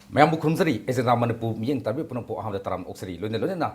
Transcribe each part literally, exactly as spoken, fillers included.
ꯃꯌꯥꯝꯕꯨ ꯈꯨꯔꯨꯝꯖꯔꯤ꯫ ꯑꯦꯖꯦꯟꯗꯥ ꯃꯅꯤꯄꯨꯔ ꯃꯤꯠꯌꯦꯡ ꯇꯥꯕꯤꯕ ꯄꯨꯝꯅꯃꯛꯄꯨ ꯑꯍꯥꯟꯕꯗ ꯇꯔꯥꯝꯅ ꯑꯣꯛꯆꯔꯤ꯫ ꯂꯣꯏꯅ ꯂꯣꯏꯅꯅ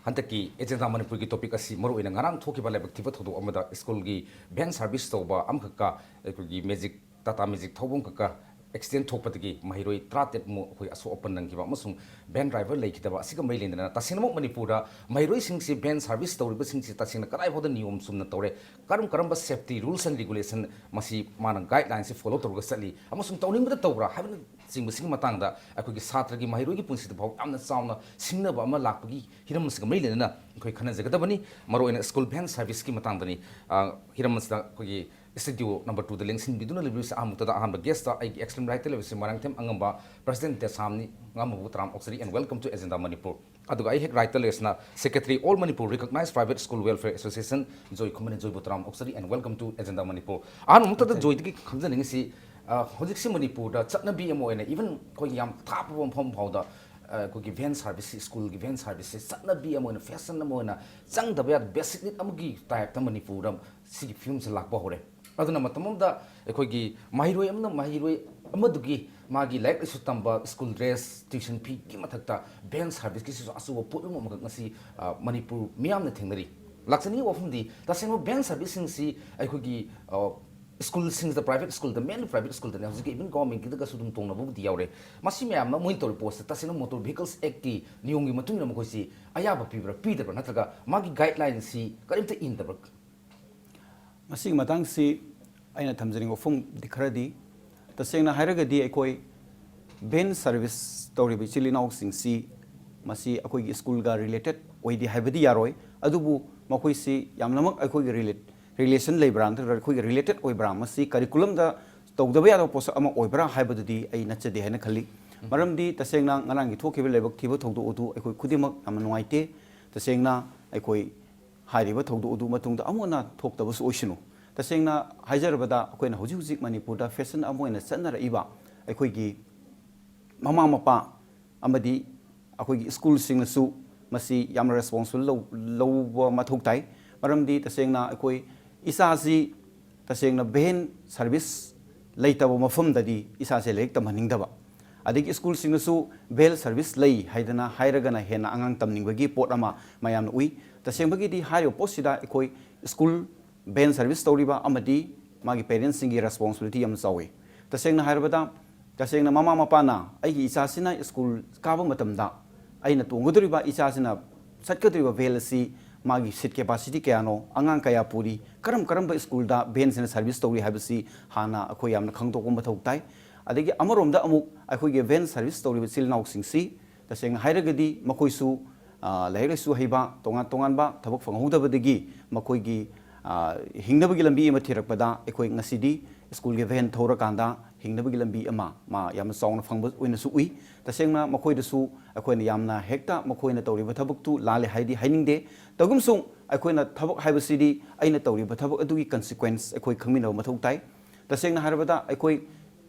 ꯍꯟꯗꯛꯀꯤ ꯑꯦꯖꯦꯟꯗꯥ ꯃꯅꯤꯄꯨꯔꯒꯤ ꯇꯣꯄꯤꯛ ꯑꯁꯤ ꯃꯔꯨꯑꯣꯏꯅ ꯉꯔꯥꯡ ꯊꯣꯛꯈꯤꯕ ꯂꯥꯏꯕꯛ ꯊꯤꯕ ꯊꯧꯗꯣꯛ ꯑꯃꯗ ꯁ꯭ꯀꯨꯜꯒꯤ ꯚꯦꯟ ꯁꯥꯔꯚꯤꯁ ꯇꯧꯕ ꯑꯃꯈꯛꯀ, ꯑꯩꯈꯣꯏꯒꯤ ꯃꯦꯖꯤꯛ, ꯇꯥꯇꯥ ꯃꯦꯖꯤꯛ ꯊꯧꯕ ꯑꯃꯈꯛꯀ ꯑꯦꯛꯁꯤꯗꯦꯟ ꯊꯣꯛꯄꯗꯒꯤ ꯃꯍꯩꯔꯣꯏ ꯇꯔꯥꯇꯔꯦꯠꯃꯨꯛ ꯑꯩꯈꯣꯏ ꯑꯁꯣꯛ ꯑꯄꯟ ꯅꯪꯈꯤꯕ ꯑꯃꯁꯨꯡ ꯚꯦꯟ ꯗ꯭ꯔꯥꯏꯚꯔ ꯂꯩꯈꯤꯗꯕ ꯑꯁꯤꯒ ꯃꯔꯤ ꯂꯩꯅꯗꯅ ꯇꯁꯦꯡꯅꯃꯛ ꯃꯅꯤꯄꯨꯔꯗ ꯃꯍꯩꯔꯣꯏꯁꯤꯡꯁꯤ ꯚꯦꯟ ꯁꯥꯔꯚꯤꯁ ꯇꯧꯔꯤꯕꯁꯤꯡꯁꯤ ꯇꯁꯦꯡꯅ ꯀꯗꯥꯏ ꯐꯥꯎꯗ ꯅꯤꯌꯣꯝ ꯆꯨꯝꯅ ꯇꯧꯔꯦ, ꯀꯔꯝ ꯀꯔꯝꯕ safety rules and regulation ꯃꯁꯤ ꯃꯥꯅ guideline ꯁꯤ follow ꯇꯧꯔꯒ ꯆꯠꯂꯤ ꯑꯃꯁꯨꯡ ꯇꯧꯅꯤꯡꯕꯗ ꯇꯧꯕ꯭ꯔꯥ ꯍꯥꯏꯕꯅꯆꯤꯡꯕꯁꯤꯒꯤ ꯃꯇꯥꯡꯗ ꯑꯩꯈꯣꯏꯒꯤ ꯁꯥꯇ꯭ꯔꯒꯤ ꯃꯍꯩꯔꯣꯏꯒꯤ ꯄꯨꯟꯁꯤꯗ ꯐꯥꯎ ꯌꯥꯝꯅ ꯆꯥꯎꯅ ꯁꯤꯡꯅꯕ ꯑꯃ ꯂꯥꯛꯄꯒꯤ ꯍꯤꯔꯝ ꯑꯁꯤꯒ ꯃꯔꯤ ꯂꯩꯅꯅ ꯑꯩꯈꯣꯏ ꯈꯟꯅꯖꯒꯗꯕꯅꯤ꯫ ꯃꯔꯨꯑꯣꯏꯅ ꯁ꯭ꯀꯨꯜ ꯚꯦꯟ ꯁꯥꯔꯚꯤꯁꯀꯤ ꯃꯇꯥꯡꯗꯅꯤ꯫ ꯑ, ꯍꯤꯔꯝ ꯑꯁꯤꯗ ꯑꯩꯈꯣꯏꯒꯤ studio number two ꯗ ꯂꯦꯡꯁꯤꯟꯕꯤꯗꯨꯅ ꯂꯩꯕꯤꯔꯤꯕꯁꯤ ꯑꯍꯥꯟꯕꯗ ꯑꯍꯥꯟꯕ guest ꯇ ꯑꯩꯒꯤ excellent right ꯇ ꯂꯩꯕꯁꯤ ꯃꯣꯏꯔꯥꯡꯊꯦꯝ ꯑꯉꯝꯕ, President ꯇꯦꯁꯥꯝꯅꯤ꯫ ꯑꯉꯝꯕꯕꯨ ꯇꯔꯥꯝ ꯑꯣꯛꯆꯔꯤ and welcome to Agenda Manipur꯫ ꯑꯗꯨꯒ ꯑꯩ ꯍꯦꯛ right ꯇ ꯂꯩꯔꯤꯁꯤꯅ Secretary, All Manipur Recognized Private School Welfare Association, joy Khuman. ꯖꯣꯏꯕꯨ ꯇꯔꯥꯝ ꯑꯣꯛꯆꯔꯤ and welcome to Agenda Manipur꯫ ꯑꯍꯥꯟꯕ ꯃꯛꯇꯗ ꯖꯣꯏꯗꯒꯤ ꯈꯪꯖꯅꯤꯡꯉꯤꯁꯤ, ꯑ, ꯍꯧꯖꯤꯛꯁꯤ ꯃꯅꯤꯄꯨꯔꯗ ꯆꯠꯅꯕꯤ ꯑꯃ ꯑꯣꯏꯅ, even ꯑꯩꯈꯣꯏꯒꯤ ꯌꯥꯝ ꯊꯥꯞꯄꯕ ꯃꯐꯝ ꯐꯥꯎꯗ, ꯑ, ꯑꯩꯈꯣꯏꯒꯤ ꯚꯦꯟ ꯁꯥꯔꯚꯤꯁꯁꯤ, ꯁ꯭ꯀꯨꯜꯒꯤ ꯚꯦꯟ ꯁꯥꯔꯚꯤꯁꯁꯤ ꯆꯠꯅꯕꯤ ꯑꯃ ꯑꯣꯏꯅ, ꯐꯦꯁꯟ ꯑꯃ ꯑꯣꯏꯅ ꯆꯪꯗꯕ ꯌꯥꯗꯕ basic need ꯑꯃꯒꯤ type ꯇ ꯃꯅꯤꯄꯨꯔꯗ ꯁꯤꯒꯤ ꯐꯤꯕꯝꯁꯦ ꯂꯥꯛꯄ ꯍꯧꯔꯦ꯫ ꯑꯗꯨꯅ ꯃꯇꯝ ꯑꯃꯗ ꯑꯩꯈꯣꯏꯒꯤ ꯃꯍꯩꯔꯣꯏ ꯑꯃꯅ ꯃꯍꯩꯔꯣꯏ ꯑꯃꯗꯨꯒꯤ ꯃꯥꯒꯤ ꯂꯥꯏꯔꯤꯛ ꯂꯥꯏꯁꯨ ꯇꯝꯕ school dress, tuition fee ꯒꯤ ꯃꯊꯛꯇ ꯚꯦꯟ ꯁꯥꯔꯚꯤꯁꯀꯤꯁꯤꯁꯨ ꯑꯆꯧꯕ ꯄꯣꯠꯂꯨꯝ ꯑꯃꯈꯛ ꯉꯁꯤ, ꯑ, ꯃꯅꯤꯄꯨꯔ ꯃꯤꯌꯥꯝꯅ ꯊꯦꯡꯅꯔꯤ꯫ ꯂꯥꯛꯆꯅꯤꯡꯉꯤꯕ ꯋꯥꯐꯝꯗꯤ, ꯇꯁꯦꯡꯕ ꯚꯦꯟ ꯁꯥꯔꯚꯤꯁꯁꯤꯡꯁꯤ ꯑꯩꯈꯣꯏꯒꯤ, ꯑ, ꯁ꯭ꯀꯨꯜꯁꯤꯡꯁꯤꯗ, private ꯁ꯭ꯀꯨꯜꯗ, mainly private ꯁ꯭ꯀꯨꯜꯗꯅꯦ, ꯍꯧꯖꯤꯛꯀꯤ even government ꯀꯤꯗꯒꯁꯨ ꯑꯗꯨꯝ ꯇꯣꯡꯅꯕꯕꯨꯗꯤ ꯌꯥꯎꯔꯦ꯫ ꯃꯁꯤ ꯃꯌꯥꯝ ꯑꯃ ꯃꯣꯏꯅ ꯇꯧꯔꯤꯕ ꯄꯣꯠꯁꯦ ꯇꯁꯦꯡꯅ Motor Vehicles Act ꯀꯤ ꯅꯤꯌꯣꯝꯒꯤ ꯃꯇꯨꯡ ꯏꯟꯅ ꯃꯈꯣꯏꯁꯤ ꯑꯌꯥꯕ ꯄꯤꯕ꯭ꯔꯥ, ꯄꯤꯗꯕ꯭ꯔꯥ, ꯅꯠꯇ꯭ꯔꯒ ꯃꯥꯒꯤ guideline ꯁꯤ ꯀꯔꯤꯝꯇ ꯏꯟꯗꯕ꯭ꯔꯥ? ꯃꯁꯤꯒꯤ ꯃꯇꯥꯡꯁꯤ ꯑꯩꯅ ꯊꯝꯖꯅꯤꯡꯕ ꯋꯥꯐꯝꯗꯤ ꯈꯔꯗꯤ, ꯇꯁꯦꯡꯅ ꯍꯥꯏꯔꯒꯗꯤ ꯑꯩꯈꯣꯏ ꯚꯦꯟ ꯁꯥꯔꯚꯤꯁ ꯇꯧꯔꯤꯕ ꯏꯆꯤꯜ ꯏꯅꯥꯎꯁꯤꯡꯁꯤ ꯃꯁꯤ ꯑꯩꯈꯣꯏꯒꯤ ꯁ꯭ꯀꯨꯜꯒ related ꯑꯣꯏꯗꯦ ꯍꯥꯏꯕꯗꯤ ꯌꯥꯔꯣꯏ, ꯑꯗꯨꯕꯨ ꯃꯈꯣꯏꯁꯤ ꯌꯥꯝꯅꯃꯛ ꯑꯩꯈꯣꯏꯒꯤ relate, relation ꯂꯩꯕ꯭ꯔꯥ ꯅꯠꯇ꯭ꯔꯒ ꯑꯩꯈꯣꯏꯒꯤ related ꯑꯣꯏꯕ꯭ꯔꯥ, ꯃꯁꯤ curriculum ꯗ ꯇꯧꯗꯕ ꯌꯥꯗꯕ ꯄꯣꯠꯁꯛ ꯑꯃ ꯑꯣꯏꯕ꯭ꯔꯥ ꯍꯥꯏꯕꯗꯨꯗꯤ ꯑꯩ ꯅꯠꯆꯗꯦ ꯍꯥꯏꯅ ꯈꯜꯂꯤ꯫ ꯃꯔꯝꯗꯤ ꯇꯁꯦꯡꯅ ꯉꯔꯥꯡꯒꯤ ꯊꯣꯛꯈꯤꯕ ꯂꯥꯏꯕꯛ ꯊꯤꯕ ꯊꯧꯗꯣꯛ ꯑꯗꯨ ꯑꯩꯈꯣꯏ ꯈꯨꯗꯤꯡꯃꯛ ꯌꯥꯝꯅ ꯅꯨꯡꯉꯥꯏꯇꯦ꯫ ꯇꯁꯦꯡꯅ ꯑꯩꯈꯣꯏ ꯍꯥꯏꯔꯤꯕ ꯊꯧꯗꯣꯛ ꯑꯗꯨ ꯃꯇꯨꯡꯗ ꯑꯃꯨꯛ ꯍꯟꯅ ꯊꯣꯛꯇꯕꯁꯨ ꯑꯣꯏꯁꯅꯨ꯫ ꯇꯁꯦꯡꯅ ꯍꯥꯏꯖꯔꯕꯗ, ꯑꯩꯈꯣꯏꯅ ꯍꯧꯖꯤꯛ ꯍꯧꯖꯤꯛ ꯃꯅꯤꯄꯨꯔꯗ ꯐꯦꯁꯟ ꯑꯃ ꯑꯣꯏꯅ ꯆꯠꯅꯔꯛꯏꯕ ꯑꯩꯈꯣꯏꯒꯤ ꯃꯃꯥ ꯃꯄꯥ ꯑꯃꯗꯤ ꯑꯩꯈꯣꯏꯒꯤ ꯁ꯭ꯀꯨꯜꯁꯤꯡꯅꯁꯨ ꯃꯁꯤ ꯌꯥꯝꯅ ꯔꯦꯁꯄꯣꯟꯁꯤꯕꯜ ꯂꯧ-, ꯂꯧꯕ ꯃꯊꯧ ꯇꯥꯏ꯫ ꯃꯔꯝꯗꯤ ꯇꯁꯦꯡꯅ ꯑꯩꯈꯣꯏ ꯏꯆꯥꯁꯤ ꯇꯁꯦꯡꯅ ꯚꯦꯟ ꯁꯥꯔꯚꯤꯁ ꯂꯩꯇꯕ ꯃꯐꯝꯗꯗꯤ ꯏꯆꯥꯁꯦ ꯂꯥꯏꯔꯤꯛ ꯇꯝꯍꯟꯅꯤꯡꯗꯕ꯫ ꯑꯗꯒꯤ ꯁ꯭ꯀꯨꯜꯁꯤꯡꯅꯁꯨ ꯚꯦꯟ ꯁꯔꯚꯤꯁ ꯂꯩ ꯍꯥꯏꯗꯅ ꯍꯥꯏꯔꯒꯅ ꯍꯦꯟꯅ ꯑꯉꯥꯡ ꯇꯝꯅꯤꯡꯕꯒꯤ ꯄꯣꯠ ꯑꯃ ꯃꯌꯥꯝꯅ ꯎꯏ꯫ ꯇꯁꯦꯡꯕꯒꯤꯗꯤ ꯍꯥꯏꯔꯤꯕ ꯄꯣꯠꯁꯤꯗ ꯑꯩꯈꯣꯏ ꯁ꯭ꯀꯨꯜ ꯚꯦꯟ ꯁꯔꯚꯤꯁ ꯇꯧꯔꯤꯕ ꯑꯃꯗꯤ ꯃꯥꯒꯤ ꯄꯦꯔꯦꯟꯁꯁꯤꯡꯒꯤ ꯔꯦꯁꯄꯣꯟꯁꯤꯕꯤꯂꯤꯇꯤ ꯌꯥꯝ ꯆꯥꯎꯋꯤ꯫ ꯇꯁꯦꯡꯅ ꯍꯥꯏꯔꯕꯗ, ꯇꯁꯦꯡꯅ ꯃꯃꯥ ꯃꯄꯥꯅ ꯑꯩꯒꯤ ꯏꯆꯥꯁꯤꯅ ꯁ꯭ꯀꯨꯜ ꯀꯥꯕ ꯃꯇꯝꯗ ꯑꯩꯅ ꯇꯣꯡꯒꯗꯧꯔꯤꯕ, ꯏꯆꯥꯁꯤꯅ ꯆꯠꯀꯗꯧꯔꯤꯕ ꯚꯦꯟ ꯑꯁꯤ ꯃꯥꯒꯤ ꯁꯤꯠ ꯀꯦꯄꯥꯁꯤꯇꯤ ꯀꯌꯥꯅꯣ, ꯑꯉꯥꯡ ꯀꯌꯥ ꯄꯨꯔꯤ, ꯀꯔꯝ ꯀꯔꯝꯕ ꯁ꯭ꯀꯨꯜꯗ ꯚꯦꯟꯁꯤꯅ ꯁꯔꯚꯤꯁ ꯇꯧꯔꯤ ꯍꯥꯏꯕꯁꯤ ꯍꯥꯟꯅ ꯑꯩꯈꯣꯏ ꯌꯥꯝꯅ ꯈꯪꯗꯣꯛꯄ ꯃꯊꯧ ꯇꯥꯏ꯫ ꯑꯗꯒꯤ ꯑꯃꯔꯣꯝꯗ ꯑꯃꯨꯛ ꯑꯩꯈꯣꯏꯒꯤ ꯚꯦꯟ ꯁꯔꯚꯤꯁ ꯇꯧꯔꯤꯕ ꯏꯆꯤꯜ ꯏꯅꯥꯎꯁꯤꯡꯁꯤ ꯇꯁꯦꯡꯅ ꯍꯥꯏꯔꯒꯗꯤ ꯃꯈꯣꯏꯁꯨ, ꯑ, ꯂꯥꯏꯔꯤꯛ ꯂꯥꯏꯁꯨ ꯍꯩꯕ, ꯇꯣꯉꯥꯟ ꯇꯣꯉꯥꯟꯕ ꯊꯕꯛ ꯐꯪꯍꯧꯗꯕꯗꯒꯤ ꯃꯈꯣꯏꯒꯤ, ꯑ, ꯍꯤꯡꯅꯕꯒꯤ ꯂꯝꯕꯤ ꯑꯃ ꯊꯤꯔꯛꯄꯗ ꯑꯩꯈꯣꯏ ꯉꯁꯤꯗꯤ ꯁ꯭ꯀꯨꯜꯒꯤ ꯚꯦꯟ ꯊꯧꯔꯀꯥꯟꯗ ꯍꯤꯡꯅꯕꯒꯤ ꯂꯝꯕꯤ ꯑꯃ ꯃꯥ ꯌꯥꯝꯅ ꯆꯥꯎꯅ ꯐꯪꯕ ꯑꯣꯏꯅꯁꯨ ꯎꯏ꯫ ꯇꯁꯦꯡꯅ ꯃꯈꯣꯏꯗꯁꯨ ꯑꯩꯈꯣꯏꯅ ꯌꯥꯝꯅ ꯍꯦꯛꯇ ꯃꯈꯣꯏꯅ ꯇꯧꯔꯤꯕ ꯊꯕꯛꯇꯨ ꯂꯥꯜꯂꯦ ꯍꯥꯏꯗꯤ ꯍꯥꯏꯅꯤꯡꯗꯦ꯫ ꯇꯧꯒꯨꯝꯁꯨꯡ ꯑꯩꯈꯣꯏꯅ ꯊꯕꯛ ꯍꯥꯏꯕꯁꯤꯗꯤ ꯑꯩꯅ ꯇꯧꯔꯤꯕ ꯊꯕꯛ ꯑꯗꯨꯒꯤ ꯀꯟꯁꯤꯀ꯭ꯋꯦꯟꯁ ꯑꯩꯈꯣꯏ ꯈꯪꯃꯤꯟꯅꯕ ꯃꯊꯧ ꯇꯥꯏ꯫ ꯇꯁꯦꯡꯅ ꯍꯥꯏꯔꯕꯗ ꯑꯩꯈꯣꯏ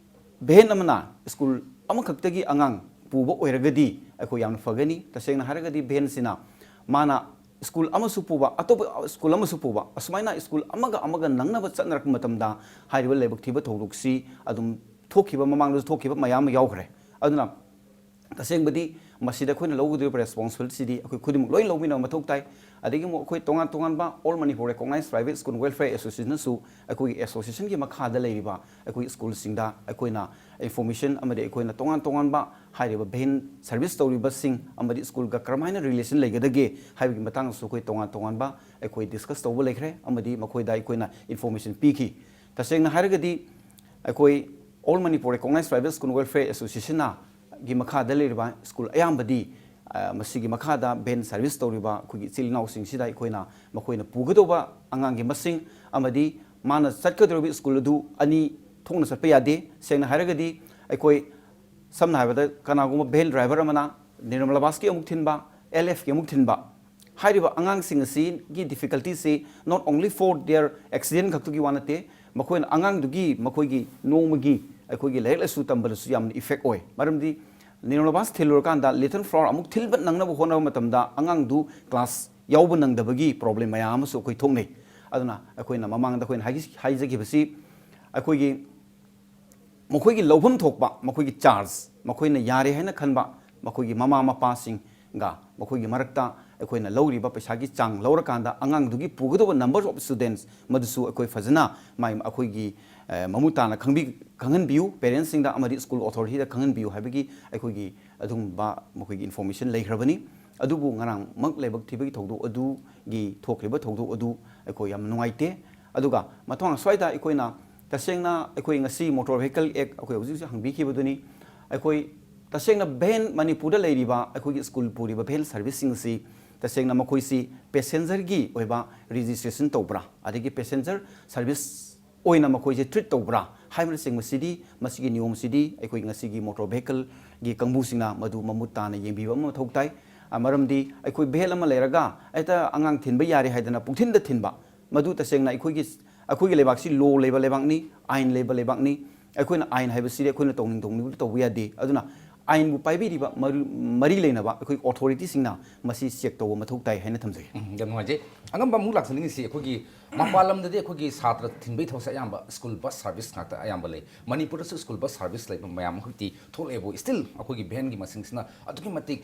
ꯚꯦꯟ ꯑꯃꯅ ꯁ꯭ꯀꯨꯜ ꯑꯃꯈꯛꯇꯒꯤ ꯑꯉꯥꯡ ꯄꯨꯕ ꯑꯣꯏꯔꯒꯗꯤ ꯑꯩꯈꯣꯏ ꯌꯥꯝꯅ ꯐꯒꯅꯤ꯫ ꯇꯁꯦꯡꯅ ꯍꯥꯏꯔꯒꯗꯤ ꯚꯦꯟꯁꯤꯅ ꯃꯥꯅ ꯁ꯭ꯀꯨꯜ ꯑꯃꯁꯨ ꯄꯨꯕ, ꯑꯇꯣꯞꯄ ꯁ꯭ꯀꯨꯜ ꯑꯃꯁꯨ ꯄꯨꯕ, ꯑꯁꯨꯃꯥꯏꯅ ꯁ꯭ꯀꯨꯜ ꯑꯃꯒ ꯑꯃꯒ ꯅꯪꯅꯕ ꯆꯠꯅꯔꯛꯄ ꯃꯇꯝꯗ ꯍꯥꯏꯔꯤꯕ ꯂꯥꯏꯕꯛ ꯊꯤꯕ ꯊꯧꯗꯣꯛꯁꯤ ꯑꯗꯨꯝ ꯊꯣꯛꯈꯤꯕ, ꯃꯃꯥꯡꯗꯁꯨ ꯊꯣꯛꯈꯤꯕ ꯃꯌꯥꯝ ꯑꯃ ꯌꯥꯎꯈ꯭ꯔꯦ꯫ ꯑꯗꯨꯅ ꯇꯁꯦꯡꯕꯗꯤ ꯃꯁꯤꯗ ꯑꯩꯈꯣꯏꯅ ꯂꯧꯒꯗꯧꯔꯤꯕ ꯔꯦꯁꯄꯣꯟꯁꯤꯕꯤꯂꯤꯇꯤꯁꯤꯗꯤ ꯑꯩꯈꯣꯏ ꯈꯨꯗꯤꯡꯃꯛ ꯂꯣꯏ ꯂꯧꯃꯤꯟꯅꯕ ꯃꯊꯧ ꯇꯥꯏ꯫ ꯑꯗꯒꯤ ꯑꯃꯨꯛ ꯑꯩꯈꯣꯏ ꯇꯣꯉꯥꯟ ꯇꯣꯉꯥꯟꯕ All Manipur Recognized Private School Welfare Associationꯅꯁꯨ ꯑꯩꯈꯣꯏꯒꯤ ꯑꯦꯁꯣꯁꯤꯌꯦꯁꯟꯒꯤ ꯃꯈꯥꯗ ꯂꯩꯔꯤꯕ ꯑꯩꯈꯣꯏ ꯁ꯭ꯀꯨꯜꯁꯤꯡꯗ ꯑꯩꯈꯣꯏꯅ ꯏꯟꯐꯣꯔꯃꯦꯁꯟ ꯑꯃꯗꯤ ꯑꯩꯈꯣꯏꯅ ꯇꯣꯉꯥꯟ ꯇꯣꯉꯥꯟꯕ ꯍꯥꯏꯔꯤꯕ ꯚꯦꯟ ꯁꯔꯚꯤꯁ ꯇꯧꯔꯤꯕꯁꯤꯡ ꯑꯃꯗꯤ ꯁ꯭ꯀꯨꯜꯒ ꯀꯔꯝꯍꯥꯏꯅ ꯔꯤꯂꯦꯁꯟ ꯂꯩꯒꯗꯒꯦ ꯍꯥꯏꯕꯒꯤ ꯃꯇꯥꯡꯗꯁꯨ ꯑꯩꯈꯣꯏ ꯇꯣꯉꯥꯟ ꯇꯣꯉꯥꯟꯕ ꯑꯩꯈꯣꯏ ꯗꯤꯁꯀꯁ ꯇꯧꯕ ꯂꯩꯈ꯭ꯔꯦ ꯑꯃꯗꯤ ꯃꯈꯣꯏꯗ ꯑꯩꯈꯣꯏꯅ ꯏꯟꯐꯣꯔꯃꯦꯁꯟ ꯄꯤꯈꯤ꯫ ꯇꯁꯦꯡꯅ ꯍꯥꯏꯔꯒꯗꯤ ꯑꯩꯈꯣꯏ All Manipur Recognized Private School Welfare Associationꯅ ꯒꯤ ꯃꯈꯥꯗ ꯂꯩꯔꯤꯕ ꯁ꯭ꯀꯨꯜ ꯑꯌꯥꯝꯕꯗꯤ, ꯑ, ꯃꯁꯤꯒꯤ ꯃꯈꯥꯗ ꯚꯦꯟ ꯁꯔꯚꯤꯁ ꯇꯧꯔꯤꯕ ꯑꯩꯈꯣꯏꯒꯤ ꯏꯆꯤꯜ ꯏꯅꯥꯎꯁꯤꯡꯁꯤꯗ ꯑꯩꯈꯣꯏꯅ ꯃꯈꯣꯏꯅ ꯄꯨꯒꯗꯧꯕ ꯑꯉꯥꯡꯒꯤ ꯃꯁꯤꯡ ꯑꯃꯗꯤ ꯃꯥꯅ ꯆꯠꯀꯗꯧꯔꯤꯕ ꯁ꯭ꯀꯨꯜ ꯑꯗꯨ ꯑꯅꯤ ꯊꯣꯛꯅ ꯆꯠꯄ ꯌꯥꯗꯦ꯫ ꯁꯦꯡꯅ ꯍꯥꯏꯔꯒꯗꯤ ꯑꯩꯈꯣꯏ ꯁꯝꯅ ꯍꯥꯏꯔꯕꯗ ꯀꯅꯥꯒꯨꯝꯕ ꯚꯦꯟ ꯗ꯭ꯔꯥꯏꯚꯔ ꯑꯃꯅ ꯅꯤꯔꯃꯂꯥ ꯕꯥꯁꯀꯤ ꯑꯃꯨꯛ ꯊꯤꯟꯕ, ꯑꯦꯜ ꯑꯦꯐꯀꯤ ꯑꯃꯨꯛ ꯊꯤꯟꯕ, ꯍꯥꯏꯔꯤꯕ ꯑꯉꯥꯡꯁꯤꯡ ꯑꯁꯤꯒꯤ difficultyꯁꯤ not only for their accident ꯈꯛꯇꯒꯤ ꯋꯥ ꯅꯠꯇꯦ, ꯃꯈꯣꯏꯅ ꯑꯉꯥꯡꯗꯨꯒꯤ ꯃꯈꯣꯏꯒꯤ ꯅꯣꯡꯃꯒꯤ ꯑꯩꯈꯣꯏꯒꯤ ꯂꯥꯏꯔꯤꯛ ꯂꯥꯏꯁꯨ ꯇꯝꯕꯗꯁꯨ ꯌꯥꯝꯅ effect ꯑꯣꯏ꯫ ꯃꯔꯝꯗꯤ ꯅꯤꯔꯃꯂꯥ ꯕꯥꯁ ꯊꯤꯜꯂꯨꯔꯀꯥꯟꯗ ꯂꯤꯇꯜ ꯐ꯭ꯂꯥꯋꯔ ꯑꯃꯨꯛ ꯊꯤꯟꯕ ꯅꯪꯅꯕ ꯍꯣꯠꯅꯕ ꯃꯇꯝꯗ ꯑꯉꯥꯡꯗꯨ ꯀ꯭ꯂꯥꯁ ꯌꯥꯎꯕ ꯅꯪꯗꯕꯒꯤ ꯄ꯭ꯔꯣꯕ꯭ꯂꯦꯝ ꯃꯌꯥꯝ ꯑꯃꯁꯨ ꯑꯩꯈꯣꯏ ꯊꯣꯛꯅꯩ꯫ ꯑꯗꯨꯅ ꯑꯩꯈꯣꯏꯅ ꯃꯃꯥꯡꯗ ꯑꯩꯈꯣꯏꯅ ꯍꯥꯏꯈꯤ-, ꯍꯥꯏꯖꯈꯤꯕꯁꯤ ꯑꯩꯈꯣꯏꯒꯤ ꯃꯈꯣꯏꯒꯤ ꯂꯧꯐꯝ ꯊꯣꯛꯄ ꯃꯈꯣꯏꯒꯤ ꯆꯥꯔꯖ, ꯃꯈꯣꯏꯅ ꯌꯥꯔꯦ ꯍꯥꯏꯅ ꯈꯟꯕ ꯃꯈꯣꯏꯒꯤ ꯃꯃꯥ ꯃꯄꯥꯁꯤꯡꯒ ꯃꯈꯣꯏꯒꯤ ꯃꯔꯛꯇ ꯑꯩꯈꯣꯏꯅ ꯂꯧꯔꯤꯕ ꯄꯩꯁꯥꯒꯤ ꯆꯥꯡ ꯂꯧꯔꯀꯥꯟꯗ ꯑꯉꯥꯡꯗꯨꯒꯤ ꯄꯨꯒꯗꯧꯕ number of students ꯃꯗꯨꯁꯨ ꯑꯩꯈꯣꯏ ꯐꯖꯅ ꯃꯥꯏ ꯑꯩꯈꯣꯏꯒꯤ, ꯑ, ꯃꯃꯨꯠ ꯇꯥꯅ ꯈꯪꯕꯤ-, ꯈꯪꯍꯟꯕꯤꯌꯨ, ꯄꯦꯔꯦꯟꯁꯁꯤꯡꯗ ꯑꯃꯗꯤ ꯁ꯭ꯀꯨꯜ ꯑꯣꯊꯣꯔꯤꯇꯤꯗ ꯈꯪꯍꯟꯕꯤꯌꯨ ꯍꯥꯏꯕꯒꯤ ꯑꯩꯈꯣꯏꯒꯤ ꯑꯗꯨꯒꯨꯝꯕ ꯃꯈꯣꯏꯒꯤ ꯏꯟꯐꯣꯔꯃꯦꯁꯟ ꯂꯩꯈ꯭ꯔꯕꯅꯤ꯫ ꯑꯗꯨꯕꯨ ꯉꯔꯥꯡꯃꯛ ꯂꯥꯏꯕꯛ ꯊꯤꯕꯒꯤ ꯊꯧꯗꯣꯛ ꯑꯗꯨꯒꯤ ꯊꯣꯛꯈ꯭ꯔꯤꯕ ꯊꯧꯗꯣꯛ ꯑꯗꯨ ꯑꯩꯈꯣꯏ ꯌꯥꯝ ꯅꯨꯡꯉꯥꯏꯇꯦ꯫ ꯑꯗꯨꯒ ꯃꯊꯪ ꯑꯁ꯭ꯋꯥꯏꯗ ꯑꯩꯈꯣꯏꯅ ꯇꯁꯦꯡꯅ ꯑꯩꯈꯣꯏ ꯉꯁꯤ ꯃꯣꯇꯣꯔ ꯚꯦꯍꯤꯀꯜ ꯑꯦꯛ ꯑꯩꯈꯣꯏ ꯍꯧꯖꯤꯛ ꯍꯧꯖꯤꯛ ꯍꯪꯕꯤꯈꯤꯕꯗꯨꯅꯤ꯫ ꯑꯩꯈꯣꯏ ꯇꯁꯦꯡꯅ ꯚꯦꯟ, ꯃꯅꯤꯄꯨꯔꯗ ꯂꯩꯔꯤꯕ ꯑꯩꯈꯣꯏꯒꯤ ꯁ꯭ꯀꯨꯜ ꯄꯨꯔꯤꯕ ꯚꯦꯟ ꯁꯥꯔꯚꯤꯁꯁꯤꯡ ꯑꯁꯤ ꯇꯁꯦꯡꯅ ꯃꯈꯣꯏꯁꯤ ꯄꯦꯁꯦꯟꯖꯔꯒꯤ ꯑꯣꯏꯕ ꯔꯦꯖꯤꯁꯇ꯭ꯔꯦꯁꯟ ꯇꯧꯕ꯭ꯔꯥ, ꯑꯗꯒꯤ ꯄꯦꯁꯦꯟꯖꯔ ꯁꯥꯔꯚꯤꯁ ꯑꯣꯏꯅ ꯃꯈꯣꯏꯁꯦ ꯇ꯭ꯔꯤꯠ ꯇꯧꯕ꯭ꯔꯥ ꯍꯥꯏꯕꯅꯆꯤꯡꯕꯁꯤꯗꯤ, ꯃꯁꯤꯒꯤ ꯅꯤꯌꯣꯝꯁꯤꯗꯤ ꯑꯩꯈꯣꯏ ꯉꯁꯤꯒꯤ ꯃꯣꯇꯣꯔ ꯚꯦꯍꯤꯀꯜꯒꯤ ꯀꯥꯡꯕꯨꯁꯤꯡꯅ ꯃꯗꯨ ꯃꯃꯨꯠ ꯇꯥꯅ ꯌꯦꯡꯕꯤꯕ ꯑꯃ ꯃꯊꯧ ꯇꯥꯏ꯫ ꯑ, ꯃꯔꯝꯗꯤ ꯑꯩꯈꯣꯏ ꯚꯦꯟ ꯑꯃ ꯂꯩꯔꯒ ꯍꯦꯛꯇ ꯑꯉꯥꯡ ꯊꯤꯟꯕ ꯌꯥꯔꯦ ꯍꯥꯏꯗꯅ ꯄꯨꯡꯊꯤꯟꯗ ꯊꯤꯟꯕ, ꯃꯗꯨ ꯇꯁꯦꯡꯅ ꯑꯩꯈꯣꯏꯒꯤ, ꯑꯩꯈꯣꯏꯒꯤ ꯂꯩꯕꯥꯛꯁꯤ ꯂꯣ ꯂꯩꯕ ꯂꯩꯕꯥꯛꯅꯤ, ꯑꯥꯏꯟ ꯂꯩꯕ ꯂꯩꯕꯥꯛꯅꯤ꯫ ꯑꯩꯈꯣꯏꯅ ꯑꯥꯏꯟ ꯍꯥꯏꯕꯁꯤꯗꯤ ꯑꯩꯈꯣꯏꯅ ꯇꯧꯅꯤꯡ ꯇꯧꯅꯤꯡꯕ ꯇꯧꯕ ꯌꯥꯗꯦ꯫ ꯑꯗꯨꯅ ꯑꯥꯏꯟꯕꯨ ꯄꯥꯏꯕꯤꯔꯤꯕ ꯃꯔꯨ-, ꯃꯔꯤ ꯂꯩꯅꯕ ꯑꯩꯈꯣꯏ ꯑꯣꯊꯣꯔꯤꯇꯤꯁꯤꯡꯅ ꯃꯁꯤ ꯆꯦꯛ ꯇꯧꯕ ꯃꯊꯧ ꯇꯥꯏ ꯍꯥꯏꯅ ꯊꯝꯖꯒꯦ꯫ ꯎꯝ, ꯌꯥꯝ ꯅꯨꯡꯉꯥꯏꯖꯩ꯫ ꯑꯉꯝꯕ ꯑꯃꯨꯛ ꯂꯥꯛꯆꯅꯤꯡꯉꯤꯁꯤ ꯑꯩꯈꯣꯏꯒꯤ ꯃꯄꯥꯟ ꯂꯝꯗꯗꯤ ꯑꯩꯈꯣꯏꯒꯤ ꯁꯥꯇ꯭ꯔ ꯊꯤꯟꯕꯒꯤ ꯊꯕꯛꯁꯦ ꯑꯌꯥꯝꯕ ꯁ꯭ꯀꯨꯜ ꯕꯁ ꯁꯥꯔꯚꯤꯁ ꯉꯥꯛꯇ ꯑꯌꯥꯝꯕ ꯂꯩ꯫ ꯃꯅꯤꯄꯨꯔꯗꯁꯨ ꯁ꯭ꯀꯨꯜ ꯕꯁ ꯁꯥꯔꯚꯤꯁ ꯂꯩꯕ ꯃꯌꯥꯝ ꯍꯧꯖꯤꯛꯇꯤ ꯊꯣꯛꯂꯛꯑꯦꯕꯨ, still ꯑꯩꯈꯣꯏꯒꯤ ꯚꯦꯟꯒꯤ ꯃꯁꯤꯡꯁꯤꯅ ꯑꯗꯨꯛꯀꯤ ꯃꯇꯤꯛ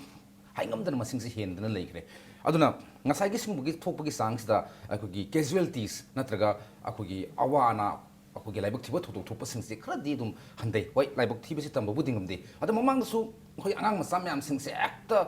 ꯍꯥꯏꯉꯝꯗꯅ ꯃꯁꯤꯡꯁꯤ ꯍꯦꯟꯗꯅ ꯂꯩꯈ꯭ꯔꯦ꯫ ꯑꯗꯨꯅ ꯉꯁꯥꯏꯒꯤ ꯁꯤꯒꯨꯝꯕꯒꯤ ꯊꯣꯛꯄꯒꯤ ꯆꯥꯡꯁꯤꯗ ꯑꯩꯈꯣꯏꯒꯤ casualties ꯅꯠꯇ꯭ꯔꯒ ꯑꯩꯈꯣꯏꯒꯤ ꯑꯋꯥ ꯑꯅꯥ, ꯑꯩꯈꯣꯏꯒꯤ ꯂꯥꯏꯕꯛ ꯊꯤꯕ ꯊꯧꯗꯣꯛ ꯊꯣꯛꯄꯁꯤꯡꯁꯤ ꯈꯔꯗꯤ ꯑꯗꯨꯝ ꯍꯟꯊꯩ꯫ ꯍꯣꯏ, ꯂꯥꯏꯕꯛ ꯊꯤꯕꯁꯤ ꯇꯝꯕꯕꯨꯗꯤ ꯉꯝꯗꯦ꯫ ꯑꯗꯣ ꯃꯃꯥꯡꯗꯁꯨ ꯑꯩꯈꯣꯏ ꯑꯉꯥꯡ ꯃꯆꯥ ꯃꯌꯥꯝꯁꯤꯡꯁꯦ ꯍꯦꯛꯇ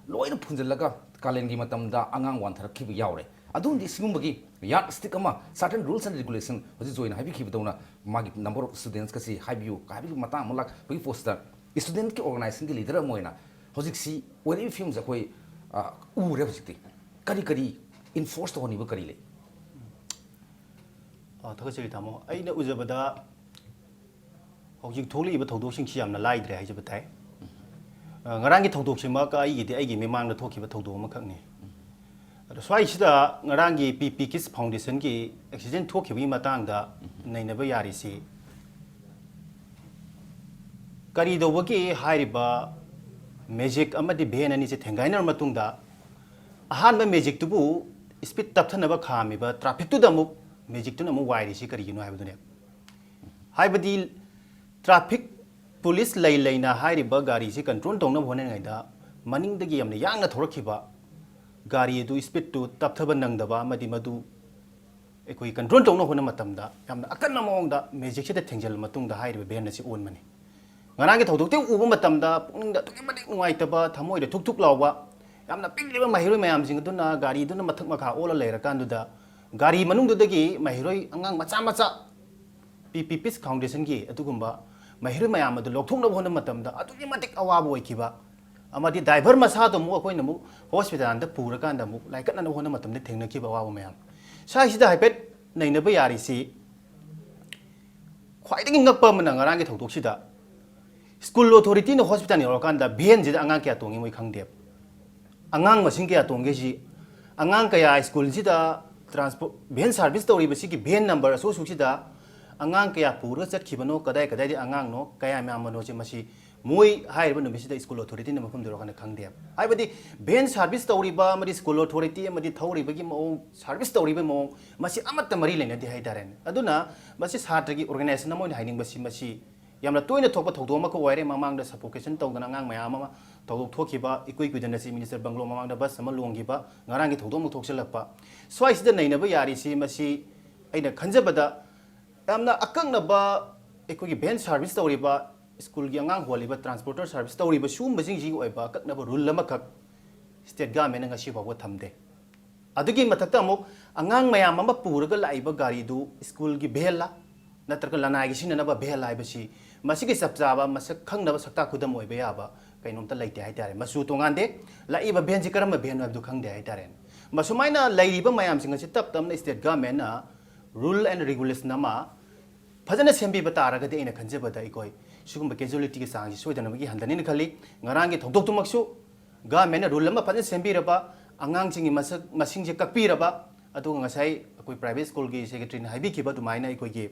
ꯂꯣꯏꯅ ꯐꯨꯟꯖꯜꯂꯒ ꯀꯥꯂꯦꯟꯒꯤ ꯃꯇꯝꯗ ꯑꯉꯥꯡ ꯋꯥꯟꯊꯔꯛꯈꯤꯕ ꯌꯥꯎꯔꯦ꯫ ꯑꯗꯨꯝꯗꯤ ꯁꯤꯒꯨꯝꯕꯒꯤ yardstick ꯑꯃ, certain rules and regulation, ꯍꯧꯖꯤꯛ ꯖꯣꯏꯅ ꯍꯥꯏꯕꯤꯈꯤꯕꯗꯧꯅ, ꯃꯥꯒꯤ number of students ꯀꯁꯤ ꯍꯥꯏꯕꯤꯌꯨ ꯍꯥꯏꯕꯒꯤ ꯃꯇꯥꯡ ꯑꯃ ꯂꯥꯛꯄꯒꯤ ꯄꯣꯠꯁꯤꯗ, student ꯀꯤ organization ꯒꯤ leader ꯑꯃ ꯑꯣꯏꯅ ꯍꯧꯖꯤꯛꯁꯤ ꯑꯣꯏꯔꯤꯕ ꯐꯤꯕꯝꯁꯦ ꯑꯩꯈꯣꯏ, ꯑ, ꯎꯔꯦ ꯍꯧꯖꯤꯛꯇꯤ꯫ ꯀꯔꯤ ꯀꯔꯤ enforce ꯇꯧꯍꯟꯅꯤꯡꯕ ꯀꯔꯤ ꯂꯩ? ꯑ, ꯊꯥꯒꯠꯆꯔꯤ ꯇꯥꯃꯣ꯫ ꯑꯩꯅ ꯎꯖꯕꯗ ꯍꯧꯖꯤꯛ ꯊꯣꯛꯂꯛꯏꯕ ꯊꯧꯗꯣꯛꯁꯤꯡꯁꯤ ꯌꯥꯝꯅ ꯂꯥꯏꯗ꯭ꯔꯦ ꯍꯥꯏꯖꯕ ꯇꯥꯏ꯫ ꯑ, ꯉꯔꯥꯡꯒꯤ ꯊꯧꯗꯣꯛꯁꯤꯃꯛ ꯑꯩꯒꯤꯗꯤ ꯑꯩꯒꯤ ꯃꯤꯃꯥꯡꯗ ꯊꯣꯛꯈꯤꯕ ꯊꯧꯗꯣꯛ ꯑꯃꯈꯛꯅꯤ꯫ ꯑꯗꯣ ꯁ꯭ꯋꯥꯏꯁꯤꯗ ꯉꯔꯥꯡꯒꯤ P P Kids Foundation ꯒꯤ accident ꯊꯣꯛꯈꯤꯕꯒꯤ ꯃꯇꯥꯡꯗ ꯅꯩꯅꯕ ꯌꯥꯔꯤꯁꯤ, ꯀꯔꯤ ꯇꯧꯕꯒꯤ ꯍꯥꯏꯔꯤꯕ magic ꯑꯃꯗꯤ van ꯑꯅꯤꯁꯦ ꯊꯦꯡꯒꯥꯏꯅꯔ ꯃꯇꯨꯡꯗ ꯑꯍꯥꯟꯕ magic ꯇꯨꯕꯨ speed ꯇꯞꯊꯅꯕ ꯈꯥꯝꯃꯤꯕ traffic ꯇꯨꯗ ꯑꯃꯨꯛ magic ꯇꯨꯅ ꯑꯃꯨꯛ ꯋꯥꯏꯔꯤꯁꯤ ꯀꯔꯤꯒꯤꯅꯣ ꯍꯥꯏꯕꯗꯨꯅꯦ꯫ ꯍꯥꯏꯕꯗꯤ ꯇ꯭ꯔꯥꯐꯤꯛ ꯄꯨꯂꯤꯁ ꯂꯩ ꯂꯩꯅ ꯍꯥꯏꯔꯤꯕ ꯒꯥꯔꯤꯁꯤ ꯀꯟꯇ꯭ꯔꯣꯜ ꯇꯧꯅꯕ ꯍꯣꯠꯅꯔꯤꯉꯩꯗ ꯃꯅꯤꯡꯗꯒꯤ ꯌꯥꯝꯅ ꯌꯥꯡꯅ ꯊꯧꯔꯛꯈꯤꯕ ꯒꯥꯔꯤ ꯑꯗꯨ ꯁ꯭ꯄꯤꯠꯇꯨ ꯇꯞꯊꯕ ꯅꯪꯗꯕ ꯑꯃꯗꯤ ꯃꯗꯨ ꯑꯩꯈꯣꯏ ꯀꯟꯇ꯭ꯔꯣꯜ ꯇꯧꯅꯕ ꯍꯣꯠꯅꯕ ꯃꯇꯝꯗ ꯌꯥꯝꯅ ꯑꯀꯟꯕ ꯃꯑꯣꯡꯗ ꯃꯦꯖꯤꯛꯁꯤꯗ ꯊꯦꯡꯖꯤꯜꯂ ꯃꯇꯨꯡꯗ ꯍꯥꯏꯔꯤꯕ ꯚꯦꯟ ꯑꯁꯤ ꯑꯣꯟꯕꯅꯤ꯫ ꯉꯔꯥꯡꯒꯤ ꯊꯧꯗꯣꯛꯇꯨ ꯎꯕ ꯃꯇꯝꯗ ꯄꯨꯛꯅꯤꯡꯗ ꯑꯗꯨꯛꯀꯤ ꯃꯇꯤꯛ ꯅꯨꯡꯉꯥꯏꯇꯕ, ꯊꯃꯣꯏꯗ ꯊꯨꯛ ꯊꯨꯛ ꯂꯥꯎꯕ, ꯌꯥꯝꯅ ꯄꯤꯛꯂꯤꯕ ꯃꯍꯩꯔꯣꯏ ꯃꯌꯥꯝꯁꯤꯡ ꯑꯗꯨꯅ ꯒꯥꯔꯤꯗꯨꯅ ꯃꯊꯛ ꯃꯈꯥ ꯑꯣꯜꯂ ꯂꯩꯔꯀꯥꯟꯗꯨꯗ ꯒꯥꯔꯤ ꯃꯅꯨꯡꯗꯨꯗꯒꯤ ꯃꯍꯩꯔꯣꯏ ꯑꯉꯥꯡ ꯃꯆꯥ ꯃꯆꯥ ꯄꯤ ꯄꯤ ꯄꯤꯁ ꯐꯥꯎꯟꯗꯦꯁꯟꯒꯤ ꯑꯗꯨꯒꯨꯝꯕ ꯃꯍꯩꯔꯣꯏ ꯃꯌꯥꯝ ꯑꯗꯨ ꯂꯧꯊꯣꯛꯅꯕ ꯍꯣꯠꯅꯕ ꯃꯇꯝꯗ ꯑꯗꯨꯛꯀꯤ ꯃꯇꯤꯛ ꯑꯋꯥꯕ ꯑꯣꯏꯈꯤꯕ, ꯑꯃꯗꯤ ꯗ꯭ꯔꯥꯏꯚꯔ ꯃꯁꯥꯗꯣ ꯑꯃꯨꯛ ꯑꯩꯈꯣꯏꯅ ꯑꯃꯨꯛ ꯍꯣꯁꯄꯤꯇꯥꯜꯗ ꯄꯨꯔꯀꯥꯟꯗ ꯑꯃꯨꯛ ꯂꯥꯏꯀꯠꯅꯅꯕ ꯍꯣꯠꯅꯕ ꯃꯇꯝꯗ ꯊꯦꯡꯅꯈꯤꯕ ꯑꯋꯥꯕ ꯃꯌꯥꯝ꯫ ꯁ꯭ꯋꯥꯏꯁꯤꯗ ꯍꯥꯏꯐꯦꯠ ꯅꯩꯅꯕ ꯌꯥꯔꯤꯁꯤ, ꯈ꯭ꯋꯥꯏꯗꯒꯤ ꯉꯛꯄ ꯑꯃꯅ ꯉꯔꯥꯡꯒꯤ ꯊꯧꯗꯣꯛꯁꯤꯗ ꯁ꯭ꯀꯨꯜ ꯑꯣꯊꯣꯔꯤꯇꯤꯅ ꯍꯣꯁꯄꯤꯇꯥꯜ ꯌꯧꯔꯀꯥꯟꯗ ꯚꯦꯟꯁꯤꯗ ꯑꯉꯥꯡ ꯀꯌꯥ ꯇꯣꯡꯉꯤ ꯃꯣꯏ ꯈꯪꯗꯦꯕ꯫ ꯑꯉꯥꯡ ꯃꯁꯤꯡ ꯀꯌꯥ ꯇꯣꯡꯒꯦ ꯁꯤ, ꯑꯉꯥꯡ ꯀꯌꯥ ꯁ꯭ꯀꯨꯜꯁꯤꯗ ꯇ꯭ꯔꯥꯟꯁꯄꯣꯔꯠ ꯚꯦꯟ ꯁꯥꯔꯚꯤꯁ ꯇꯧꯔꯤꯕꯁꯤꯒꯤ ꯚꯦꯟ ꯅꯝꯕꯔ ꯑꯁꯨꯛ ꯑꯁꯨꯛꯁꯤꯗ ꯑꯉꯥꯡ ꯀꯌꯥ ꯄꯨꯔꯒ ꯆꯠꯈꯤꯕꯅꯣ, ꯀꯗꯥꯏ ꯀꯗꯥꯏꯗꯒꯤ ꯑꯉꯥꯡꯅꯣ, ꯀꯌꯥꯝ ꯌꯥꯝꯕꯅꯣꯁꯦ ꯃꯁꯤ ꯃꯣꯏ ꯍꯥꯏꯔꯤꯕ ꯅꯨꯃꯤꯠꯁꯤꯗ ꯁ꯭ꯀꯨꯜ ꯑꯣꯊꯣꯔꯤꯇꯤꯅ ꯃꯐꯝꯗꯨ ꯌꯧꯔꯀꯥꯟꯗ ꯈꯪꯗꯦꯕ꯫ ꯍꯥꯏꯕꯗꯤ ꯚꯦꯟ ꯁꯥꯔꯚꯤꯁ ꯇꯧꯔꯤꯕ ꯑꯃꯗꯤ ꯁ꯭ꯀꯨꯜ ꯑꯣꯊꯣꯔꯤꯇꯤ ꯑꯃꯗꯤ ꯊꯧꯔꯤꯕꯒꯤ ꯃꯑꯣꯡ, ꯁꯥꯔꯚꯤꯁ ꯇꯧꯔꯤꯕꯒꯤ ꯃꯑꯣꯡ, ꯃꯁꯤ ꯑꯃꯠꯇ ꯃꯔꯤ ꯂꯩꯅꯗꯦ ꯍꯥꯏꯇꯥꯔꯦꯅꯦ꯫ ꯑꯗꯨꯅ ꯃꯁꯤ ꯁꯥꯇ꯭ꯔꯒꯤ ꯑꯣꯔꯒꯅꯥꯏꯖꯦꯁꯟ ꯑꯃ ꯑꯣꯏꯅ ꯍꯥꯏꯅꯤꯡꯕꯁꯤ, ꯃꯁꯤ ꯌꯥꯝꯅ ꯇꯣꯏꯅ ꯊꯣꯛꯄ ꯊꯧꯗꯣꯛ ꯑꯃꯈꯛ ꯑꯣꯏꯔꯦ꯫ ꯃꯃꯥꯡꯗ ꯁꯐꯣꯀꯦꯁꯟ ꯇꯧꯗꯅ ꯑꯉꯥꯡ ꯃꯌꯥꯝ ꯑꯃ ꯊꯧꯗꯣꯛ ꯊꯣꯛꯈꯤꯕ, ꯏꯀꯨꯏ ꯀꯨꯏꯗꯅ ꯆꯤꯐ ꯃꯤꯅꯤꯁꯇꯔ ꯕꯪꯒ꯭ꯂꯣ ꯃꯃꯥꯡꯗ ꯕꯁ ꯑꯃ ꯂꯣꯡꯈꯤꯕ, ꯉꯔꯥꯡꯒꯤ ꯊꯧꯗꯣꯛ ꯑꯃ ꯊꯣꯛꯆꯤꯜꯂꯛꯄ꯫ ꯁ꯭ꯋꯥꯏꯁꯤꯗ ꯅꯩꯅꯕ ꯌꯥꯔꯤꯁꯤ, ꯃꯁꯤ ꯑꯩꯅ ꯈꯟꯖꯕꯗ ꯌꯥꯝꯅ ꯑꯀꯛꯅꯕ ꯑꯩꯈꯣꯏꯒꯤ ꯚꯦꯟ ꯁꯥꯔꯚꯤꯁ ꯇꯧꯔꯤꯕ, ꯁ꯭ꯀꯨꯜꯒꯤ ꯑꯉꯥꯡ ꯍꯣꯜꯂꯤꯕ, ꯇ꯭ꯔꯥꯟꯁꯄꯣꯔꯇꯔ ꯁꯥꯔꯚꯤꯁ ꯇꯧꯔꯤꯕ, ꯁꯤꯒꯨꯝꯕꯁꯤꯡꯁꯤꯒꯤ ꯑꯣꯏꯕ ꯑꯀꯛꯅꯕ ꯔꯨꯜ ꯑꯃꯈꯛ ꯁ꯭ꯇꯦꯠ ꯒꯚꯔꯟꯃꯦꯟꯠꯅ ꯉꯁꯤ ꯐꯥꯎꯕ ꯊꯝꯗꯦ꯫ ꯑꯗꯨꯒꯤ ꯃꯊꯛꯇ ꯑꯃꯨꯛ ꯑꯉꯥꯡ ꯃꯌꯥꯝ ꯑꯃ ꯄꯨꯔꯒ ꯂꯥꯛꯏꯕ ꯒꯥꯔꯤꯗꯨ ꯁ꯭ꯀꯨꯜꯒꯤ ꯚꯦꯟꯂ ꯅꯠꯇ꯭ꯔꯒ ꯂꯅꯥꯏꯒꯤ ꯁꯤꯖꯤꯟꯅꯅꯕ ꯚꯦꯟ ꯍꯥꯏꯕꯁꯤ, ꯃꯁꯤꯒꯤ ꯆꯞ ꯆꯥꯕ ꯃꯁꯛ ꯈꯪꯅꯕ, ꯁꯛꯇꯥꯛ ꯈꯨꯗꯝ ꯑꯣꯏꯕ ꯌꯥꯕ ꯀꯩꯅꯣꯝꯇ ꯂꯩꯇꯦ ꯍꯥꯏꯇꯥꯔꯦ꯫ ꯃꯆꯨ ꯇꯣꯉꯥꯟꯗꯦ, ꯂꯥꯛꯏꯕ ꯚꯦꯟꯁꯤ ꯀꯔꯝꯕ ꯚꯦꯟ ꯍꯥꯏꯕꯗꯨ ꯈꯪꯗꯦ ꯍꯥꯏꯇꯥꯔꯦ꯫ ꯃꯁꯨꯃꯥꯏꯅ ꯂꯩꯔꯤꯕ ꯃꯌꯥꯝꯁꯤꯡ ꯑꯁꯤ ꯇꯞ ꯇꯞꯅ ꯁ꯭ꯇꯦꯠ ꯒꯚꯔꯟꯃꯦꯟꯠꯅ ꯔꯨꯜ ꯑꯦꯟ ꯔꯤꯒꯨꯂꯦꯁꯟ ꯑꯃ ꯐꯖꯅ ꯁꯦꯝꯕꯤꯕ ꯇꯥꯔꯒꯗꯤ, ꯑꯩꯅ ꯈꯟꯖꯕꯗ ꯑꯩꯈꯣꯏ ꯁꯤꯒꯨꯝꯕ ꯀꯦꯖꯨꯋꯦꯂꯤꯇꯤꯒꯤ ꯆꯥꯡꯁꯤ ꯁꯣꯏꯗꯅꯕꯒꯤ ꯍꯟꯊꯅꯤꯅ ꯈꯜꯂꯤ꯫ ꯉꯔꯥꯡꯒꯤ ꯊꯧꯗꯣꯛꯇꯨꯃꯛꯁꯨ ꯒꯚꯔꯟꯃꯦꯟꯠꯅ ꯔꯨꯜ ꯑꯃ ꯐꯖꯅ ꯁꯦꯝꯕꯤꯔꯕ, ꯑꯉꯥꯡꯁꯤꯡꯒꯤ ꯃꯁꯛ, ꯃꯁꯤꯡꯁꯦ ꯀꯛꯄꯤꯔꯕ, ꯑꯗꯨꯒ ꯉꯁꯥꯏ ꯑꯩꯈꯣꯏ ꯄ꯭ꯔꯥꯏꯚꯦꯠ ꯁ꯭ꯀꯨꯜꯒꯤ ꯁꯦꯀ꯭ꯔꯦꯇꯔꯤꯅ ꯍꯥꯏꯕꯤꯈꯤꯕ ꯑꯗꯨꯃꯥꯏꯅ ꯑꯩꯈꯣꯏꯒꯤ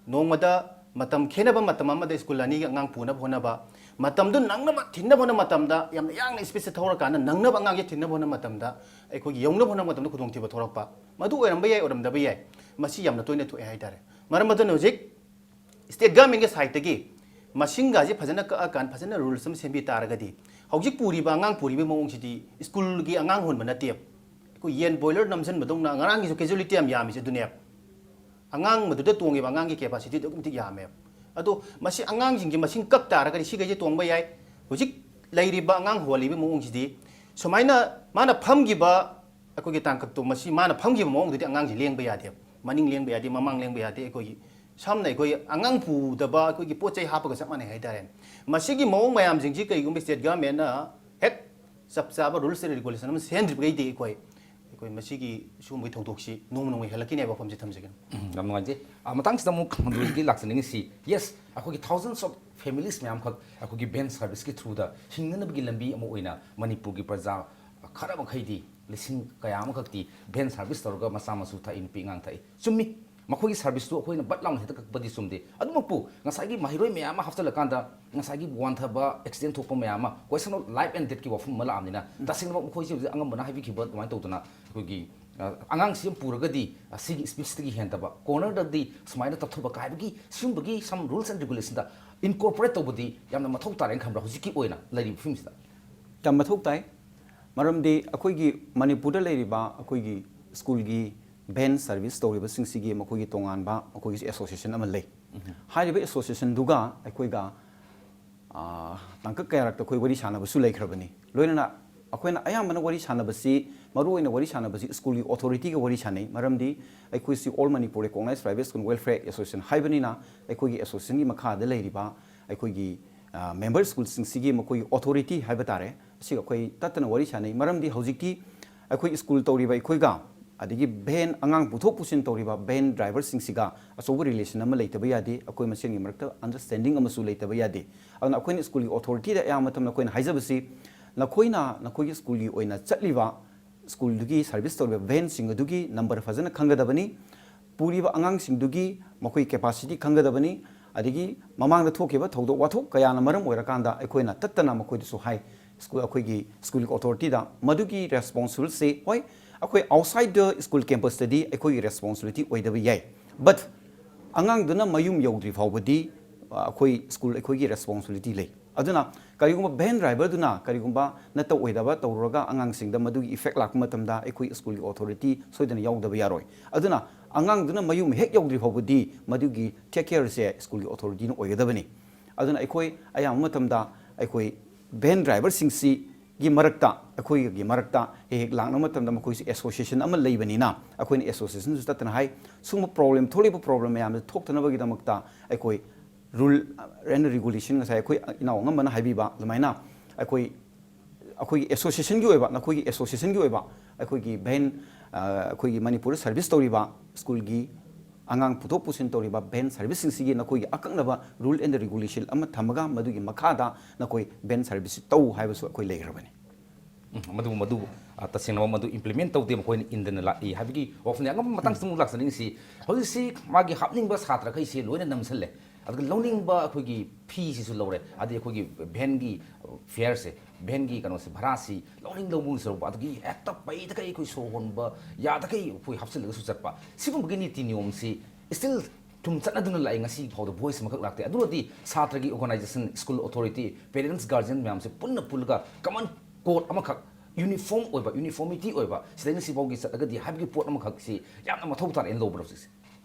ꯅꯣꯡꯃꯗ ꯃꯇꯝ ꯈꯦꯠꯅꯕ ꯃꯇꯝ ꯑꯃꯗ ꯁ꯭ꯀꯨꯜ ꯑꯅꯤꯒꯤ ꯑꯉꯥꯡ ꯄꯨꯅꯕ ꯍꯣꯠꯅꯕ, ꯃꯇꯝꯗꯨ ꯅꯪꯅꯕ ꯊꯤꯟꯅꯕ ꯍꯣꯠꯅꯕ ꯃꯇꯝꯗ ꯌꯥꯝꯅ ꯌꯥꯡꯅ ꯁ꯭ꯄꯤꯗꯇ ꯊꯧꯔꯀꯥꯟꯗ ꯅꯪꯅꯕ ꯑꯉꯥꯡꯁꯦ ꯊꯤꯟꯅꯕ ꯍꯣꯠꯅꯕ ꯃꯇꯝꯗ, ꯑꯩꯈꯣꯏꯒꯤ ꯌꯧꯅꯕ ꯍꯣꯠꯅꯕ ꯃꯇꯝꯗ ꯈꯨꯗꯣꯡꯊꯤꯕ ꯊꯣꯛꯂꯛꯄ, ꯃꯗꯨ ꯑꯣꯏꯔꯝꯕ ꯌꯥꯏ, ꯑꯣꯏꯔꯝꯗꯕ ꯌꯥꯏ꯫ ꯃꯁꯤ ꯌꯥꯝꯅ ꯇꯣꯏꯅ ꯊꯣꯛꯑꯦ ꯍꯥꯏꯇꯥꯔꯦ꯫ ꯃꯔꯝ ꯑꯗꯨꯅ ꯍꯧꯖꯤꯛ ꯁ꯭ꯇꯦꯠ ꯒꯚꯔꯟꯃꯦꯟꯒꯤ ꯁꯥꯏꯠꯇꯒꯤ ꯃꯁꯤꯡꯒꯁꯦ ꯐꯖꯅ ꯀꯛꯑꯀꯥꯟꯗ ꯐꯖꯅ ꯔꯨꯜꯁ ꯑꯃ ꯁꯦꯝꯕꯤ ꯇꯥꯔꯒꯗꯤ, ꯍꯧꯖꯤꯛ ꯄꯨꯔꯤꯕ ꯑꯉꯥꯡ ꯄꯨꯔꯤꯕ ꯃꯑꯣꯡꯁꯤꯗꯤ ꯁ꯭ꯀꯨꯜꯒꯤ ꯑꯉꯥꯡ ꯍꯣꯟꯕ ꯅꯠꯇꯦꯕ꯫ ꯑꯩꯈꯣꯏ ꯌꯦꯟ ꯕꯣꯏꯂꯔ ꯅꯝꯁꯤꯟꯕꯗꯧꯅ ꯉꯔꯥꯡꯒꯤꯁꯨ ꯀꯦꯖꯨꯋꯦꯂꯤꯇꯤ ꯌꯥꯝ ꯌꯥꯝꯃꯤꯁꯦ ꯑꯗꯨꯅꯦꯕ꯫ ꯑꯉꯥꯡ ꯃꯗꯨꯗ ꯇꯣꯡꯉꯤꯕ ꯑꯉꯥꯡꯒꯤ ꯀꯦꯄꯥꯁꯤꯇꯤꯗꯤ ꯑꯗꯨꯛꯀꯤ ꯃꯇꯤꯛ ꯌꯥꯝꯃꯦꯕ꯫ ꯑꯗꯣ ꯃꯁꯤ ꯑꯉꯥꯡꯁꯤꯡꯁꯦ ꯃꯁꯤꯡ ꯀꯛ ꯇꯥꯔꯒꯗꯤ ꯁꯤꯈꯩꯁꯦ ꯇꯣꯡꯕ ꯌꯥꯏ꯫ ꯍꯧꯖꯤꯛ ꯂꯩꯔꯤꯕ ꯑꯉꯥꯡ ꯍꯣꯜꯂꯤꯕ ꯃꯑꯣꯡꯁꯤꯗꯤ, ꯁꯨꯃꯥꯏꯅ ꯃꯥꯅ ꯐꯝꯈꯤꯕ ꯑꯩꯈꯣꯏꯒꯤ ꯇꯥꯡꯀꯛꯇꯣ, ꯃꯁꯤ ꯃꯥꯅ ꯐꯝꯈꯤꯕ ꯃꯑꯣꯡꯗꯨꯗꯤ ꯑꯉꯥꯡꯁꯤ ꯂꯦꯡꯕ ꯌꯥꯗꯦꯕ, ꯃꯅꯤꯡ ꯂꯦꯡꯕ ꯌꯥꯗꯦ, ꯃꯃꯥꯡ ꯂꯦꯡꯕ ꯌꯥꯗꯦ꯫ ꯑꯩꯈꯣꯏꯒꯤ ꯁꯝꯅ ꯑꯩꯈꯣꯏ ꯑꯉꯥꯡ ꯄꯨꯗꯕ ꯑꯩꯈꯣꯏꯒꯤ ꯄꯣꯠ ꯆꯩ ꯍꯥꯞꯄꯒ ꯆꯞ ꯃꯥꯟꯅꯩ ꯍꯥꯏꯇꯥꯔꯦ꯫ ꯃꯁꯤꯒꯤ ꯃꯑꯣꯡ ꯃꯌꯥꯝꯁꯤꯡꯁꯤ ꯀꯩꯒꯨꯝꯕ ꯁ꯭ꯇꯦꯠ ꯒꯚꯔꯟꯃꯦꯟꯅ ꯍꯦꯛ ꯆꯞ ꯆꯥꯕ ꯔꯨꯜꯁ ꯑꯦꯟ ꯔꯤꯒꯨꯂꯦꯁꯟ ꯑꯃ ꯁꯦꯝꯗ꯭ꯔꯤꯕꯈꯩꯗꯤ ꯑꯩꯈꯣꯏ, ꯑꯩꯈꯣꯏ ꯃꯁꯤꯒꯤ ꯁꯤꯒꯨꯝꯕꯒꯤ ꯊꯧꯗꯣꯛꯁꯤ ꯅꯣꯡꯃ ꯅꯣꯡꯃꯒꯤ ꯍꯦꯜꯂꯛꯈꯤꯅꯦꯕ, ꯋꯥꯐꯝꯁꯦ ꯊꯝꯖꯒꯦ꯫ ꯎꯝ, ꯌꯥꯝ ꯅꯨꯡꯉꯥꯏꯖꯩ꯫ ꯑ, ꯃꯇꯥꯡꯁꯤꯗ ꯑꯃꯨꯛ ꯍꯪꯗꯣꯛꯀꯦ ꯂꯥꯛꯆꯅꯤꯡꯉꯤꯁꯤ, ꯌꯦꯁ, ꯑꯩꯈꯣꯏꯒꯤ thousands of families ꯃꯌꯥꯝꯈꯛ ꯑꯩꯈꯣꯏꯒꯤ ꯚꯦꯟ ꯁꯥꯔꯚꯤꯁꯀꯤ ꯊ꯭ꯔꯨꯗ ꯍꯤꯡꯅꯅꯕꯒꯤ ꯂꯝꯕꯤ ꯑꯃ ꯑꯣꯏꯅ ꯃꯅꯤꯄꯨꯔꯒꯤ ꯄ꯭ꯔꯖꯥ ꯈꯔ ꯃꯈꯩꯗꯤ, ꯂꯤꯁꯤꯡ ꯀꯌꯥ ꯑꯃꯈꯛꯇꯤ ꯚꯦꯟ ꯁꯥꯔꯚꯤꯁ ꯇꯧꯔꯒ ꯃꯆꯥ ꯃꯁꯨ ꯊꯥꯛꯏ, ꯅꯨꯄꯤ ꯑꯉꯥꯡ ꯊꯥꯛꯏ꯫ ꯆꯨꯝꯃꯤ, ꯃꯈꯣꯏꯒꯤ ꯁꯥꯔꯚꯤꯁꯇꯨ ꯑꯩꯈꯣꯏꯅ ꯕꯠ ꯂꯥꯎꯅ ꯍꯦꯛꯇ ꯀꯛꯄꯗꯤ ꯆꯨꯝꯗꯦ꯫ ꯑꯗꯨꯃꯛꯄꯨ ꯉꯁꯥꯏꯒꯤ ꯃꯍꯩꯔꯣꯏ ꯃꯌꯥꯝ ꯑꯃ ꯍꯥꯞꯆꯤꯜꯂꯀꯥꯟꯗ ꯉꯁꯥꯏꯒꯤ ꯋꯥꯟꯊꯕ, ꯑꯦꯛꯁꯤꯗꯦꯟ ꯊꯣꯛꯄ ꯃꯌꯥꯝ ꯑꯃ, question of life and deathꯀꯤ ꯋꯥꯐꯝ ꯑꯃ ꯂꯥꯛꯑꯕꯅꯤꯅ, ꯇꯁꯦꯡꯅꯃꯛ ꯃꯈꯣꯏꯁꯦ ꯍꯧꯖꯤꯛ ꯑꯉꯝꯕꯅ ꯍꯥꯏꯕꯤꯈꯤꯕ ꯑꯗꯨꯃꯥꯏꯅ ꯇꯧꯗꯅ ꯑꯩꯈꯣꯏꯒꯤ, ꯑ, ꯑꯉꯥꯡꯁꯤ ꯑꯃ ꯄꯨꯔꯒꯗꯤ, ꯑ, ꯁꯤꯒꯤ ꯁ꯭ꯄꯤꯠꯁꯤꯗꯒꯤ ꯍꯦꯟꯗꯕ, ꯀꯣꯔꯅꯔꯗꯗꯤ ꯁꯨꯃꯥꯏꯅ ꯇꯞꯊꯕ ꯀꯥꯏꯕꯒꯤ ꯁꯤꯒꯨꯝꯕꯒꯤ some rules and regulationꯗ incorporate ꯇꯧꯕꯗꯤ ꯌꯥꯝꯅ ꯃꯊꯧ ꯇꯥꯔꯦꯅ ꯈꯟꯕ꯭ꯔꯥ ꯍꯧꯖꯤꯛꯀꯤ ꯑꯣꯏꯅ ꯂꯩꯔꯤꯕ ꯐꯤꯕꯝꯁꯤꯗ? ꯌꯥꯝ ꯃꯊꯧ ꯇꯥꯏ꯫ ꯃꯔꯝꯗꯤ ꯑꯩꯈꯣꯏꯒꯤ ꯃꯅꯤꯄꯨꯔꯗ ꯂꯩꯔꯤꯕ ꯑꯩꯈꯣꯏꯒꯤ ꯁ꯭ꯀꯨꯜꯒꯤ ꯚꯦꯟ ꯁꯥꯔꯚꯤꯁ ꯇꯧꯔꯤꯕꯁꯤꯡꯁꯤꯒꯤ ꯃꯈꯣꯏꯒꯤ ꯇꯣꯉꯥꯟꯕ ꯃꯈꯣꯏꯒꯤ ꯑꯦꯁꯣꯁꯤꯌꯦꯁꯟ ꯑꯃ ꯂꯩ꯫ ꯍꯥꯏꯔꯤꯕ ꯑꯦꯁꯣꯁꯤꯌꯦꯁꯟꯗꯨꯒ ꯑꯩꯈꯣꯏꯒ, ꯑ, ꯇꯥꯡꯀꯛ ꯀꯌꯥꯔꯛꯇ ꯑꯩꯈꯣꯏ ꯋꯥꯔꯤ ꯁꯥꯟꯅꯕꯁꯨ ꯂꯩꯈ꯭ꯔꯕꯅꯤ꯫ ꯂꯣꯏꯅꯅ ꯑꯩꯈꯣꯏꯅ ꯑꯌꯥꯝꯕꯅ ꯋꯥꯔꯤ ꯁꯥꯟꯅꯕꯁꯤ, ꯃꯔꯨꯑꯣꯏꯅ ꯋꯥꯔꯤ ꯁꯥꯟꯅꯕꯁꯤ ꯁ꯭ꯀꯨꯜꯒꯤ ꯑꯣꯊꯣꯔꯤꯇꯤꯒ ꯋꯥꯔꯤ ꯁꯥꯟꯅꯩ꯫ ꯃꯔꯝꯗꯤ ꯑꯩꯈꯣꯏꯁꯤ All Manipur Recognized Private School Welfare Association ꯍꯥꯏꯕꯅꯤꯅ, ꯑꯩꯈꯣꯏꯒꯤ ꯑꯦꯁꯣꯁꯤꯌꯦꯁꯟꯒꯤ ꯃꯈꯥꯗ ꯂꯩꯔꯤꯕ ꯑꯩꯈꯣꯏꯒꯤ, ꯑ, ꯃꯦꯝꯕꯔ ꯁ꯭ꯀꯨꯜꯁꯤꯡꯁꯤꯒꯤ ꯃꯈꯣꯏꯒꯤ ꯑꯣꯊꯣꯔꯤꯇꯤ ꯍꯥꯏꯕ ꯇꯥꯔꯦ, ꯑꯁꯤꯒ ꯑꯩꯈꯣꯏ ꯇꯠꯇꯅ ꯋꯥꯔꯤ ꯁꯥꯟꯅꯩ꯫ ꯃꯔꯝꯗꯤ ꯍꯧꯖꯤꯛꯇꯤ ꯑꯩꯈꯣꯏ ꯁ꯭ꯀꯨꯜ ꯇꯧꯔꯤꯕ ꯑꯩꯈꯣꯏꯒ, ꯑꯗꯒꯤ ꯚꯦꯟ, ꯑꯉꯥꯡ ꯄꯨꯊꯣꯛ ꯄꯨꯁꯤꯟ ꯇꯧꯔꯤꯕ ꯚꯦꯟ ꯗ꯭ꯔꯥꯏꯚꯔꯁꯤꯡꯁꯤꯒ ꯑꯆꯧꯕ ꯔꯤꯂꯦꯁꯟ ꯑꯃ ꯂꯩꯇꯕ ꯌꯥꯗꯦ, ꯑꯩꯈꯣꯏ ꯃꯁꯦꯟꯒꯤ ꯃꯔꯛꯇ ꯑꯟꯗꯔꯁ꯭ꯇꯦꯟꯗꯤꯡ ꯑꯃꯁꯨ ꯂꯩꯇꯕ ꯌꯥꯗꯦ꯫ ꯑꯗꯨꯅ ꯑꯩꯈꯣꯏꯅ ꯁ꯭ꯀꯨꯜꯒꯤ ꯑꯣꯊꯣꯔꯤꯇꯤꯗ ꯑꯌꯥꯝꯕ ꯃꯇꯝꯗ ꯑꯩꯈꯣꯏꯅ ꯍꯥꯏꯖꯕꯁꯤ, ꯅꯈꯣꯏꯅ ꯅꯈꯣꯏꯒꯤ ꯁ꯭ꯀꯨꯜꯒꯤ ꯑꯣꯏꯅ ꯆꯠꯂꯤꯕ, ꯁ꯭ꯀꯨꯜꯗꯨꯒꯤ ꯁꯥꯔꯚꯤꯁ ꯇꯧꯔꯤꯕ ꯚꯦꯟꯁꯤꯡ ꯑꯗꯨꯒꯤ ꯅꯝꯕꯔ ꯐꯖꯅ ꯈꯪꯒꯗꯕꯅꯤ, ꯄꯨꯔꯤꯕ ꯑꯉꯥꯡꯁꯤꯡꯗꯨꯒꯤ ꯃꯈꯣꯏ ꯀꯦꯄꯥꯁꯤꯇꯤ ꯈꯪꯒꯗꯕꯅꯤ, ꯑꯗꯒꯤ ꯃꯃꯥꯡꯗ ꯊꯣꯛꯈꯤꯕ ꯊꯧꯗꯣꯛ ꯋꯥꯊꯣꯛ ꯀꯌꯥꯅ ꯃꯔꯝ ꯑꯣꯏꯔꯀꯥꯟꯗ ꯑꯩꯈꯣꯏꯅ ꯇꯠꯇꯅ ꯃꯈꯣꯏꯗꯁꯨ ꯍꯥꯏ, ꯁ꯭ꯀꯨꯜ, ꯑꯩꯈꯣꯏꯒꯤ ꯁ꯭ꯀꯨꯜꯒꯤ ꯑꯣꯊꯣꯔꯤꯇꯤꯗ꯫ ꯃꯗꯨꯒꯤ ꯔꯦꯁꯄꯣꯟꯁꯤꯕꯜꯁꯤ, ꯍꯣꯏ, ꯑꯩꯈꯣꯏ ꯑꯥꯎꯠꯁꯥꯏꯗ ꯗ ꯁ꯭ꯀꯨꯜ ꯀꯦꯝꯄꯁꯇꯗꯤ ꯑꯩꯈꯣꯏꯒꯤ ꯔꯦꯁꯄꯣꯟꯁꯤꯕꯤꯂꯤꯇꯤ ꯑꯣꯏꯗꯕ ꯌꯥꯏ, ꯕꯠ ꯑꯉꯥꯡꯗꯨꯅ ꯃꯌꯨꯝ ꯌꯧꯗ꯭ꯔꯤ ꯐꯥꯎꯕꯗꯤ, ꯑ, ꯑꯩꯈꯣꯏ ꯁ꯭ꯀꯨꯜ ꯑꯩꯈꯣꯏꯒꯤ ꯔꯦꯁꯄꯣꯟꯁꯤꯕꯤꯂꯤꯇꯤ ꯂꯩ꯫ ꯑꯗꯨꯅ ꯀꯔꯤꯒꯨꯝꯕ ꯚꯦꯟ ꯗ꯭ꯔꯥꯏꯚꯔꯗꯨꯅ ꯀꯔꯤꯒꯨꯝꯕ ꯅꯠꯇ ꯑꯣꯏꯗꯕ ꯇꯧꯔꯨꯔꯒ ꯑꯉꯥꯡꯁꯤꯡꯗ ꯃꯗꯨꯒꯤ ꯏꯐꯦꯛ ꯂꯥꯛꯄ ꯃꯇꯝꯗ ꯑꯩꯈꯣꯏ ꯁ꯭ꯀꯨꯜꯒꯤ ꯑꯣꯊꯣꯔꯤꯇꯤ ꯁꯣꯏꯗꯅ ꯌꯥꯎꯗꯕ ꯌꯥꯔꯣꯏ꯫ ꯑꯗꯨꯅ ꯑꯉꯥꯡꯗꯨꯅ ꯃꯌꯨꯝ ꯍꯦꯛ ꯌꯧꯗ꯭ꯔꯤ ꯐꯥꯎꯕꯗꯤ ꯃꯗꯨꯒꯤ ꯇꯦꯛ ꯀꯦꯌꯔꯁꯦ ꯁ꯭ꯀꯨꯜꯒꯤ ꯑꯣꯊꯣꯔꯤꯇꯤꯅ ꯑꯣꯏꯒꯗꯕꯅꯤ꯫ ꯑꯗꯨꯅ ꯑꯩꯈꯣꯏ ꯑꯌꯥꯝꯕ ꯃꯇꯝꯗ ꯑꯩꯈꯣꯏ ꯚꯦꯟ ꯗ꯭ꯔꯥꯏꯚꯔꯁꯤꯡꯁꯤꯒꯤ ꯃꯔꯛꯇ, ꯑꯩꯈꯣꯏꯒꯤ ꯃꯔꯛꯇ ꯍꯦꯛ ꯍꯦꯛ ꯂꯥꯛꯅꯕ ꯃꯇꯝꯗ ꯃꯈꯣꯏꯁꯨ ꯑꯦꯁꯣꯁꯤꯌꯦꯁꯟ ꯑꯃ ꯂꯩꯕꯅꯤꯅ ꯑꯩꯈꯣꯏꯅ ꯑꯦꯁꯣꯁꯤꯌꯦꯁꯟꯁꯨ ꯆꯠꯇꯅ ꯍꯥꯏ, ꯁꯨꯝꯕ ꯄ꯭ꯔꯣꯕ꯭ꯂꯦꯝ ꯊꯣꯛꯂꯤꯕ ꯄ꯭ꯔꯣꯕ꯭ꯂꯦꯝ ꯃꯌꯥꯝꯁꯦ ꯊꯣꯛꯇꯅꯕꯒꯤꯗꯃꯛꯇ ꯑꯩꯈꯣꯏ ꯔꯨꯜ ꯑꯦꯟ ꯔꯤꯒꯨꯂꯦꯁꯟ, ꯉꯁꯥꯏ ꯑꯩꯈꯣꯏ ꯏꯅꯥꯎ ꯑꯉꯝꯕꯅ ꯍꯥꯏꯕꯤꯕ ꯑꯗꯨꯃꯥꯏꯅ, ꯑꯩꯈꯣꯏ, ꯑꯩꯈꯣꯏꯒꯤ ꯑꯦꯁꯣꯁꯤꯌꯦꯁꯟꯒꯤ ꯑꯣꯏꯕ, ꯅꯈꯣꯏꯒꯤ ꯑꯦꯁꯣꯁꯤꯌꯦꯁꯟꯒꯤ ꯑꯣꯏꯕ ꯑꯩꯈꯣꯏꯒꯤ ꯚꯦꯟ, ꯑ, ꯑꯩꯈꯣꯏꯒꯤ ꯃꯅꯤꯄꯨꯔꯗ ꯁꯔꯚꯤꯁ ꯇꯧꯔꯤꯕ ꯁ꯭ꯀꯨꯜꯒꯤ ꯑꯉꯥꯡ ꯄꯨꯊꯣꯛ ꯄꯨꯁꯤꯟ ꯇꯧꯔꯤꯕ ꯚꯦꯟ ꯁꯔꯚꯤꯁꯁꯤꯡꯁꯤꯒꯤ ꯅꯈꯣꯏꯒꯤ ꯑꯀꯛꯅꯕ ꯔꯨꯜ ꯑꯦꯟ ꯔꯤꯒꯨꯂꯦꯁꯟ ꯑꯃ ꯊꯝꯃꯒ ꯃꯗꯨꯒꯤ ꯃꯈꯥꯗ ꯅꯈꯣꯏ ꯚꯦꯟ ꯁꯔꯚꯤꯁꯁꯤ ꯇꯧ ꯍꯥꯏꯕꯁꯨ ꯑꯩꯈꯣꯏ ꯂꯩꯈ꯭ꯔꯕꯅꯤ꯫ ꯎꯝ, ꯃꯗꯨ, ꯃꯗꯨ, ꯑ, ꯇꯁꯦꯡꯅ ꯃꯗꯨ ꯏꯝꯄ꯭ꯂꯤꯃꯦꯟ ꯇꯧꯗꯦ, ꯃꯈꯣꯏꯅ ꯏꯟꯗꯅ ꯂꯥꯛꯏ ꯍꯥꯏꯕꯒꯤ ꯋꯥꯐꯝꯅꯤ꯫ ꯑꯉꯝꯕ ꯃꯇꯥꯡꯁꯤꯗ ꯑꯃꯨꯛ ꯂꯥꯛꯆꯅꯤꯡꯉꯤꯁꯤ, ꯍꯧꯖꯤꯛꯁꯤ ꯃꯥꯒꯤ ꯍꯥꯞꯅꯤꯡꯕ ꯁꯥꯇ꯭ꯔꯈꯩꯁꯦ ꯂꯣꯏꯅ ꯅꯝꯁꯜꯂꯦ, ꯑꯗꯨꯒ ꯂꯧꯅꯤꯡꯕ ꯑꯩꯈꯣꯏꯒꯤ ꯐꯤꯁꯤꯁꯨ ꯂꯧꯔꯦ, ꯑꯗꯩ ꯑꯩꯈꯣꯏꯒꯤ ꯚꯦꯟꯒꯤ ꯐꯤꯌꯔꯁꯦ, ꯚꯦꯟꯒꯤ ꯀꯩꯅꯣꯁꯦ, ꯚꯔꯥꯁꯤ ꯂꯧꯅꯤꯡ ꯂꯧꯕꯒꯤ ꯁꯔꯨꯛ, ꯑꯗꯨꯒꯤ ꯍꯦꯛꯇ ꯄꯩꯗꯈꯩ ꯑꯩꯈꯣꯏ ꯁꯣꯔ ꯍꯣꯟꯕ ꯌꯥꯗꯈꯩ ꯑꯩꯈꯣꯏ ꯍꯥꯞꯆꯤꯜꯂꯒꯁꯨ ꯆꯠꯄ, ꯁꯤꯒꯨꯝꯕꯒꯤ ꯅꯤꯇꯤ ꯅꯤꯌꯣꯝꯁꯤ ꯁ꯭ꯇꯤꯜ ꯊꯨꯝ ꯆꯠꯅꯗꯨꯅ ꯂꯥꯛꯑꯦ꯫ ꯉꯁꯤ ꯐꯥꯎꯗ ꯚꯣꯏꯁ ꯑꯃꯈꯛ ꯂꯥꯛꯇꯦ꯫ ꯑꯗꯨꯅꯗꯤ ꯁꯥꯇ꯭ꯔꯒꯤ ꯑꯣꯔꯒꯅꯥꯏꯖꯦꯁꯟ, ꯁ꯭ꯀꯨꯜ ꯑꯣꯊꯣꯔꯤꯇꯤ, ꯄꯦꯔꯦꯟꯁ, ꯒꯥꯔꯖꯤꯌꯟ ꯃꯌꯥꯝꯁꯦ ꯄꯨꯟꯅ ꯄꯨꯜꯂꯒ ꯀꯃꯟ ꯀꯣꯗ ꯑꯃꯈꯛ, ꯌꯨꯅꯤꯐꯣꯔꯝ ꯑꯣꯏꯕ, ꯌꯨꯅꯤꯐꯣꯔꯃꯤꯇꯤ ꯑꯣꯏꯕ, ꯁꯤꯗꯩꯅ ꯁꯤꯐꯥꯎꯒꯤ ꯆꯠꯂꯒꯗꯤ ꯍꯥꯏꯕꯒꯤ ꯄꯣꯠ ꯑꯃꯈꯛꯁꯤ ꯌꯥꯝꯅ ꯃꯊꯧ ꯇꯥꯔꯦꯅ ꯂꯧꯕ꯭ꯔꯥ ꯍꯧꯖꯤꯛꯁꯦ?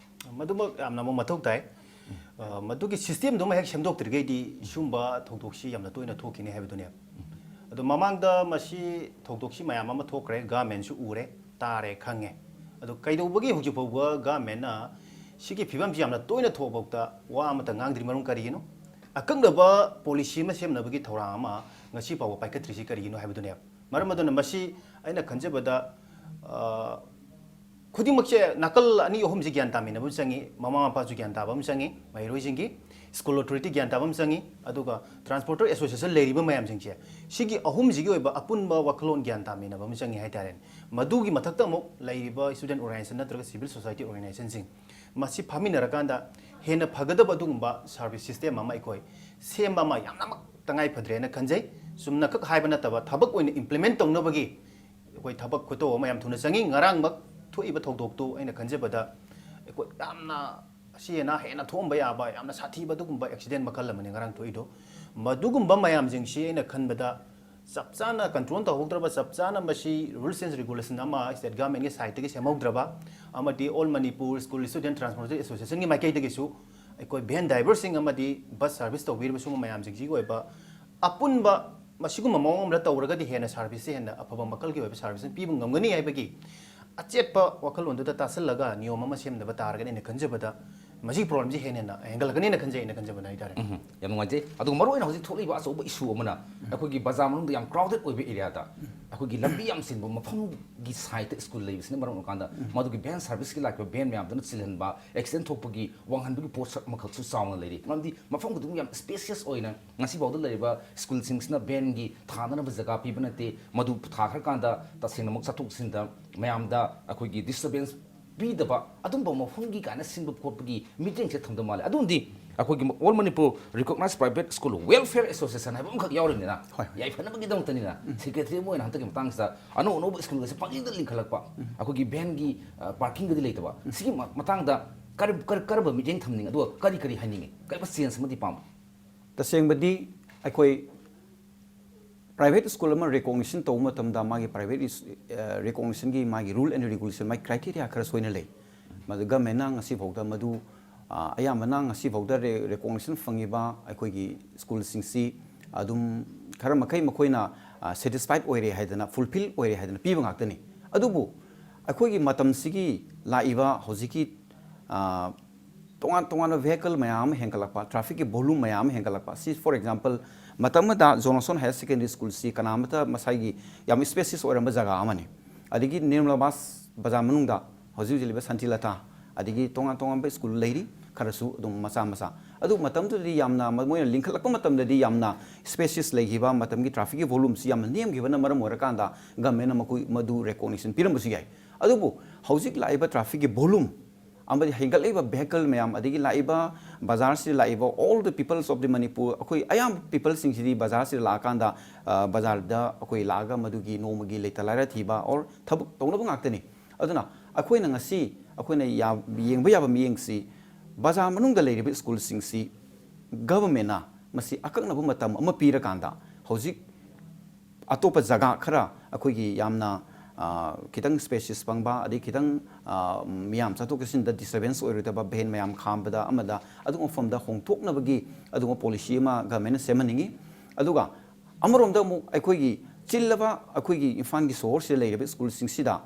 ꯃꯗꯨꯃꯛ ꯌꯥꯝꯅ ꯑꯃꯨꯛ ꯃꯊꯧ ꯇꯥꯏ꯫ ꯑ, ꯃꯗꯨꯒꯤ ꯁꯤꯁꯇꯦꯝꯗꯨꯃ ꯍꯦꯛ ꯁꯦꯝꯗꯣꯛꯇ꯭ꯔꯤꯈꯩꯗꯤ ꯁꯤꯒꯨꯝꯕ ꯊꯧꯗꯣꯛꯁꯤ ꯌꯥꯝꯅ ꯇꯣꯏꯅ ꯊꯣꯛꯈꯤꯅꯤ ꯍꯥꯏꯕꯗꯨꯅꯦꯕ꯫ ꯑꯗꯣ ꯃꯃꯥꯡꯗ ꯃꯁꯤ ꯊꯧꯗꯣꯛꯁꯤ ꯃꯌꯥꯝ ꯑꯃ ꯊꯣꯛꯈ꯭ꯔꯦ, ꯒꯃꯦꯟꯁꯨ ꯎꯔꯦ, ꯇꯥꯔꯦ, ꯈꯪꯉꯦ꯫ ꯑꯗꯣ ꯀꯩꯗꯧꯕꯒꯤ ꯍꯧꯖꯤꯛ ꯐꯥꯎꯕ ꯒꯃꯦꯟꯅ ꯁꯤꯒꯤ ꯐꯤꯕꯝꯁꯤ ꯌꯥꯝꯅ ꯇꯣꯏꯅ ꯊꯣꯛꯑꯐꯥꯎꯗ ꯋꯥ ꯑꯃꯠꯇ ꯉꯥꯡꯗ꯭ꯔꯤ? ꯃꯔꯝ ꯀꯔꯤꯒꯤꯅꯣ? ꯑꯀꯛꯅꯕ ꯄꯣꯂꯤꯁꯤ ꯑꯃ ꯁꯦꯝꯅꯕꯒꯤ ꯊꯧꯔꯥꯡ ꯑꯃ ꯉꯁꯤ ꯐꯥꯎꯕ ꯄꯥꯏꯈꯠꯇ꯭ꯔꯤꯁꯤ ꯀꯔꯤꯒꯤꯅꯣ ꯍꯥꯏꯕꯗꯨꯅꯦꯕ꯫ ꯃꯔꯝ ꯑꯗꯨꯅ ꯃꯁꯤ ꯑꯩꯅ ꯈꯟꯖꯕꯗ, ꯑ, ꯈꯨꯗꯤꯡꯃꯛꯁꯦ ꯅꯥꯀꯜ ꯑꯅꯤ ꯑꯍꯨꯝꯁꯦ ꯒ꯭ꯌꯥꯟ ꯇꯥꯃꯤꯟꯅꯕ ꯑꯃ ꯆꯪꯉꯤ, ꯃꯃꯥ ꯃꯄꯥꯁꯨ ꯒ꯭ꯌꯥꯟ ꯇꯥꯕ ꯑꯃ ꯆꯪꯉꯤ, ꯃꯍꯩꯔꯣꯏꯁꯤꯡꯒꯤ ꯁ꯭ꯀꯨꯜ ꯑꯣꯊꯣꯔꯤꯇꯤ ꯒ꯭ꯌꯥꯟ ꯇꯥꯕ ꯑꯃ ꯆꯪꯉꯤ, ꯑꯗꯨꯒ ꯇ꯭ꯔꯥꯟꯁꯄꯣꯔꯇꯔ ꯑꯦꯁꯣꯁꯤꯌꯦꯁꯟ ꯂꯩꯔꯤꯕ ꯃꯌꯥꯝꯁꯤꯡꯁꯦ, ꯁꯤꯒꯤ ꯑꯍꯨꯝꯁꯤꯒꯤ ꯑꯣꯏꯕ ꯑꯄꯨꯟꯕ ꯋꯥꯈꯜꯂꯣꯟ ꯒ꯭ꯌꯥꯟ ꯇꯥꯃꯤꯟꯅꯕ ꯑꯃ ꯆꯪꯉꯤ ꯍꯥꯏꯇꯥꯔꯦꯅꯦ꯫ ꯃꯗꯨꯒꯤ ꯃꯊꯛꯇ ꯑꯃꯨꯛ ꯂꯩꯔꯤꯕ ꯁ꯭ꯇꯨꯗꯦꯟ ꯑꯣꯔꯒꯅꯥꯏꯖꯦꯁꯟ ꯅꯠꯇ꯭ꯔꯒ ꯁꯤꯚꯤꯜ ꯁꯣꯁꯥꯏꯇꯤ ꯑꯣꯔꯒꯅꯥꯏꯖꯦꯁꯟꯁꯤꯡ, ꯃꯁꯤ ꯐꯝꯃꯤꯟꯅꯔꯀꯥꯟꯗ ꯍꯦꯟꯅ ꯐꯒꯗꯕ ꯑꯗꯨꯒꯨꯝꯕ ꯁꯥꯔꯚꯤꯁ ꯁꯤꯁꯇꯦꯝ ꯑꯃ ꯑꯩꯈꯣꯏ ꯁꯦꯝꯕ ꯑꯃ ꯌꯥꯝꯅꯃꯛ ꯇꯉꯥꯏ ꯐꯗ꯭ꯔꯦꯅ ꯈꯟꯖꯩ꯫ ꯆꯨꯝꯅꯈꯛ ꯍꯥꯏꯕ ꯅꯠꯇꯕ, ꯊꯕꯛ ꯑꯣꯏꯅ ꯏꯝꯄ꯭ꯂꯤꯃꯦꯟ ꯇꯧꯅꯕꯒꯤ ꯑꯩꯈꯣꯏ ꯊꯕꯛ ꯈꯨꯇꯧ ꯑꯃ ꯌꯥꯝ ꯊꯨꯅ ꯆꯪꯉꯤ꯫ ꯉꯔꯥꯡꯃꯛ ꯊꯣꯛꯏꯕ ꯊꯧꯗꯣꯛꯇꯨ ꯑꯩꯅ ꯈꯟꯖꯕꯗ ꯑꯩꯈꯣꯏ ꯌꯥꯝꯅ ꯁꯤ ꯍꯦꯟꯅ ꯍꯦꯟꯅ ꯊꯣꯛꯑꯝꯕ ꯌꯥꯕ ꯌꯥꯝꯅ ꯁꯥꯊꯤꯕ ꯑꯗꯨꯒꯨꯝꯕ ꯑꯦꯛꯁꯤꯗꯦꯟ ꯃꯈꯜ ꯑꯃꯅꯤ ꯉꯔꯥꯡ ꯊꯣꯛꯏꯗꯣ꯫ ꯃꯗꯨꯒꯨꯝꯕ ꯃꯌꯥꯝꯁꯤꯡꯁꯤ ꯑꯩꯅ ꯈꯟꯕꯗ ꯆꯞ ꯆꯥꯅ ꯀꯟꯇ꯭ꯔꯣꯜ ꯇꯧꯍꯧꯗ꯭ꯔꯕ, ꯆꯞ ꯆꯥꯅ ꯃꯁꯤ rules and regulation ꯑꯃ state governmentꯀꯤ sideꯇꯒꯤ ꯁꯦꯝꯍꯧꯗ꯭ꯔꯕ, ꯑꯃꯗꯤ All Manipur School Student Transportation Associationꯒꯤ ꯃꯥꯏꯀꯩꯗꯒꯤꯁꯨ ꯑꯩꯈꯣꯏ ꯚꯦꯟ ꯗ꯭ꯔꯥꯏꯚꯔꯁꯤꯡ ꯑꯃꯗꯤ ꯕꯁ ꯁꯥꯔꯚꯤꯁ ꯇꯧꯕꯤꯔꯤꯕ ꯁꯤꯒꯨꯝꯕ ꯃꯌꯥꯝꯁꯤꯡꯁꯤꯒꯤ ꯑꯣꯏꯕ ꯑꯄꯨꯟꯕ ꯃꯁꯤꯒꯨꯝꯕ ꯃꯑꯣꯡ ꯑꯃꯗ ꯇꯧꯔꯒꯗꯤ ꯍꯦꯟꯅ ꯁꯥꯔꯚꯤꯁꯁꯦ ꯍꯦꯟꯅ ꯑꯐꯕ ꯃꯈꯜꯒꯤ ꯑꯣꯏꯕ ꯁꯥꯔꯚꯤꯁ ꯑꯃ ꯄꯤꯕ ꯉꯝꯒꯅꯤ ꯍꯥꯏꯕꯒꯤ ꯑꯆꯦꯠꯄ ꯋꯥꯈꯜꯂꯣꯟꯗꯨꯗ ꯇꯥꯁꯤꯜꯂꯒ ꯅꯤꯌꯣꯝ ꯑꯃ ꯁꯦꯝꯗꯕ ꯇꯥꯔꯒꯗꯤ ꯑꯩꯅ ꯈꯟꯖꯕꯗ ꯃꯁꯤꯒꯤ ꯄ꯭ꯔꯣꯕ꯭ꯂꯦꯝꯁꯤ ꯍꯦꯟꯅ ꯍꯦꯟꯅ ꯍꯦꯟꯒꯠꯂꯛꯀꯅꯤꯅ ꯈꯟꯖꯩ, ꯑꯩꯅ ꯈꯟꯖꯕꯗ ꯍꯥꯏꯇꯥꯔꯦ꯫ ꯎꯝ, ꯌꯥꯝ ꯅꯨꯡꯉꯥꯏꯖꯩ꯫ ꯑꯗꯨꯒ ꯃꯔꯨꯑꯣꯏꯅ ꯍꯧꯖꯤꯛ ꯊꯣꯛꯂꯤꯕ ꯑꯆꯧꯕ ꯏꯁꯨ ꯑꯃꯅ ꯑꯩꯈꯣꯏꯒꯤ ꯕꯖꯥꯔ ꯃꯅꯨꯡꯗ ꯌꯥꯝ ꯀ꯭ꯔꯥꯎꯗꯦꯗ ꯑꯣꯏꯕ ꯑꯦꯔꯤꯌꯥꯗ ꯑꯩꯈꯣꯏꯒꯤ ꯂꯝꯕꯤ ꯌꯥꯝ ꯆꯤꯟꯕ ꯃꯐꯝꯒꯤ ꯁꯥꯏꯠꯇ ꯁ꯭ꯀꯨꯜ ꯂꯩꯕꯁꯤꯅ ꯃꯔꯝ ꯑꯣꯏꯔꯀꯥꯟꯗ ꯃꯗꯨꯒꯤ ꯚꯦꯟ ꯁꯥꯔꯚꯤꯁꯀꯤ ꯂꯥꯛꯄ ꯚꯦꯟ ꯃꯌꯥꯝꯗꯨꯅ ꯆꯤꯜꯍꯟꯕ, ꯑꯦꯛꯁꯤꯗꯦꯟ ꯊꯣꯛꯄꯒꯤ ꯋꯥꯡꯍꯟꯕꯒꯤ ꯄꯣꯠꯁꯛ ꯑꯃꯈꯛꯁꯨ ꯆꯥꯎꯅ ꯂꯩꯔꯤ꯫ ꯃꯔꯝꯗꯤ ꯃꯐꯝ ꯈꯨꯗꯤꯡꯃꯛ ꯌꯥꯝ ꯁ꯭ꯄꯦꯁꯤꯌꯁ ꯑꯣꯏꯅ ꯉꯁꯤꯐꯥꯎꯗ ꯂꯩꯔꯤꯕ ꯁ꯭ꯀꯨꯜꯁꯤꯡꯁꯤꯅ ꯚꯦꯟꯒꯤ ꯊꯥꯅꯅꯕ ꯖꯒꯥ ꯄꯤꯕ ꯅꯠꯇꯦ꯫ ꯃꯗꯨ ꯊꯥꯈ꯭ꯔꯀꯥꯟꯗ ꯇꯁꯦꯡꯅꯃꯛ ꯆꯠꯊꯣꯛ ꯆꯠꯁꯤꯟꯗ ꯃꯌꯥꯝꯗ ꯑꯩꯈꯣꯏꯒꯤ ꯗꯤꯁꯇꯔꯕꯦꯟꯁ ꯄꯤꯗꯕ ꯑꯗꯨꯝꯕ ꯃꯐꯝꯒꯤ ꯀꯥꯏꯅ ꯁꯤꯟꯕ ꯈꯣꯠꯄꯒꯤ ꯃꯤꯠꯌꯦꯡꯁꯦ ꯊꯝꯗꯕ ꯃꯥꯜꯂꯦ꯫ ꯑꯗꯨꯝꯗꯤ ꯑꯩꯈꯣꯏꯒꯤ All Manipur Recognized Private School Welfare Association ꯍꯥꯏꯕ ꯑꯃꯈꯛ ꯌꯥꯎꯔꯤꯕꯅꯤꯅ, ꯍꯣꯏ, ꯍꯣꯏ꯫ ꯌꯥꯏꯐꯅꯕꯒꯤꯗꯃꯛꯇꯅꯤꯅ ꯁꯦꯀ꯭ꯔꯦꯇꯔꯤ ꯑꯃ ꯑꯣꯏꯅ ꯍꯟꯗꯛꯀꯤ ꯃꯇꯥꯡꯁꯤꯗ ꯑꯅꯧ ꯑꯅꯧꯕ ꯁ꯭ꯀꯨꯜꯒꯁꯦ ꯄꯪꯂꯤꯡꯗ ꯂꯤꯡꯈꯠꯂꯛꯄ, ꯑꯩꯈꯣꯏꯒꯤ ꯚꯦꯟꯒꯤ ꯄꯥꯔꯀꯤꯡꯒꯗꯤ ꯂꯩꯇꯕ, ꯁꯤꯒꯤ ꯃ- ꯃꯇꯥꯡꯗ ꯀꯔꯝ- ꯀꯔ- ꯀꯔꯝꯕ ꯃꯤꯠꯌꯦꯡ ꯊꯝꯅꯤꯡꯉꯤ, ꯑꯗꯨꯒ ꯀꯔꯤ ꯀꯔꯤ ꯍꯥꯏꯅꯤꯡꯉꯤ, ꯀꯔꯝꯕ ꯆꯦꯟꯖ ꯑꯃꯗꯤ ꯄꯥꯝꯕ? ꯇꯁꯦꯡꯕꯗꯤ ꯑꯩꯈꯣꯏ ꯄ꯭ꯔꯥꯏꯚꯦꯠ ꯁ꯭ꯀꯨꯜ ꯑꯃ ꯔꯦꯀꯣꯛꯅꯤꯁꯟ ꯇꯧꯕ ꯃꯇꯝꯗ ꯃꯥꯒꯤ ꯄ꯭ꯔꯥꯏꯚꯦꯠ ꯔꯦꯀꯣꯛꯅꯤꯁꯟꯒꯤ ꯃꯥꯒꯤ ꯔꯨꯜ ꯑꯦꯟ ꯔꯤꯒꯨꯂꯦꯁꯟ, ꯃꯥꯒꯤ ꯀ꯭ꯔꯥꯏꯇꯦꯔꯤꯌꯥ ꯈꯔ ꯁꯣꯏꯅ ꯂꯩ꯫ ꯃꯗꯨ ꯒꯃꯦꯟꯅ ꯉꯁꯤꯐꯥꯎꯗ ꯃꯗꯨ ꯑ, ꯑꯌꯥꯝꯕꯅ ꯉꯁꯤꯐꯥꯎꯗ ꯔꯦꯀꯣꯛꯅꯤꯁꯟ ꯐꯪꯉꯤꯕ ꯑꯩꯈꯣꯏꯒꯤ ꯁ꯭ꯀꯨꯜꯁꯤꯡꯁꯤ ꯑꯗꯨꯝ ꯈꯔ ꯃꯈꯩ ꯃꯈꯣꯏꯅ ꯁꯦꯇꯤꯁꯐꯥꯏꯠ ꯑꯣꯏꯔꯦ ꯍꯥꯏꯗꯅ, ꯐꯨꯜꯐꯤꯜ ꯑꯣꯏꯔꯦ ꯍꯥꯏꯗꯅ ꯄꯤꯕ ꯉꯥꯛꯇꯅꯤ꯫ ꯑꯗꯨꯕꯨ ꯑꯩꯈꯣꯏꯒꯤ ꯃꯇꯝꯁꯤꯒꯤ ꯂꯥꯛꯏꯕ ꯍꯧꯖꯤꯛꯀꯤ ꯑ, ꯇꯣꯉꯥꯟ ꯇꯣꯉꯥꯟꯕ ꯚꯦꯍꯤꯀꯜ ꯃꯌꯥꯝ ꯑꯃ ꯍꯦꯟꯒꯠꯂꯛꯄ, ꯇ꯭ꯔꯥꯐꯤꯛꯀꯤ ꯚꯣꯂꯨꯝ ꯃꯌꯥꯝ ꯑꯃ ꯍꯦꯟꯒꯠꯂꯛꯄ, ꯁꯤ, for example, ꯃꯇꯝ ꯑꯃꯗ ꯖꯣꯟꯁꯟ ꯍꯥꯌꯔ ꯁꯦꯀꯦꯟꯗꯔꯤ ꯁ꯭ꯀꯨꯜꯁꯤ ꯀꯅꯥꯃꯠꯇ ꯃꯁꯥꯒꯤ ꯌꯥꯝ ꯁ꯭ꯄꯦꯁꯤꯌꯁ ꯑꯣꯏꯔꯝꯕ ꯖꯒꯥ ꯑꯃꯅꯤ꯫ ꯑꯗꯒꯤ ꯅꯤꯔꯃꯂꯥ ꯕꯥꯁ ꯕꯖꯥꯔ ꯃꯅꯨꯡꯗ ꯍꯧꯖꯤꯛ ꯍꯧꯖꯤꯛ ꯂꯩꯕ ꯁꯥꯟꯇꯤꯂꯇꯥ, ꯑꯗꯒꯤ ꯇꯣꯉꯥꯟ ꯇꯣꯉꯥꯟꯕ ꯁ꯭ꯀꯨꯜ ꯂꯩꯔꯤ, ꯈꯔꯁꯨ ꯑꯗꯨꯝ ꯃꯆꯥ ꯃꯆꯥ꯫ ꯑꯗꯨ ꯃꯇꯝꯗꯨꯗꯗꯤ ꯌꯥꯝꯅ ꯃ- ꯃꯣꯏꯅ ꯂꯤꯡꯈꯠꯂꯛꯄ ꯃꯇꯝꯗꯗꯤ ꯌꯥꯝꯅ ꯁ꯭ꯄꯦꯁꯤꯌꯁ ꯂꯩꯈꯤꯕ, ꯃꯇꯝꯒꯤ ꯇ꯭ꯔꯥꯐꯤꯛꯀꯤ ꯚꯣꯂꯨꯝꯁꯤ ꯌꯥꯝꯅ ꯅꯦꯝꯈꯤꯕꯅ ꯃꯔꯝ ꯑꯣꯏꯔꯀꯥꯟꯗ ꯒꯃꯦꯟꯅ ꯃꯈꯣꯏ ꯃꯗꯨ ꯔꯦꯀꯣꯛꯅꯤꯁꯟ ꯄꯤꯔꯝꯕꯁꯨ ꯌꯥꯏ꯫ ꯑꯗꯨꯕꯨ ꯍꯧꯖꯤꯛ ꯂꯥꯛꯏꯕ ꯇ꯭ꯔꯥꯐꯤꯛꯀꯤ ꯚꯣꯂꯨꯝ ꯑꯃꯗꯤ ꯍꯦꯟꯒꯠꯂꯛꯏꯕ ꯚꯦꯍꯤꯀꯜ ꯃꯌꯥꯝ, ꯑꯗꯒꯤ ꯂꯥꯛꯏꯕ ꯕꯖꯥꯔꯁꯤꯗ ꯂꯥꯛꯏꯕ all the peoples of the Manipur, ꯑꯩꯈꯣꯏ ꯑꯌꯥꯝꯕ ꯄꯤꯄꯜꯁꯤꯡꯁꯤꯗꯤ ꯕꯖꯥꯔꯁꯤꯗ ꯂꯥꯛꯑꯀꯥꯟꯗ, ꯑ, ꯕꯖꯥꯔꯗ ꯑꯩꯈꯣꯏ ꯂꯥꯛꯑꯒ ꯃꯗꯨꯒꯤ ꯅꯣꯡꯃꯒꯤ ꯂꯩꯇ ꯂꯥꯏꯔ ꯊꯤꯕ or ꯊꯕꯛ ꯇꯧꯅꯕ ꯉꯥꯛꯇꯅꯤ꯫ ꯑꯗꯨꯅ ꯑꯩꯈꯣꯏꯅ ꯉꯁꯤ ꯑꯩꯈꯣꯏꯅ ꯌꯥ- ꯌꯦꯡꯕ ꯌꯥꯕ ꯃꯤꯠꯌꯦꯡꯁꯤ ꯕꯖꯥꯔ ꯃꯅꯨꯡꯗ ꯂꯩꯔꯤꯕ ꯁ꯭ꯀꯨꯜꯁꯤꯡꯁꯤ ꯒꯚꯔꯟꯃꯦꯟꯅ ꯃꯁꯤ ꯑꯀꯛꯅꯕ ꯃꯇꯝ ꯑꯃ ꯄꯤꯔꯀꯥꯟꯗ, ꯍꯧꯖꯤꯛ ꯑꯇꯣꯞꯄ ꯖꯒꯥ ꯈꯔ ꯑꯩꯈꯣꯏꯒꯤ ꯌꯥꯝꯅ, ꯑ, ꯈꯤꯇꯪ ꯁ꯭ꯄꯦꯁꯤꯌꯁ ꯐꯪꯕ, ꯑꯗꯩ ꯈꯤꯇꯪ, ꯑ, ꯃꯤꯌꯥꯝ ꯆꯠꯊꯣꯛ ꯆꯠꯁꯤꯟꯗ ꯗꯤꯁꯇꯔꯕꯦꯟꯁ ꯑꯣꯏꯔꯣꯏꯗꯕ, ꯚꯦꯟ ꯃꯌꯥꯝ ꯈꯥꯝꯕꯗ ꯑꯃꯗ ꯑꯗꯨꯒꯨꯝꯕ ꯃꯐꯝꯗ ꯍꯣꯡꯊꯣꯛꯅꯕꯒꯤ ꯑꯗꯨꯒꯨꯝꯕ ꯄꯣꯂꯤꯁꯤ ꯑꯃ ꯒꯚꯔꯟꯃꯦꯟꯅ ꯁꯦꯝꯍꯟꯅꯤꯡꯉꯤ꯫ ꯑꯗꯨꯒ ꯑꯃꯔꯣꯝꯗ ꯑꯃꯨꯛ ꯑꯩꯈꯣꯏꯒꯤ ꯆꯤꯜꯂꯕ ꯑꯩꯈꯣꯏꯒꯤ ꯏꯝꯐꯥꯜꯒꯤ ꯁꯣꯍꯣꯔꯁꯤꯗ ꯂꯩꯔꯤꯕ ꯁ꯭ꯀꯨꯜꯁꯤꯡꯁꯤꯗ,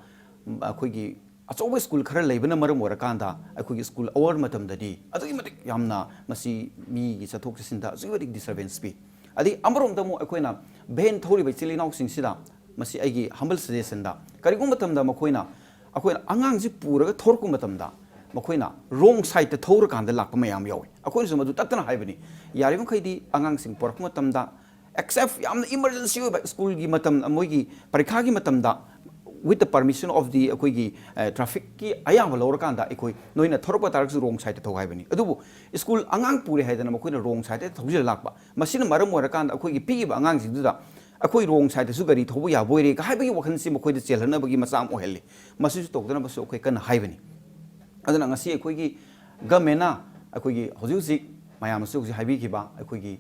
ꯎꯝ, ꯑꯩꯈꯣꯏꯒꯤ ꯑꯆꯧꯕ ꯁ꯭ꯀꯨꯜ ꯈꯔ ꯂꯩꯕꯅ ꯃꯔꯝ ꯑꯣꯏꯔꯀꯥꯟꯗ ꯑꯩꯈꯣꯏꯒꯤ ꯁ꯭ꯀꯨꯜ ꯑꯋꯥꯔ ꯃꯇꯝꯗꯗꯤ ꯑꯗꯨꯛꯀꯤ ꯃꯇꯤꯛ ꯌꯥꯝꯅ ꯃꯁꯤ ꯃꯤꯒꯤ ꯆꯠꯊꯣꯛ ꯆꯠꯁꯤꯟꯗ ꯑꯗꯨꯛꯀꯤ ꯃꯇꯤꯛ ꯗꯤꯁꯇꯔꯕꯦꯟꯁ ꯄꯤ꯫ ꯑꯗꯩ ꯑꯃꯔꯣꯝꯗ ꯑꯃꯨꯛ ꯑꯩꯈꯣꯏꯅ ꯚꯦꯟ ꯊꯧꯔꯤꯕ ꯏꯆꯤꯜ ꯏꯅꯥꯎꯁꯤꯡꯁꯤꯗ, ꯃꯁꯤ ꯑꯩꯒꯤ ꯍꯝꯕꯜ ꯁꯖꯦꯁꯟꯗ, ꯀꯔꯤꯒꯨꯝꯕ ꯃꯇꯝꯗ ꯃꯈꯣꯏꯅ, ꯑꯩꯈꯣꯏꯅ ꯑꯉꯥꯡꯁꯤ ꯄꯨꯔꯒ ꯊꯧꯔꯛꯄ ꯃꯇꯝꯗ ꯃꯈꯣꯏꯅ ꯔꯣꯡ ꯁꯥꯏꯗꯇ ꯊꯧꯔꯀꯥꯟꯗ ꯂꯥꯛꯄ ꯃꯌꯥꯝ ꯌꯥꯎꯏ꯫ ꯑꯩꯈꯣꯏꯅꯁꯨ ꯃꯗꯨ ꯇꯠꯇꯅ ꯍꯥꯏꯕꯅꯤ, ꯌꯥꯔꯤꯕ ꯃꯈꯩꯗꯤ ꯑꯉꯥꯡꯁꯤꯡ ꯄꯨꯔꯛꯄ ꯃꯇꯝꯗ, ꯑꯦꯛꯁꯦꯞ ꯌꯥꯝꯅ ꯏꯃꯔꯖꯦꯟꯁꯤ ꯑꯣꯏꯕ ꯁ꯭ꯀꯨꯜꯒꯤ ꯃꯇꯝ, ꯃꯣꯏꯒꯤ ꯄꯔꯤꯈꯥꯒꯤ ꯃꯇꯝꯗ, with the permission of the ꯑꯩꯈꯣꯏꯒꯤ, ꯑ, ꯇ꯭ꯔꯥꯐꯤꯛꯀꯤ ꯑꯌꯥꯕ ꯂꯧꯔꯀꯥꯟꯗ ꯑꯩꯈꯣꯏ, ꯅꯣꯏꯅ ꯊꯧꯔꯛꯄ ꯇꯥꯔꯒꯁꯨ ꯔꯣꯡ ꯁꯥꯏꯗꯇ ꯊꯧ ꯍꯥꯏꯕꯅꯤ꯫ ꯑꯗꯨꯕꯨ ꯁ꯭ꯀꯨꯜ ꯑꯉꯥꯡ ꯄꯨꯔꯦ ꯍꯥꯏꯗꯅ ꯃꯈꯣꯏꯅ ꯔꯣꯡ ꯁꯥꯏꯗꯇ ꯊꯧꯖꯤꯜꯂ ꯂꯥꯛꯄ, ꯃꯁꯤꯅ ꯃꯔꯝ ꯑꯣꯏꯔꯀꯥꯟꯗ ꯑꯩꯈꯣꯏꯒꯤ ꯄꯤꯛꯏꯕ ꯑꯉꯥꯡꯁꯤꯡꯗꯨꯗ ꯑꯩꯈꯣꯏ ꯔꯣꯡ ꯁꯥꯏꯗꯇꯁꯨ ꯒꯥꯔꯤ ꯊꯧꯕ ꯌꯥꯕꯣꯏꯔꯦ ꯍꯥꯏꯕꯒꯤ ꯋꯥꯈꯜꯁꯤ ꯃꯈꯣꯏꯗ ꯆꯦꯜꯍꯟꯅꯕꯒꯤ ꯃꯆꯥꯛ ꯑꯃ ꯑꯣꯏꯍꯜꯂꯤ꯫ ꯃꯁꯤꯁꯨ ꯇꯧꯗꯅꯕꯁꯨ ꯑꯩꯈꯣꯏ ꯀꯟꯅ ꯍꯥꯏꯕꯅꯤ꯫ ꯑꯗꯨꯅ ꯉꯁꯤ ꯑꯩꯈꯣꯏꯒꯤ ꯒꯃꯦꯟꯅ ꯑꯩꯈꯣꯏꯒꯤ ꯍꯧꯖꯤꯛ ꯍꯧꯖꯤꯛ ꯃꯌꯥꯝꯅꯁꯨ ꯍꯧꯖꯤꯛ ꯍꯥꯏꯕꯤꯈꯤꯕ ꯑꯩꯈꯣꯏꯒꯤ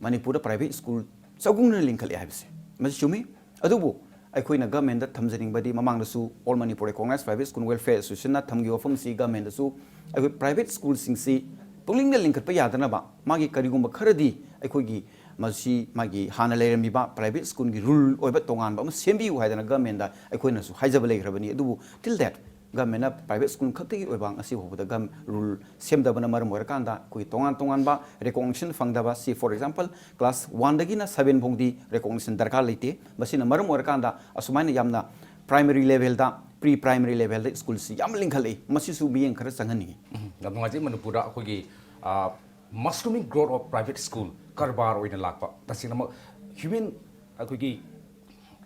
ꯃꯅꯤꯄꯨꯔꯗ ꯄ꯭ꯔꯥꯏꯚꯦꯠ ꯁ꯭ꯀꯨꯜ ꯆꯒꯨꯡꯅꯅ ꯂꯤꯡꯈꯠꯂꯦ ꯍꯥꯏꯕꯁꯦ, ꯃꯁꯤ ꯆꯨꯝꯃꯤ꯫ ꯑꯗꯨꯕꯨ ꯑꯩꯈꯣꯏꯅ ꯒꯃꯦꯟꯗ ꯊꯝꯖꯅꯤꯡꯕꯗꯤ, ꯃꯃꯥꯡꯗꯁꯨ All Manipur Recognized Private School Welfare Associationꯅ ꯊꯝꯈꯤꯕ ꯋꯥꯐꯝꯁꯤ ꯒꯃꯦꯟꯗꯁꯨ ꯑꯩꯈꯣꯏ ꯄ꯭ꯔꯥꯏꯚꯦꯠ ꯁ꯭ꯀꯨꯜꯁꯤꯡꯁꯤ ꯄꯨꯛꯅꯤꯡꯗ ꯂꯤꯡꯈꯠꯄ ꯌꯥꯗꯅꯕ, ꯃꯥꯒꯤ ꯀꯔꯤꯒꯨꯝꯕ ꯈꯔꯗꯤ ꯑꯩꯈꯣꯏꯒꯤ ꯃꯁꯤ ꯃꯥꯒꯤ ꯍꯥꯟꯅ ꯂꯩꯔꯝꯃꯤꯕ ꯄ꯭ꯔꯥꯏꯚꯦꯠ ꯁ꯭ꯀꯨꯜꯒꯤ ꯔꯨꯜ ꯑꯣꯏꯕ ꯇꯣꯉꯥꯟꯕ ꯑꯃ ꯁꯦꯝꯕꯤꯌꯨ ꯍꯥꯏꯗꯅ ꯒꯃꯦꯟꯗ ꯑꯩꯈꯣꯏꯅꯁꯨ ꯍꯥꯏꯖꯕ ꯂꯩꯈ꯭ꯔꯕꯅꯤ꯫ ꯑꯗꯨꯕꯨ till that ꯒꯃꯦꯟꯅ ꯄ꯭ꯔꯥꯏꯚꯦꯠ ꯁ꯭ꯀꯨꯜ ꯈꯛꯇꯒꯤ ꯑꯣꯏꯕ ꯉꯁꯤ ꯐꯥꯎꯕꯗ ꯒꯝ-, ꯔꯨꯜ ꯁꯦꯝꯗꯕꯅ ꯃꯔꯝ ꯑꯣꯏꯔꯀꯥꯟꯗ ꯑꯩꯈꯣꯏꯒꯤ ꯇꯣꯉꯥꯟ ꯇꯣꯉꯥꯟꯕ ꯔꯤꯀꯣꯛꯅꯤꯁꯟ ꯐꯪꯗꯕ, ꯁꯤ, for example, class one ꯗꯒꯤꯅ seven ꯐꯥꯎꯗꯤ ꯔꯤꯀꯣꯛꯅꯤꯁꯟ ꯗꯔꯀꯥꯔ ꯂꯩꯇꯦ꯫ ꯃꯁꯤꯅ ꯃꯔꯝ ꯑꯣꯏꯔꯀꯥꯟꯗ ꯑꯁꯨꯃꯥꯏꯅ ꯌꯥꯝꯅ ꯄ꯭ꯔꯥꯏꯃꯔꯤ ꯂꯦꯚꯦꯜꯗ, ꯄ꯭ꯔꯤ ꯄ꯭ꯔꯥꯏꯃꯔꯤ ꯂꯦꯚꯦꯜꯗ ꯁ꯭ꯀꯨꯜꯁꯤ ꯌꯥꯝ ꯂꯤꯡꯈꯠꯂꯛꯏ꯫ ꯃꯁꯤꯁꯨ ꯃꯤꯠꯌꯦꯡ ꯈꯔ ꯆꯪꯍꯟꯅꯤꯡꯉꯤ꯫ ꯎꯝ, ꯌꯥꯝ ꯅꯨꯡꯉꯥꯏꯖꯩ꯫ ꯃꯅꯤꯄꯨꯔꯗ ꯑꯩꯈꯣꯏꯒꯤ, ꯑ, mushrooming growth of private school ꯀꯔꯕꯥꯔ ꯑꯣꯏꯅ ꯂꯥꯛꯄ, ꯇꯁꯦꯡꯅꯃꯛ ꯍ꯭ꯌꯨꯃꯦꯟ, ꯑꯩꯈꯣꯏꯒꯤ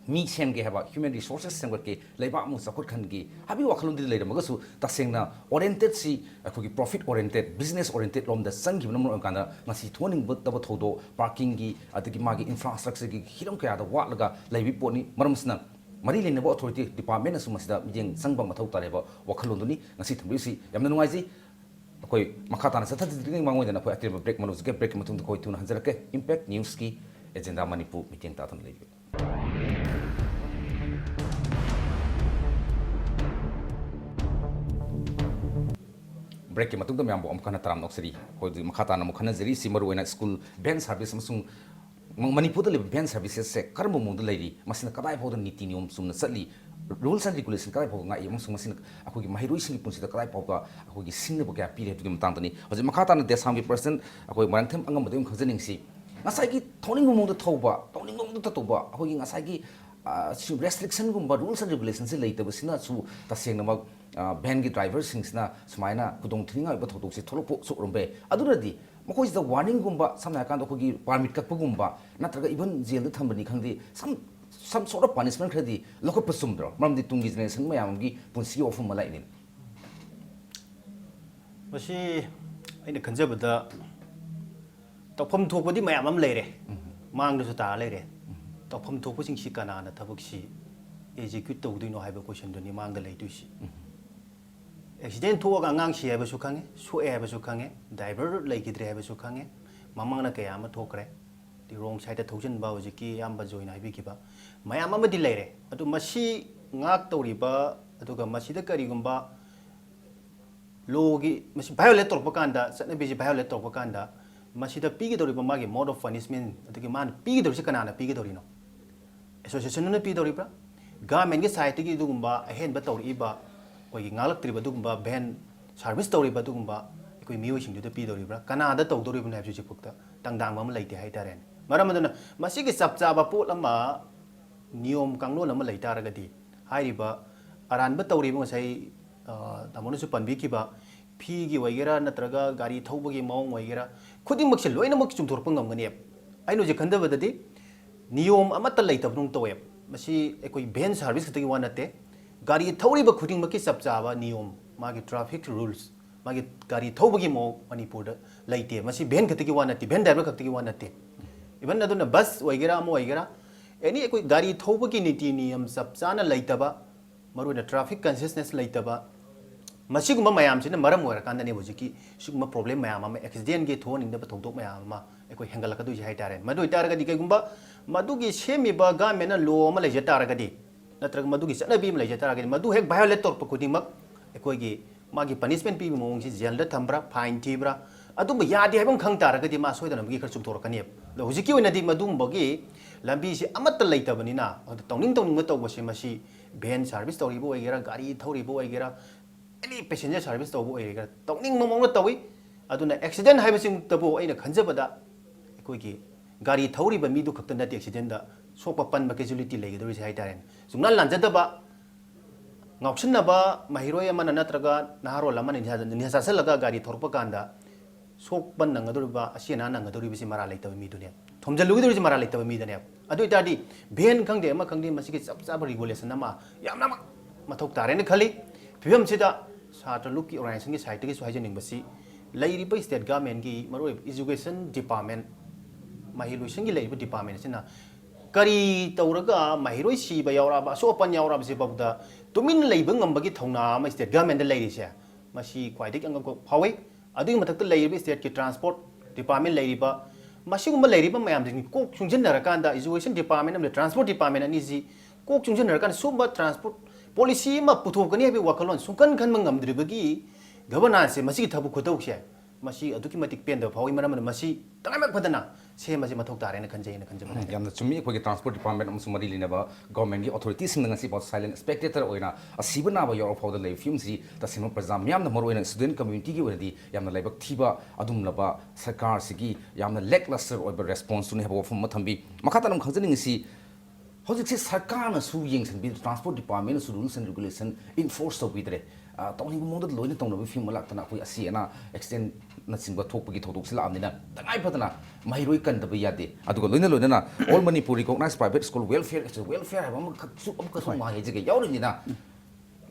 ꯃꯤ ꯁꯦꯝꯒꯦ ꯍꯥꯏꯕ, ꯍ꯭ꯌꯨꯃꯦꯟ ꯔꯤꯁꯣꯔꯁꯦꯁ ꯁꯦꯝꯒꯠꯀꯦ, ꯂꯩꯕꯥꯛ ꯑꯃ ꯆꯥꯎꯈꯠꯍꯟꯒꯦ ꯍꯥꯏꯕꯒꯤ ꯋꯥꯈꯜꯂꯣꯟꯗꯤ ꯂꯩꯔꯝꯃꯒꯁꯨ, ꯇꯁꯦꯡꯅ ꯑꯣꯔꯤꯌꯦꯟꯇꯦꯠꯁꯤ ꯑꯩꯈꯣꯏꯒꯤ ꯄ꯭ꯔꯣꯐꯤꯠ ꯑꯣꯔꯤꯌꯦꯟꯇꯦꯠ, ꯕꯤꯖꯤꯅꯦꯁ ꯑꯣꯔꯤꯌꯦꯟꯇꯦꯠ ꯂꯣꯝꯗ ꯆꯪꯈꯤꯕꯅ ꯃꯔꯝ ꯑꯣꯏꯔꯀꯥꯟꯗ ꯉꯁꯤ ꯊꯣꯛꯍꯟꯅꯤꯡꯗꯕ ꯊꯧꯗꯣꯛ, ꯄꯥꯔꯀꯤꯡꯒꯤ, ꯑꯗꯒꯤ ꯃꯥꯒꯤ ꯏꯟꯐ꯭ꯔꯥꯁ꯭ꯇ꯭ꯔꯛꯆꯔꯒꯤ ꯍꯤꯔꯝ ꯀꯌꯥꯗ ꯋꯥꯠꯂꯒ ꯂꯩꯕꯒꯤ ꯄꯣꯠꯅꯤ꯫ ꯃꯔꯝ ꯑꯁꯤꯅ ꯃꯔꯤ ꯂꯩꯅꯕ ꯑꯣꯊꯣꯔꯤꯇꯤ ꯗꯤꯄꯥꯔꯠꯃꯦꯟꯅꯁꯨ ꯃꯁꯤꯗ ꯃꯤꯠꯌꯦꯡ ꯆꯪꯕ ꯃꯊꯧ ꯇꯥꯔꯦ ꯍꯥꯏꯕ ꯋꯥꯈꯜꯂꯣꯟꯗꯨꯅꯤ ꯉꯁꯤ ꯊꯝꯕꯤꯔꯤꯁꯤ꯫ ꯌꯥꯝꯅ ꯅꯨꯡꯉꯥꯏꯖꯩ꯫ ꯑꯩꯈꯣꯏ ꯃꯈꯥ ꯇꯥꯅ ꯆꯠꯊꯗ꯭ꯔꯤꯉꯩ ꯃꯥꯡꯑꯣꯏꯗꯅ ꯑꯩꯈꯣꯏ ꯑꯇꯦꯟꯕ break ꯑꯃ ꯂꯧꯖꯒꯦ꯫ Break ꯃꯇꯨꯡꯗ ꯑꯩꯈꯣꯏ ꯊꯨꯅ ꯍꯟꯖꯔꯛꯀꯦ꯫ Impact Newsꯀꯤ agenda ꯃꯅꯤꯄꯨꯔ ꯃꯤꯠꯌꯦꯡ ꯇꯥꯗꯨꯅ ꯂꯩꯕꯤꯌꯨ꯫ Breakꯀꯤ ꯃꯇꯨꯡꯗ ꯃꯌꯥꯝꯕꯨ ꯑꯃꯨꯛ ꯍꯟꯅ ꯇꯔꯥꯝꯅ ꯑꯣꯛꯆꯔꯤ꯫ ꯑꯩꯈꯣꯏ ꯍꯧꯖꯤꯛ ꯃꯈꯥ ꯇꯥꯅ ꯑꯃꯨꯛ ꯈꯟꯅꯖꯔꯤ꯫ ꯁꯤ ꯃꯔꯨꯑꯣꯏꯅ school van service ꯑꯃꯁꯨꯡ ꯃ-, ꯃꯅꯤꯄꯨꯔꯗ ꯂꯩꯕ van servicesꯁꯦ ꯀꯔꯝꯕ ꯃꯑꯣꯡꯗ ꯂꯩꯔꯤ? ꯃꯁꯤꯅ ꯀꯗꯥꯏ ꯐꯥꯎꯗ ꯅꯤꯇꯤ ꯅꯤꯌꯣꯝ ꯆꯨꯝꯅ ꯆꯠꯂꯤ? Rules and regulation ꯀꯗꯥꯏ ꯐꯥꯎꯕ ꯉꯥꯛꯏ? ꯑꯃꯁꯨꯡ ꯃꯁꯤꯅ ꯑꯩꯈꯣꯏꯒꯤ ꯃꯍꯩꯔꯣꯏꯁꯤꯡꯒꯤ ꯄꯨꯟꯁꯤꯗ ꯀꯗꯥꯏ ꯐꯥꯎꯕ ꯑꯩꯈꯣꯏꯒꯤ ꯁꯤꯡꯅꯕ ꯀꯌꯥ ꯄꯤꯔꯤ ꯍꯥꯏꯕꯗꯨꯒꯤ ꯃꯇꯥꯡꯗꯅꯤ꯫ ꯍꯧꯖꯤꯛ ꯃꯈꯥ ꯇꯥꯅ ꯗꯦꯁꯥꯝꯒꯤ president ꯑꯩꯈꯣꯏ ꯃꯣꯏꯔꯥꯡꯊꯦꯝ ꯑꯉꯝꯕꯗꯒꯤ ꯑꯃꯨꯛ ꯈꯪꯖꯅꯤꯡꯁꯤ, ꯉꯁꯥꯏꯒꯤ ꯊꯧꯅꯤꯡꯕ ꯃꯑꯣꯡꯗ ꯊꯧꯕ, ꯇꯧꯅꯤꯡꯕ ꯃꯑꯣꯡꯗ ꯇꯧꯕ, ꯑꯩꯈꯣꯏꯒꯤ ꯉꯁꯥꯏꯒꯤ, ꯑ, ꯁꯤ restrictionꯒꯨꯝꯕ, rules and regulationꯁꯦ ꯂꯩꯇꯕꯁꯤꯅꯁꯨ ꯇꯁꯦꯡꯅꯃꯛ, ꯑ, vanꯒꯤ driverꯁꯤꯡꯁꯤꯅ ꯁꯨꯃꯥꯏꯅ ꯈꯨꯗꯣꯡ ꯊꯤꯅꯤꯡꯉꯥꯏ ꯑꯣꯏꯕ ꯊꯧꯗꯣꯛꯁꯦ ꯊꯣꯛꯂꯛꯄꯁꯨ ꯑꯣꯏꯔꯝꯕ ꯌꯥꯏ꯫ ꯑꯗꯨꯅꯗꯤ ꯃꯈꯣꯏꯁꯤꯗ warningꯒꯨꯝꯕ, ꯁꯝꯅ ꯍꯥꯏꯔꯀꯥꯟꯗ ꯑꯩꯈꯣꯏꯒꯤ permit ꯀꯛꯄꯒꯨꯝꯕ, ꯅꯠꯇ꯭ꯔꯒ even jailꯗ ꯊꯝꯕꯅꯤ ꯈꯪꯗꯦ, some, some sort of punishment ꯈꯔꯗꯤ ꯂꯧꯈꯠꯄ ꯆꯨꯝꯗ꯭ꯔꯣ? ꯃꯔꯝꯗꯤ ꯇꯨꯡꯒꯤ generation ꯃꯌꯥꯝ ꯑꯃꯒꯤ ꯄꯨꯟꯁꯤꯒꯤ ꯋꯥꯐꯝ ꯑꯃ ꯂꯥꯛꯏꯅꯤ꯫ ꯃꯁꯤ ꯑꯩꯅ ꯈꯟꯖꯕꯗ ꯇꯧꯐꯝ ꯊꯣꯛꯄꯗꯤ ꯃꯌꯥꯝ ꯑꯃ ꯂꯩꯔꯦ, ꯃꯥꯡꯗꯁꯨ ꯇꯥꯔ ꯂꯩꯔꯦ꯫ ꯇꯧꯐꯝ ꯊꯣꯛꯄꯁꯤꯡꯁꯤ ꯀꯅꯥꯅ ꯊꯕꯛꯁꯤ execute ꯇꯧꯗꯣꯏꯅꯣ ꯍꯥꯏꯕ questionꯗꯨꯅꯤ ꯃꯥꯡꯗ ꯂꯩꯗꯣꯏꯁꯤ꯫ Accident ꯊꯣꯛꯑꯒ ꯑꯉꯥꯡ ꯁꯤ ꯍꯥꯏꯕꯁꯨ ꯈꯪꯉꯦ, ꯁꯣꯛꯑꯦ ꯍꯥꯏꯕꯁꯨ ꯈꯪꯉꯦ, driver ꯂꯩꯈꯤꯗ꯭ꯔꯦ ꯍꯥꯏꯕꯁꯨ ꯈꯪꯉꯦ, ꯃꯃꯥꯡꯗ ꯀꯌꯥ ꯑꯃ ꯊꯣꯛꯈ꯭ꯔꯦ꯫ Wrong sideꯇ ꯊꯧꯖꯤꯟꯕ, ꯍꯧꯖꯤꯛꯀꯤ ꯏꯌꯥꯝꯕ ꯖꯣꯏꯅ ꯍꯥꯏꯕꯤꯈꯤꯕ ꯃꯌꯥꯝ ꯑꯃꯗꯤ ꯂꯩꯔꯦ꯫ ꯑꯗꯨ ꯃꯁꯤ ꯉꯥꯛꯇꯧꯔꯤꯕ, ꯑꯗꯨꯒ ꯃꯁꯤꯗ ꯀꯔꯤꯒꯨꯝꯕ lawꯒꯤ, ꯃꯁꯤ violate ꯇꯧꯔꯛꯄ ꯀꯥꯟꯗ, ꯆꯠꯅꯕꯤꯁꯤ violate ꯇꯧꯔꯛꯄ ꯀꯥꯟꯗ, ꯃꯁꯤꯗ ꯄꯤꯒꯗꯧꯔꯤꯕ ꯃꯥꯒꯤ mode of punishment, ꯑꯗꯒꯤ ꯃꯥꯅ ꯄꯤꯒꯗꯧꯔꯤꯁꯤ ꯀꯅꯥꯅ ꯄꯤꯒꯗꯧꯔꯤꯅꯣ? Associationꯅ ꯄꯤꯗꯧꯔꯤꯕ꯭ꯔꯥ? Governmentꯀꯤ sideꯇꯒꯤ ꯑꯗꯨꯒꯨꯝꯕ ꯑꯍꯦꯟꯕ ꯇꯧꯔꯛꯏꯕ, ꯑꯩꯈꯣꯏꯒꯤ ꯉꯥꯛꯂꯛꯇ꯭ꯔꯤꯕ ꯑꯗꯨꯒꯨꯝꯕ van service ꯇꯧꯔꯤꯕ ꯑꯗꯨꯒꯨꯝꯕ ꯑꯩꯈꯣꯏ ꯃꯤꯑꯣꯏꯁꯤꯡꯗꯨꯗ ꯄꯤꯗꯧꯔꯤꯕ꯭ꯔꯥ? ꯀꯅꯥꯗ ꯇꯧꯗꯧꯔꯤꯕꯅꯣ ꯍꯥꯏꯕꯁꯤ ꯍꯧꯖꯤꯛꯐꯥꯎꯗ ꯇꯪꯗꯥꯡꯕ ꯑꯃ ꯂꯩꯇꯦ ꯍꯥꯏꯇꯥꯔꯦꯅꯦ꯫ ꯃꯔꯝ ꯑꯗꯨꯅ ꯃꯁꯤꯒꯤ ꯆꯞ ꯆꯥꯕ ꯄꯣꯠ ꯑꯃ, ꯅꯤꯌꯣꯝ ꯀꯥꯡꯂꯣꯟ ꯑꯃ ꯂꯩ ꯇꯥꯔꯒꯗꯤ, ꯍꯥꯏꯔꯤꯕ ꯑꯔꯥꯟꯕ ꯇꯧꯔꯤꯕ, ꯉꯁꯥꯏ, ꯑ, ꯇꯥꯃꯣꯅꯁꯨ ꯄꯟꯕꯤꯈꯤꯕ, ꯐꯤꯒꯤ ꯑꯣꯏꯒꯦꯔꯥ ꯅꯠꯇ꯭ꯔꯒ ꯒꯥꯔꯤ ꯊꯧꯕꯒꯤ ꯃꯑꯣꯡ ꯑꯣꯏꯒꯦꯔꯥ, ꯈꯨꯗꯤꯡꯃꯛꯁꯦ ꯂꯣꯏꯅꯃꯛ ꯆꯨꯝꯊꯣꯔꯛꯄ ꯉꯝꯒꯅꯦꯕ꯫ ꯑꯩꯅ ꯍꯧꯖꯤꯛ ꯈꯟꯊꯕꯗꯗꯤ ꯅꯤꯌꯣꯝ ꯑꯃꯠꯇ ꯂꯩꯇꯕꯗꯧꯅ ꯇꯧꯋꯦꯕ꯫ ꯃꯁꯤ ꯑꯩꯈꯣꯏ van service ꯈꯛꯇꯒꯤ ꯋꯥ ꯅꯠꯇꯦ, ꯒꯥꯔꯤ ꯊꯧꯔꯤꯕ ꯈꯨꯗꯤꯡꯃꯛꯀꯤ ꯆꯞ ꯆꯥꯕ ꯅꯤꯌꯣꯝ, ꯃꯥꯒꯤ traffic rules, ꯃꯥꯒꯤ ꯒꯥꯔꯤ ꯊꯧꯕꯒꯤ ꯃꯑꯣꯡ ꯃꯅꯤꯄꯨꯔꯗ ꯂꯩꯇꯦ꯫ ꯃꯁꯤ van ꯈꯛꯇꯒꯤ ꯋꯥ ꯅꯠꯇꯦ, van driver ꯈꯛꯇꯒꯤ ꯋꯥ ꯅꯠꯇꯦ꯫ Even ꯑꯗꯨꯅ bus ꯑꯣꯏꯒꯦꯔꯥ ꯑꯃ ꯑꯣꯏꯒꯦꯔꯥ, any ꯑꯩꯈꯣꯏ ꯒꯥꯔꯤ ꯊꯧꯕꯒꯤ ꯅꯤꯇꯤ ꯅꯤꯌꯝ ꯆꯞ ꯆꯥꯅ ꯂꯩꯇꯕ, ꯃꯔꯨꯑꯣꯏꯅ traffic consciousness ꯂꯩꯇꯕ, ꯃꯁꯤꯒꯨꯝꯕ ꯃꯌꯥꯝꯁꯤꯅ ꯃꯔꯝ ꯑꯣꯏꯔꯀꯥꯟꯗꯅꯦ ꯍꯧꯖꯤꯛꯀꯤ ꯁꯤꯒꯨꯝꯕ problem ꯃꯌꯥꯝ ꯑꯃ, accidentꯒꯤ ꯊꯣꯛꯍꯟꯅꯤꯡꯗꯕ ꯊꯧꯗꯣꯛ ꯃꯌꯥꯝ ꯑꯃ ꯑꯩꯈꯣꯏ ꯍꯦꯟꯒꯠꯂꯛꯀꯗꯣꯏꯁꯦ ꯍꯥꯏꯇꯥꯔꯦ꯫ ꯃꯗꯨ ꯑꯣꯏꯇꯥꯔꯒꯗꯤ ꯀꯩꯒꯨꯝꯕ ꯃꯗꯨꯒꯤ ꯁꯦꯝꯃꯤꯕ governmentꯅ law ꯑꯃ ꯂꯩꯖ ꯇꯥꯔꯒꯗꯤ, ꯅꯠꯇ꯭ꯔꯒ ꯃꯗꯨꯒꯤ ꯆꯠꯅꯕꯤ ꯑꯃ ꯂꯩꯖ ꯇꯥꯔꯒꯗꯤ, ꯃꯗꯨ ꯍꯦꯛ violate ꯇꯧꯔꯛꯄ ꯈꯨꯗꯤꯡꯃꯛ ꯑꯩꯈꯣꯏꯒꯤ ꯃꯥꯒꯤ punishment ꯄꯤꯕ ꯃꯑꯣꯡꯁꯤ jailꯗ ꯊꯝꯕ꯭ꯔꯥ, fine ꯊꯤꯕ꯭ꯔꯥ, ꯑꯗꯨꯝꯕ ꯌꯥꯗꯦ ꯍꯥꯏꯕ ꯑꯃ ꯈꯪ ꯇꯥꯔꯒꯗꯤ ꯃꯥ ꯁꯣꯏꯗꯅꯃꯛꯀꯤ ꯈꯔ ꯆꯨꯝꯊꯣꯔꯛꯀꯅꯦꯕ꯫ ꯑꯗꯣ ꯍꯧꯖꯤꯛꯀꯤ ꯑꯣꯏꯅꯗꯤ ꯃꯗꯨꯒꯨꯝꯕꯒꯤ ꯂꯝꯕꯤꯁꯤ ꯑꯃꯠꯇ ꯂꯩꯇꯕꯅꯤꯅ, ꯑꯗꯨ ꯇꯧꯅꯤꯡ ꯇꯧꯅꯤꯡꯕ ꯇꯧꯕꯁꯦ, ꯃꯁꯤ van service ꯇꯧꯔꯤꯕ ꯑꯣꯏꯒꯦꯔꯥ, ꯒꯥꯔꯤ ꯊꯧꯔꯤꯕ ꯑꯣꯏꯒꯦꯔꯥ, any passenger service ꯇꯧꯕ ꯑꯣꯏꯒꯦꯔꯥ, ꯇꯧꯅꯤꯡꯕ ꯃꯑꯣꯡꯗ ꯇꯧꯏ꯫ ꯑꯗꯨꯅ accident ꯍꯥꯏꯕꯁꯤꯃꯛꯇꯕꯨ ꯑꯩꯅ ꯈꯟꯖꯕꯗ ꯑꯩꯈꯣꯏꯒꯤ ꯒꯥꯔꯤ ꯊꯧꯔꯤꯕ ꯃꯤꯗꯨ ꯈꯛꯇ ꯅꯠꯇꯦ accidentꯗ ꯁꯣꯛꯄ ꯄꯟꯕ, casualty ꯂꯩꯒꯗꯧꯔꯤꯁꯦ ꯍꯥꯏꯇꯥꯔꯦꯅꯦ꯫ ꯁꯨꯡꯂꯥꯟ ꯂꯥꯟꯖꯗꯕ, ꯉꯥꯎꯁꯤꯟꯅꯕ ꯃꯍꯩꯔꯣꯏ ꯑꯃꯅ ꯅꯠꯇ꯭ꯔꯒ ꯅꯍꯥꯔꯣꯜ ꯑꯃꯅ ꯅꯤꯁꯥ, ꯅꯤꯁꯥ ꯆꯥꯁꯤꯜꯂꯒ ꯒꯥꯔꯤ ꯊꯧꯔꯛꯄ ꯀꯥꯟꯗ ꯁꯣꯛꯄ ꯅꯪꯒꯗꯧꯔꯤꯕ, ꯑꯁꯤ ꯑꯅꯥ ꯅꯪꯒꯗꯧꯔꯤꯕꯁꯤ ꯃꯔꯥꯜ ꯂꯩꯇꯕ ꯃꯤꯗꯨꯅꯦꯕ꯫ ꯊꯣꯝꯖꯤꯜꯂꯨꯒꯗꯧꯔꯤꯁꯤ ꯃꯔꯥꯜ ꯂꯩꯇꯕ ꯃꯤꯗꯅꯦꯕ꯫ ꯑꯗꯨ ꯑꯣꯏꯇꯥꯔꯗꯤ van ꯈꯪꯗꯦ, ꯑꯃ ꯈꯪꯗꯦ, ꯃꯁꯤꯒꯤ ꯆꯞ ꯆꯥꯕ regulation ꯑꯃ ꯌꯥꯝꯅꯃꯛ ꯃꯊꯧ ꯇꯥꯔꯦꯅ ꯈꯜꯂꯤ꯫ ꯐꯤꯕꯝꯁꯤꯗ ꯁꯥꯇ꯭ꯔ ꯂꯨꯞꯀꯤ organisationꯒꯤ sideꯇꯒꯤꯁꯨ ꯍꯥꯏꯖꯅꯤꯡꯕꯁꯤ, ꯂꯩꯔꯤꯕ state governmentꯀꯤ ꯃꯔꯨꯑꯣꯏꯕ education department, ꯃꯍꯩ ꯂꯣꯏꯁꯪꯒꯤ ꯂꯩꯔꯤꯕ department ꯑꯁꯤꯅ ꯀꯔꯤ ꯇꯧꯔꯒ ꯃꯍꯩꯔꯣꯏ ꯁꯤꯕ ꯌꯥꯎꯔꯛꯑꯕ, ꯑꯁꯣꯛ ꯑꯄꯟ ꯌꯥꯎꯔꯛꯑꯕꯁꯤ ꯐꯥꯎꯕꯗ ꯇꯨꯃꯤꯟꯅ ꯂꯩꯕ ꯉꯝꯕꯒꯤ ꯊꯧꯅꯥ ꯑꯃ state governmentꯗ ꯂꯩꯔꯤꯁꯦ, ꯃꯁꯤ ꯈ꯭ꯋꯥꯏꯗꯒꯤ ꯑꯉꯛꯄ ꯐꯥꯎꯏ꯫ ꯑꯗꯨꯒꯤ ꯃꯊꯛꯇ ꯂꯩꯔꯤꯕ stateꯀꯤ transport department ꯂꯩꯔꯤꯕ, ꯃꯁꯤꯒꯨꯝꯕ ꯂꯩꯔꯤꯕ ꯃꯌꯥꯝꯁꯤꯡ ꯀꯣꯛ ꯆꯨꯡꯁꯤꯟꯅꯔꯀꯥꯟꯗ, education department ꯑꯃꯗꯤ transport department ꯑꯅꯤꯁꯤ ꯀꯣꯛ ꯆꯨꯡꯁꯤꯟꯅꯔꯀꯥꯟꯗ ꯁꯨꯝꯕ transport policy ꯑꯃ ꯄꯨꯊꯣꯛꯀꯅꯤ ꯍꯥꯏꯕꯒꯤ ꯋꯥꯈꯜꯂꯣꯟ ꯁꯨꯡꯈꯟ ꯈꯟꯕ ꯉꯝꯗ꯭ꯔꯤꯕꯒꯤ governancesꯁꯦ, ꯃꯁꯤꯒꯤ ꯊꯕꯛ ꯈꯨꯇꯧꯁꯦ, ꯃꯁꯤ ꯑꯗꯨꯛꯀꯤ ꯃꯇꯤꯛ ꯄꯦꯟꯗꯕ ꯐꯥꯎꯏ꯫ ꯃꯔꯝ ꯑꯗꯨꯅ ꯃꯁꯤ ꯇꯉꯥꯏꯐꯗꯅ ꯁꯦꯝꯕꯁꯤ ꯃꯊꯧ ꯇꯥꯔꯦꯅ ꯈꯟꯖꯩ, ꯍꯥꯏꯅ ꯈꯟꯖꯕ ꯍꯥꯏꯇꯥꯔꯦ꯫ ꯌꯥꯝꯅ ꯆꯨꯝꯃꯤ꯫ ꯑꯩꯈꯣꯏꯒꯤ transport department ꯑꯃꯁꯨꯡ ꯃꯔꯤ ꯂꯩꯅꯕ governmentꯀꯤ authorityꯁꯤꯡꯅ ꯉꯁꯤꯐꯥꯎ silent spectator ꯑꯣꯏꯅ ꯑꯁꯤꯕ ꯅꯥꯕ ꯌꯥꯎꯔ ꯐꯥꯎꯗ ꯂꯩꯕ ꯐꯤꯕꯝꯁꯤ ꯇꯁꯦꯡꯕ ꯄ꯭ꯔꯖꯥ ꯃꯤꯌꯥꯝꯅ, ꯃꯔꯨꯑꯣꯏꯅ student communityꯒꯤ ꯑꯣꯏꯅꯗꯤ ꯌꯥꯝꯅ ꯂꯥꯏꯕꯛ ꯊꯤꯕ ꯑꯗꯨꯒꯨꯝꯂꯕ ꯁꯔꯀꯥꯔꯁꯤꯒꯤ ꯌꯥꯝꯅ lackluster ꯑꯣꯏꯕ responseꯇꯨꯅꯤ ꯍꯥꯏꯕ ꯋꯥꯐꯝ ꯑꯃ ꯊꯝꯕꯤ꯫ ꯃꯈꯥ ꯇꯥꯅ ꯑꯃꯨꯛ ꯈꯪꯖꯅꯤꯡꯉꯤꯁꯤ, ꯍꯧꯖꯤꯛꯁꯦ ꯁꯔꯀꯥꯔꯅꯁꯨ ꯌꯦꯡꯁꯤꯟꯕꯤꯗ꯭ꯔꯦ, transport departmentꯅꯁꯨ rules and regulation enforce ꯇꯧꯕꯤꯗ꯭ꯔꯦ꯫ ꯑ, ꯇꯧꯅꯤꯡꯕ ꯃꯑꯣꯡꯗ ꯂꯣꯏꯅ ꯇꯧꯅꯕꯒꯤ ꯐꯤꯕꯝ ꯑꯃ ꯂꯥꯛꯇꯅ ꯑꯩꯈꯣꯏ ꯑꯁꯤ ꯑꯅꯥ accidentꯅꯆꯤꯡꯕ ꯊꯣꯛꯄꯒꯤ ꯊꯧꯗꯣꯛꯁꯤ ꯂꯥꯛꯑꯕꯅꯤꯅ ꯇꯉꯥꯏ ꯐꯗꯅ ꯃꯍꯩꯔꯣꯏ ꯀꯟꯗꯕ ꯌꯥꯗꯦ꯫ ꯑꯗꯨꯒ ꯂꯣꯏꯅ ꯂꯣꯏꯅꯅ All Manipur Recognized Private School Welfare, welfare ꯍꯥꯏꯕ ꯑꯃꯈꯛꯁꯨ, ꯑꯃꯨꯛꯀꯁꯨ ꯍꯣꯏ꯫ ꯃꯍꯩꯁꯤꯒ ꯌꯥꯎꯔꯤꯕꯅꯤꯅ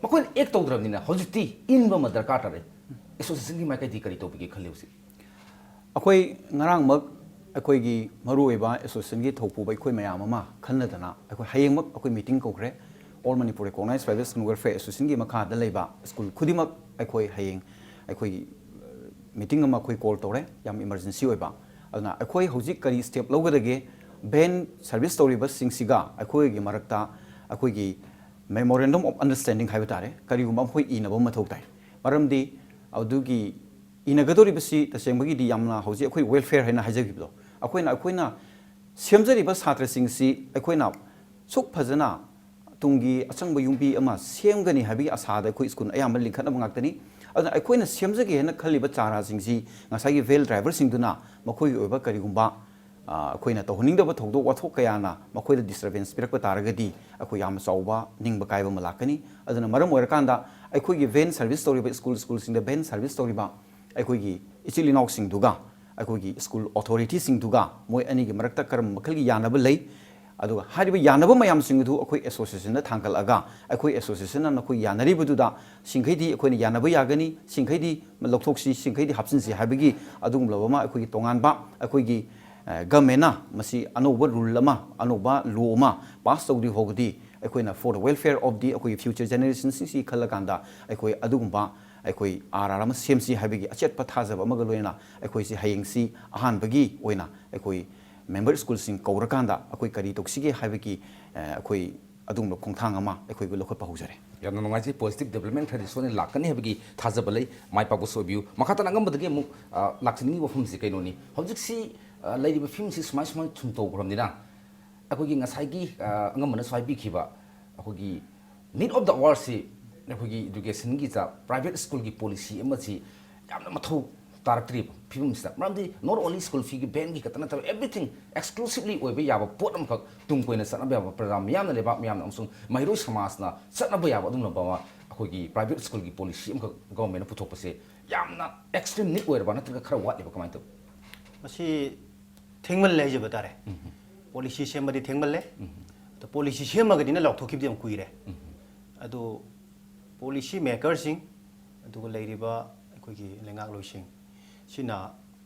ꯃꯈꯣꯏꯅ act ꯇꯧꯗ꯭ꯔꯕꯅꯤꯅ ꯍꯧꯖꯤꯛꯇꯤ ꯏꯟꯕ ꯑꯃ ꯗꯔꯀꯥꯔ ꯇꯥꯔꯦ꯫ Associationꯒꯤ ꯃꯥꯏꯀꯩꯗꯤ ꯀꯔꯤ ꯇꯧꯕꯤꯒꯦ ꯈꯜꯂꯤ ꯍꯧꯖꯤꯛ? ꯑꯩꯈꯣꯏ ꯉꯔꯥꯡꯃꯛ ꯑꯩꯈꯣꯏꯒꯤ ꯃꯔꯨꯑꯣꯏꯕ associationꯒꯤ ꯊꯧꯄꯨꯕ ꯑꯩꯈꯣꯏ ꯃꯌꯥꯝ ꯑꯃ ꯈꯟꯅꯗꯅ ꯑꯩꯈꯣꯏ ꯍꯌꯦꯡꯃꯛ ꯑꯩꯈꯣꯏ meeting ꯀꯧꯈ꯭ꯔꯦ꯫ All Manipur Recognized Private School Welfare Associationꯒꯤ ꯃꯈꯥꯗ ꯂꯩꯕ school ꯈꯨꯗꯤꯡꯃꯛ ꯑꯩꯈꯣꯏ ꯍꯌꯦꯡ ꯑꯩꯈꯣꯏꯒꯤ ꯃꯤꯇꯤꯡ ꯑꯃ ꯑꯩꯈꯣꯏ ꯀꯣꯜ ꯇꯧꯔꯦ, ꯌꯥꯝ ꯏꯃꯔꯖꯦꯟꯁꯤ ꯑꯣꯏꯕ꯫ ꯑꯗꯨꯅ ꯑꯩꯈꯣꯏ ꯍꯧꯖꯤꯛ ꯀꯔꯤ ꯁ꯭ꯇꯦꯞ ꯂꯧꯒꯗꯒꯦ? ꯚꯦꯟ ꯁꯔꯚꯤꯁ ꯇꯧꯔꯤꯕꯁꯤꯡꯁꯤꯒ ꯑꯩꯈꯣꯏꯒꯤ ꯃꯔꯛꯇ ꯑꯩꯈꯣꯏꯒꯤ memorandum of understanding ꯍꯥꯏꯕ ꯇꯥꯔꯦ, ꯀꯔꯤꯒꯨꯝꯕ ꯑꯃ ꯑꯩꯈꯣꯏ ꯏꯅꯕ ꯑꯃ ꯃꯊꯧ ꯇꯥꯏ꯫ ꯃꯔꯝꯗꯤ ꯑꯗꯨꯒꯤ ꯏꯅꯒꯗꯧꯔꯤꯕꯁꯤ ꯇꯁꯦꯡꯕꯒꯤꯗꯤ ꯌꯥꯝꯅ ꯍꯧꯖꯤꯛ ꯑꯩꯈꯣꯏ welfare ꯍꯥꯏꯅ ꯍꯥꯏꯖꯈꯤꯕꯗꯣ, ꯑꯩꯈꯣꯏꯅ ꯑꯩꯈꯣꯏꯅ ꯁꯦꯝꯖꯔꯤꯕ ꯁꯥꯇ꯭ꯔꯁꯤꯡꯁꯤ ꯑꯩꯈꯣꯏꯅ ꯁꯨꯛ ꯐꯖꯅ ꯇꯨꯡꯒꯤ ꯑꯆꯪꯕ ꯌꯨꯝꯕꯤ ꯑꯃ ꯁꯦꯝꯒꯅꯤ ꯍꯥꯏꯕꯒꯤ ꯑꯁꯥꯗ ꯑꯩꯈꯣꯏ ꯁ꯭ꯀꯨꯜ ꯑꯌꯥꯝꯕ ꯂꯤꯡꯈꯠꯅꯕ ꯉꯥꯛꯇꯅꯤ꯫ ꯑꯗꯨꯅ ꯑꯩꯈꯣꯏꯅ ꯁꯦꯝꯖꯒꯦ ꯍꯥꯏꯅ ꯈꯜꯂꯤꯕ ꯆꯥꯔꯥꯁꯤꯡꯁꯤ ꯉꯁꯥꯏꯒꯤ ꯚꯦꯟ ꯗ꯭ꯔꯥꯏꯚꯔꯁꯤꯡꯗꯨꯅ ꯃꯈꯣꯏꯒꯤ ꯑꯣꯏꯕ ꯀꯔꯤꯒꯨꯝꯕ, ꯑ, ꯑꯩꯈꯣꯏꯅ ꯇꯧꯍꯟꯅꯤꯡꯗꯕ ꯊꯧꯗꯣꯛ ꯋꯥꯊꯣꯛ ꯀꯌꯥꯅ ꯃꯈꯣꯏꯗ disturbance ꯄꯤꯔꯛꯄ ꯇꯥꯔꯒꯗꯤ ꯑꯩꯈꯣꯏ ꯌꯥꯝꯅ ꯆꯥꯎꯕ ꯅꯤꯡꯕ ꯀꯥꯏꯕ ꯑꯃ ꯂꯥꯛꯀꯅꯤ꯫ ꯑꯗꯨꯅ ꯃꯔꯝ ꯑꯣꯏꯔꯀꯥꯟꯗ ꯑꯩꯈꯣꯏꯒꯤ ꯚꯦꯟ ꯁꯔꯚꯤꯁ ꯇꯧꯔꯤꯕ ꯁ꯭ꯀꯨꯜ, ꯁ꯭ꯀꯨꯜꯁꯤꯡꯗ ꯚꯦꯟ ꯁꯔꯚꯤꯁ ꯇꯧꯔꯤꯕ ꯑꯩꯈꯣꯏꯒꯤ ꯏꯆꯤꯜ ꯏꯅꯥꯎꯁꯤꯡꯗꯨꯒ, ꯑꯩꯈꯣꯏꯒꯤ ꯁ꯭ꯀꯨꯜ ꯑꯣꯊꯣꯔꯤꯇꯤꯁꯤꯡꯗꯨꯒ ꯃꯣꯏ ꯑꯅꯤꯒꯤ ꯃꯔꯛꯇ ꯀꯔꯝꯕ ꯃꯈꯜꯒꯤ ꯌꯥꯅꯕ ꯂꯩ? ꯑꯗꯨꯒ ꯍꯥꯏꯔꯤꯕ ꯌꯥꯅꯕ ꯃꯌꯥꯝꯁꯤꯡ ꯑꯗꯨ ꯑꯩꯈꯣꯏ ꯑꯦꯁꯣꯁꯤꯌꯦꯁꯟꯗ ꯊꯥꯡꯒꯠꯂꯒ, ꯑꯩꯈꯣꯏ ꯑꯦꯁꯣꯁꯤꯌꯦꯁꯟꯅ ꯅꯈꯣꯏ ꯌꯥꯅꯔꯤꯕꯗꯨꯗ ꯁꯤꯡꯈꯩꯗꯤ ꯑꯩꯈꯣꯏꯅ ꯌꯥꯅꯕ ꯌꯥꯒꯅꯤ, ꯁꯤꯡꯈꯩꯗꯤ ꯂꯧꯊꯣꯛꯁꯤ, ꯁꯤꯡꯈꯩꯗꯤ ꯍꯥꯞꯆꯤꯟꯁꯤ ꯍꯥꯏꯕꯒꯤ ꯑꯗꯨꯒꯨꯝꯂꯕ ꯑꯃ ꯑꯩꯈꯣꯏꯒꯤ ꯇꯣꯉꯥꯟꯕ ꯑꯩꯈꯣꯏꯒꯤ, ꯑ, ꯒꯃꯦꯟꯅ ꯃꯁꯤ ꯑꯅꯧꯕ ꯔꯨꯜ ꯑꯃ, ꯑꯅꯧꯕ ꯂꯣ ꯑꯃ ꯄꯥꯁ ꯇꯧꯗ꯭ꯔꯤ ꯐꯥꯎꯕꯗꯤ ꯑꯩꯈꯣꯏꯅ for the welfare of the ꯑꯩꯈꯣꯏꯒꯤ future generationꯁꯤꯡꯁꯤ ꯈꯜꯂꯀꯥꯟꯗ ꯑꯩꯈꯣꯏ ꯑꯗꯨꯒꯨꯝꯕ ꯑꯩꯈꯣꯏ ꯑꯥꯔ ꯑꯥꯔ ꯑꯃ ꯁꯦꯝꯁꯤ ꯍꯥꯏꯕꯒꯤ ꯑꯆꯦꯠꯄ ꯊꯥꯖꯕ ꯑꯃꯒ ꯂꯣꯏꯅꯅ ꯑꯩꯈꯣꯏꯁꯤ ꯍꯌꯦꯡꯁꯤ ꯑꯍꯥꯟꯕꯒꯤ ꯑꯣꯏꯅ ꯑꯩꯈꯣꯏ ꯃꯦꯝꯕꯔ ꯁ꯭ꯀꯨꯜꯁꯤꯡ ꯀꯧꯔꯀꯥꯟꯗ ꯑꯩꯈꯣꯏ ꯀꯔꯤ ꯇꯧꯁꯤꯒꯦ ꯍꯥꯏꯕꯒꯤ, ꯑ, ꯑꯩꯈꯣꯏ ꯑꯗꯨꯒꯨꯝꯕ ꯈꯣꯡꯊꯥꯡ ꯑꯃ ꯑꯩꯈꯣꯏ ꯂꯧꯈꯠꯄ ꯍꯧꯖꯔꯦ꯫ ꯌꯥꯝꯅ ꯅꯨꯡꯉꯥꯏꯖꯩ, positive development ꯈꯔꯗꯤ ꯁꯣꯏꯗꯅ ꯂꯥꯛꯀꯅꯤ ꯍꯥꯏꯕꯒꯤ ꯊꯥꯖꯕ ꯂꯩ꯫ ꯃꯥꯏ ꯄꯥꯛꯄꯁꯨ ꯑꯣꯏꯕꯤꯌꯨ꯫ ꯃꯈꯥ ꯇꯥꯅ ꯑꯉꯝꯕꯗꯒꯤ ꯑꯃꯨꯛ, ꯑ, ꯂꯥꯛꯆꯅꯤꯡꯉꯤꯕ ꯋꯥꯐꯝꯁꯤ ꯀꯩꯅꯣꯅꯤ? ꯍꯧꯖꯤꯛꯁꯤ, ꯑ, ꯂꯩꯔꯤꯕ ꯐꯤꯕꯝꯁꯤ ꯁꯨꯃꯥꯏ ꯁꯨꯃꯥꯏꯅ ꯁꯨꯝ ꯇꯧꯈ꯭ꯔꯕꯅꯤꯅ, ꯑꯩꯈꯣꯏꯒꯤ ꯉꯁꯥꯏꯒꯤ, ꯑ, ꯑꯉꯝꯕꯅꯁꯨ ꯍꯥꯏꯕꯤꯈꯤꯕ, ꯑꯩꯈꯣꯏꯒꯤ need of the hourꯁꯤ ꯑꯩꯈꯣꯏꯒꯤ educationꯒꯤ ꯆ-, private schoolꯒꯤ policy ꯑꯃꯁꯤ ꯌꯥꯝꯅ ꯃꯊꯧ ꯇꯥꯔꯛꯇ꯭ꯔꯤꯕ ꯐꯤꯕꯝꯁꯤꯗ, ꯃꯔꯝꯗꯤ not only school feeꯒꯤ, vanꯒꯤ ꯈꯛꯇ ꯅꯠꯇꯕ, everything exclusively ꯑꯣꯏꯕ ꯌꯥꯕ ꯄꯣꯠ ꯑꯃꯈꯛ, ꯇꯨꯡ ꯀꯣꯏꯅ ꯆꯠꯅꯕ ꯌꯥꯕ, ꯄ꯭ꯔꯖꯥ ꯃꯤꯌꯥꯝꯅ, ꯂꯩꯕꯥꯛ ꯃꯤꯌꯥꯝꯅ ꯑꯃꯁꯨꯡ ꯃꯍꯩꯔꯣꯏ ꯁꯃꯥꯖꯅ ꯆꯠꯅꯕ ꯌꯥꯕ ꯑꯗꯨꯒꯨꯝꯂꯕ ꯑꯃ ꯑꯩꯈꯣꯏꯒꯤ private schoolꯒꯤ policy ꯑꯃꯈꯛ governmentꯅ ꯄꯨꯊꯣꯛꯄꯁꯦ ꯌꯥꯝꯅ extreme need ꯑꯣꯏꯔꯕ, ꯅꯠꯇ꯭ꯔꯒ ꯈꯔ ꯋꯥꯠꯂꯤꯕ, ꯀꯃꯥꯏꯅ ꯇꯧꯏ? ꯃꯁꯤ ꯊꯦꯡꯃꯜꯂꯦ ꯍꯥꯏꯖꯕ ꯇꯥꯔꯦ꯫ ꯄꯣꯂꯤꯁꯤ ꯁꯦꯝꯕꯗꯤ ꯊꯦꯡꯃꯜꯂꯦ꯫ ꯑꯗꯣ ꯄꯣꯂꯤꯁꯤ ꯁꯦꯝꯃꯒꯗꯤꯅ ꯂꯥꯎꯊꯣꯛꯈꯤꯕꯗꯤ ꯌꯥꯝ ꯀꯨꯏꯔꯦ꯫ ꯑꯗꯣ ꯄꯣꯂꯤꯁꯤ ꯃꯦꯀꯔꯁꯤꯡ ꯑꯗꯨꯒ ꯂꯩꯔꯤꯕ ꯑꯩꯈꯣꯏꯒꯤ ꯂꯩꯉꯥꯛꯂꯣꯏꯁꯤꯡ ꯁꯤꯅ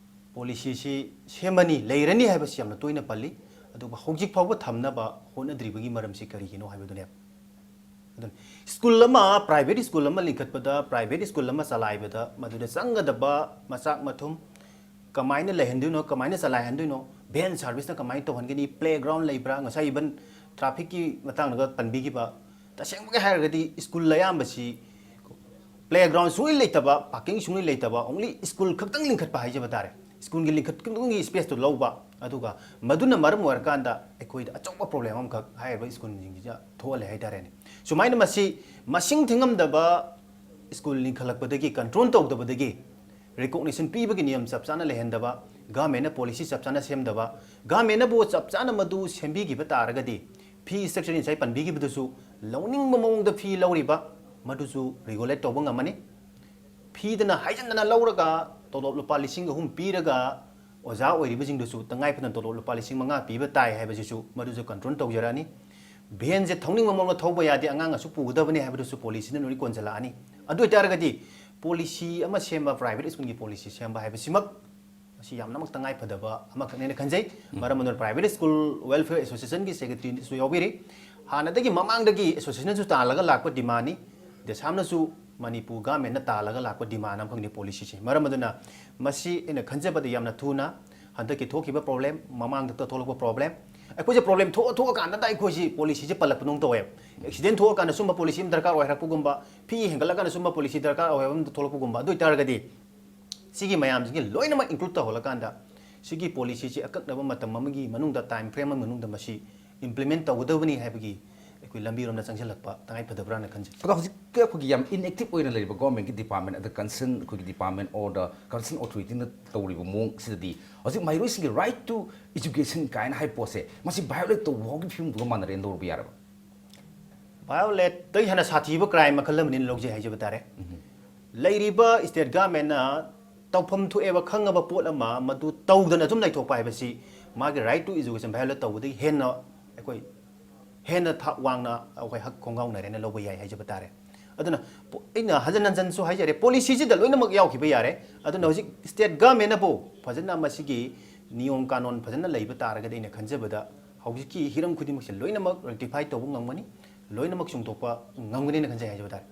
ꯄꯣꯂꯤꯁꯤꯁꯤ ꯁꯦꯝꯃꯅꯤ, ꯂꯩꯔꯅꯤ ꯍꯥꯏꯕꯁꯤ ꯌꯥꯝꯅ ꯇꯣꯏꯅ ꯄꯜꯂꯤ꯫ ꯑꯗꯨꯕꯨ ꯍꯧꯖꯤꯛ ꯐꯥꯎꯕ ꯊꯝꯅꯕ ꯍꯣꯠꯅꯗ꯭ꯔꯤꯕꯒꯤ ꯃꯔꯝꯁꯤ ꯀꯔꯤꯒꯤꯅꯣ ꯍꯥꯏꯕꯗꯨꯅꯦꯕ꯫ ꯑꯗꯨꯅ ꯁ꯭ꯀꯨꯜ ꯑꯃ, ꯄ꯭ꯔꯥꯏꯚꯦꯠ ꯁ꯭ꯀꯨꯜ ꯑꯃ ꯂꯤꯡꯈꯠꯄꯗ, ꯄ꯭ꯔꯥꯏꯚꯦꯠ ꯁ꯭ꯀꯨꯜ ꯑꯃ ꯆꯂꯥꯏꯕꯗ ꯃꯗꯨꯗ ꯆꯪꯒꯗꯕ ꯃꯆꯥꯛ ꯃꯊꯨꯝ ꯀꯃꯥꯏꯅ ꯂꯩꯍꯟꯗꯣꯏꯅꯣ, ꯀꯃꯥꯏꯅ ꯆꯂꯥꯏꯍꯟꯗꯣꯏꯅꯣ, ꯚꯦꯟ ꯁꯥꯔꯚꯤꯁꯅ ꯀꯃꯥꯏꯅ ꯇꯧꯍꯟꯒꯅꯤ, ꯄ꯭ꯂꯦ ꯒ꯭ꯔꯥꯎꯟ ꯂꯩꯕ꯭ꯔꯥ, ꯉꯁꯥꯏ ꯏꯚꯟ ꯇ꯭ꯔꯥꯐꯤꯛꯀꯤ ꯃꯇꯥꯡꯗꯒ ꯄꯟꯕꯤꯈꯤꯕ, ꯇꯁꯦꯡꯕꯒꯤ ꯍꯥꯏꯔꯒꯗꯤ ꯁ꯭ꯀꯨꯜ ꯑꯌꯥꯝꯕꯁꯤ ꯄ꯭ꯂꯦ ꯒ꯭ꯔꯥꯎꯟ ꯁꯨꯡꯂꯩ ꯂꯩꯇꯕ, ꯄꯥꯔꯀꯤꯡ ꯁꯨꯡꯂꯩ ꯂꯩꯇꯕ, ꯑꯣꯡꯂꯤ ꯁ꯭ꯀꯨꯜ ꯈꯛꯇꯪ ꯂꯤꯡꯈꯠꯄ ꯍꯥꯏꯖꯕ ꯇꯥꯔꯦ, ꯁ꯭ꯀꯨꯜꯒꯤ ꯂꯤꯡꯈꯠꯀꯗꯕꯒꯤ ꯁ꯭ꯄꯦꯁꯇꯨ ꯂꯧꯕ, ꯑꯗꯨꯒ ꯃꯗꯨꯅ ꯃꯔꯝ ꯑꯣꯏꯔꯀꯥꯟꯗ ꯑꯩꯈꯣꯏꯗ ꯑꯆꯧꯕ ꯄ꯭ꯔꯣꯕ꯭ꯂꯦꯝ ꯑꯃꯈꯛ ꯍꯥꯏꯔꯤꯕ ꯁ꯭ꯀꯨꯜꯁꯤꯡꯁꯤꯗ ꯊꯣꯛꯍꯜꯂꯦ ꯍꯥꯏꯇꯥꯔꯦꯅꯦ꯫ ꯁꯨꯃꯥꯏꯅ ꯃꯁꯤ ꯃꯁꯤꯡ ꯊꯤꯉꯝꯗꯕ ꯁ꯭ꯀꯨꯜ ꯂꯤꯡꯈꯠꯂꯛꯄꯗꯒꯤ, ꯀꯟꯇ꯭ꯔꯣꯜ ꯇꯧꯗꯕꯗꯒꯤ, ꯔꯤꯀꯣꯛꯅꯤꯁꯟ ꯄꯤꯕꯒꯤ ꯅꯤꯌꯝ ꯆꯞ ꯆꯥꯅ ꯂꯩꯍꯟꯗꯕ, ꯒꯚꯔꯟꯃꯦꯟꯠꯅ ꯄꯣꯂꯤꯁꯤ ꯆꯞ ꯆꯥꯅ ꯁꯦꯝꯗꯕ, ꯒꯚꯔꯟꯃꯦꯟꯠꯅꯕꯨ ꯆꯞ ꯆꯥꯅ ꯃꯗꯨ ꯁꯦꯝꯕꯤꯈꯤꯕ ꯇꯥꯔꯒꯗꯤ, ꯐꯤ ꯁ꯭ꯇ꯭ꯔꯛꯆꯔ ꯉꯁꯥꯏ ꯄꯟꯕꯤꯈꯤꯕꯗꯨꯁꯨ, ꯂꯧꯅꯤꯡꯕ ꯃꯑꯣꯡꯗ ꯐꯤ ꯂꯧꯔꯤꯕ ꯃꯗꯨꯁꯨ ꯔꯤꯒꯨꯂꯦꯠ ꯇꯧꯕ ꯉꯝꯃꯅꯤ꯫ ꯐꯤꯗꯅ ꯍꯥꯏꯖꯤꯟꯗꯅ ꯂꯧꯔꯒ ꯇꯣꯂꯣꯞ ꯂꯨꯄꯥ ꯂꯤꯁꯤꯡ ꯑꯍꯨꯝ ꯄꯤꯔꯒ ꯑꯣꯖꯥ ꯑꯣꯏꯔꯤꯕꯁꯤꯡꯗꯨꯁꯨ ꯇꯉꯥꯏ ꯐꯗꯅ ꯇꯣꯂꯣꯞ ꯂꯨꯄꯥ ꯂꯤꯁꯤꯡ ꯃꯉꯥ ꯄꯤꯕ ꯇꯥꯏ ꯍꯥꯏꯕꯁꯤꯁꯨ ꯃꯗꯨꯁꯨ ꯀꯟꯇ꯭ꯔꯣꯜ ꯇꯧꯖꯔꯛꯑꯅꯤ꯫ ꯚꯦꯟꯁꯦ ꯊꯧꯅꯤꯡꯕ ꯃꯑꯣꯡꯗ ꯊꯧꯕ ꯌꯥꯗꯦ, ꯑꯉꯥꯡ ꯑꯁꯨꯛ ꯄꯨꯒꯗꯕꯅꯤ ꯍꯥꯏꯕꯗꯨꯁꯨ ꯄꯣꯂꯤꯁꯤꯅ ꯂꯣꯏ ꯀꯣꯟꯁꯤꯜꯂꯛꯑꯅꯤ꯫ ꯑꯗꯨ ꯑꯣꯏꯇꯥꯔꯒꯗꯤ ꯄꯣꯂꯤꯁꯤ ꯑꯃ ꯁꯦꯝꯕ, ꯄ꯭ꯔꯥꯏꯚꯦꯠ ꯁ꯭ꯀꯨꯜꯒꯤ ꯄꯣꯂꯤꯁꯤ ꯁꯦꯝꯕ ꯍꯥꯏꯕꯁꯤꯃꯛ ꯃꯁꯤ ꯌꯥꯝꯅꯃꯛ ꯇꯉꯥꯏ ꯐꯗꯕ ꯑꯃꯈꯛꯅꯦꯅ ꯈꯟꯖꯩ꯫ ꯃꯔꯝ ꯑꯗꯨꯅ ꯄ꯭ꯔꯥꯏꯚꯦꯠ ꯁ꯭ꯀꯨꯜ ꯋꯦꯜꯐꯤꯌꯔ ꯑꯦꯁꯣꯁꯤꯌꯦꯁꯟꯒꯤ ꯁꯦꯀ꯭ꯔꯦꯇꯔꯤꯁꯨ ꯌꯥꯎꯕꯤꯔꯤ꯫ ꯍꯥꯟꯅꯗꯒꯤ ꯃꯃꯥꯡꯗꯒꯤ ꯑꯦꯁꯣꯁꯤꯌꯦꯁꯟꯁꯨ ꯇꯥꯜꯂꯒ ꯂꯥꯛꯄ ꯗꯤꯃꯥꯟꯅꯤ꯫ ꯗꯦꯁꯥꯝꯅꯁꯨ ꯃꯅꯤꯄꯨꯔ ꯒꯚꯔꯟꯃꯦꯟꯠꯅ ꯇꯥꯜꯂꯒ ꯂꯥꯛꯄ ꯗꯤꯃꯥꯟ ꯑꯃꯈꯛꯅꯤ ꯄꯣꯂꯤꯁꯤꯁꯦ꯫ ꯃꯔꯝ ꯑꯗꯨꯅ ꯃꯁꯤ ꯑꯩꯅ ꯈꯟꯖꯕꯗ ꯌꯥꯝꯅ ꯊꯨꯅ ꯍꯟꯗꯛꯀꯤ ꯊꯣꯛꯈꯤꯕ ꯄ꯭ꯔꯣꯕ꯭ꯂꯦꯝ, ꯃꯃꯥꯡꯗ ꯊꯣꯛꯂꯛꯄ ꯄ꯭ꯔꯣꯕ꯭ꯂꯦꯝ, ꯑꯩꯈꯣꯏꯁꯦ ꯄ꯭ꯔꯣꯕ꯭ꯂꯦꯝ ꯊꯣꯛꯑ ꯊꯣꯛꯑꯀꯥꯟꯗ ꯑꯩꯈꯣꯏꯁꯤ ꯄꯣꯂꯤꯁꯤꯁꯦ ꯄꯜꯂꯛꯄꯗꯧꯅ ꯇꯧꯋꯦꯕ꯫ ꯑꯦꯛꯁꯤꯗꯦꯟ ꯊꯣꯛꯑꯀꯥꯟꯗ ꯁꯨꯝꯕ ꯄꯣꯂꯤꯁꯤ ꯑꯃ ꯗꯔꯀꯥꯔ ꯑꯣꯏ ꯍꯥꯏꯔꯛꯄꯒꯨꯝꯕ, ꯐꯤ ꯍꯦꯟꯒꯠꯂꯀꯥꯟꯗ ꯁꯨꯝꯕ ꯄꯣꯂꯤꯁꯤ ꯗꯔꯀꯥꯔ ꯑꯣꯏ ꯍꯥꯏꯕ ꯑꯃ ꯊꯣꯛꯂꯛꯄꯒꯨꯝꯕ, ꯑꯗꯨ ꯑꯣꯏꯇꯥꯔꯒꯗꯤ ꯁꯤꯒꯤ ꯃꯌꯥꯝꯁꯤꯡꯁꯦ ꯂꯣꯏꯅꯃꯛ ꯏꯟꯀ꯭ꯂꯨꯗ ꯇꯧꯍꯜꯂꯀꯥꯟꯗ ꯁꯤꯒꯤ ꯄꯣꯂꯤꯁꯤꯁꯤ ꯑꯀꯛꯅꯕ ꯃꯇꯝ ꯑꯃꯒꯤ ꯃꯅꯨꯡꯗ, ꯇꯥꯏꯝ ꯐ꯭ꯔꯦꯝ ꯑꯃꯒꯤ ꯃꯅꯨꯡꯗ ꯃꯁꯤ ꯏꯝꯄ꯭ꯂꯤꯃꯦꯟꯠ ꯇꯧꯒꯗꯕꯅꯤ ꯍꯥꯏꯕꯒꯤ ꯑꯩꯈꯣꯏ ꯂꯝꯕꯤꯔꯣꯝꯗ ꯆꯪꯁꯤꯜꯂꯛꯄ ꯇꯉꯥꯏ ꯐꯗꯕ꯭ꯔꯥꯅ ꯈꯟꯖꯩ꯫ ꯑꯗꯣ ꯍꯧꯖꯤꯛꯀꯤ ꯑꯩꯈꯣꯏꯒꯤ ꯌꯥꯝ ꯏꯟꯑꯦꯛꯇꯤꯚ ꯑꯣꯏꯅ ꯂꯩꯔꯤꯕ ꯒꯣꯔꯃꯦꯟꯠꯀꯤ ꯗꯤꯄꯥꯔꯠꯃꯦꯟꯠ, ꯑꯗ ꯀꯟꯁꯔꯟ ꯑꯩꯈꯣꯏꯒꯤ ꯗꯤꯄꯥꯔꯠꯃꯦꯟꯠ ꯑꯣꯔ ꯗ ꯀꯟꯁꯔꯟ ꯑꯣꯊꯣꯔꯤꯇꯤꯅ ꯇꯧꯔꯤꯕ ꯃꯑꯣꯡꯁꯤꯗꯗꯤ ꯍꯧꯖꯤꯛ ꯃꯍꯩꯔꯣꯏꯁꯤꯡꯒꯤ ꯔꯥꯏꯠ ꯇꯨ ꯏꯖꯨꯀꯦꯁꯟ ꯀꯥꯏꯅ ꯍꯥꯏꯕ ꯄꯣꯠꯁꯦ, ꯃꯁꯤ ꯚꯥꯏꯑꯣꯂꯦꯠ ꯇꯧꯕ ꯐꯥꯎꯒꯤ ꯐꯤꯕꯝꯗꯨꯒ ꯃꯥꯟꯅꯔꯦꯅ ꯂꯧꯔꯕ ꯌꯥꯔꯕ? ꯚꯥꯏꯑꯣꯂꯦꯠꯇꯒꯤ ꯍꯦꯟꯅ ꯁꯥꯊꯤꯕ ꯀ꯭ꯔꯥꯏꯝ ꯃꯈꯜ ꯑꯃꯅꯤꯅ ꯂꯧꯖꯩ ꯍꯥꯏꯖꯕ ꯇꯥꯔꯦ꯫ ꯂꯩꯔꯤꯕ ꯁ꯭ꯇꯦꯠ ꯒꯚꯔꯟꯃꯦꯟꯠꯅ ꯇꯧꯐꯝ ꯊꯣꯛꯑꯦꯕ ꯈꯪꯉꯕ ꯄꯣꯠ ꯑꯃ ꯃꯗꯨ ꯇꯧꯗꯅ ꯑꯗꯨꯝ ꯂꯩꯊꯣꯛꯄ ꯍꯥꯏꯕꯁꯤ ꯃꯥꯒꯤ ꯔꯥꯏꯠ ꯇꯨ ꯏꯖꯨꯀꯦꯁꯟ ꯚꯥꯏꯑꯣꯂꯦꯠ ꯇꯧꯕꯗꯒꯤ ꯍꯦꯟꯅ ꯑꯩꯈꯣꯏ ꯍꯦꯟꯅ ꯊꯥꯛ ꯋꯥꯡꯅ ꯑꯩꯈꯣꯏ ꯍꯛ ꯈꯣꯡꯒꯥꯎꯅꯔꯦꯅ ꯂꯧꯕ ꯌꯥꯏ ꯍꯥꯏꯖꯕ ꯇꯥꯔꯦ꯫ ꯑꯗꯨꯅ ꯄꯣ-, ꯑꯩꯅ ꯍꯟꯖꯟ ꯍꯟꯖꯟꯁꯨ ꯍꯥꯏꯖꯔꯦ, ꯄꯣꯂꯤꯁꯤꯁꯤꯗ ꯂꯣꯏꯅꯃꯛ ꯌꯥꯎꯈꯤꯕ ꯌꯥꯔꯦ꯫ ꯑꯗꯨꯅ ꯍꯧꯖꯤꯛ ꯁ꯭ꯇꯦꯠ ꯒꯚꯔꯟꯃꯦꯟꯠꯅꯕꯨ ꯐꯖꯅ ꯃꯁꯤꯒꯤ ꯅꯤꯌꯣꯝ ꯀꯥꯅꯣꯟ ꯐꯖꯅ ꯂꯩꯕ ꯇꯥꯔꯒꯗꯤ ꯑꯩꯅ ꯈꯟꯖꯕꯗ ꯍꯧꯖꯤꯛꯀꯤ ꯍꯤꯔꯝ ꯈꯨꯗꯤꯡꯃꯛꯁꯦ ꯂꯣꯏꯅꯃꯛ ꯔꯦꯛꯇꯤꯐꯥꯏ ꯇꯧꯕ ꯉꯝꯒꯅꯤ꯫ ꯂꯣꯏꯅꯃꯛ ꯆꯣꯡꯊꯣꯛꯄ ꯉꯝꯒꯅꯤꯅ ꯈꯟꯖꯩ ꯍꯥꯏꯖꯕ ꯇꯥꯔꯦ꯫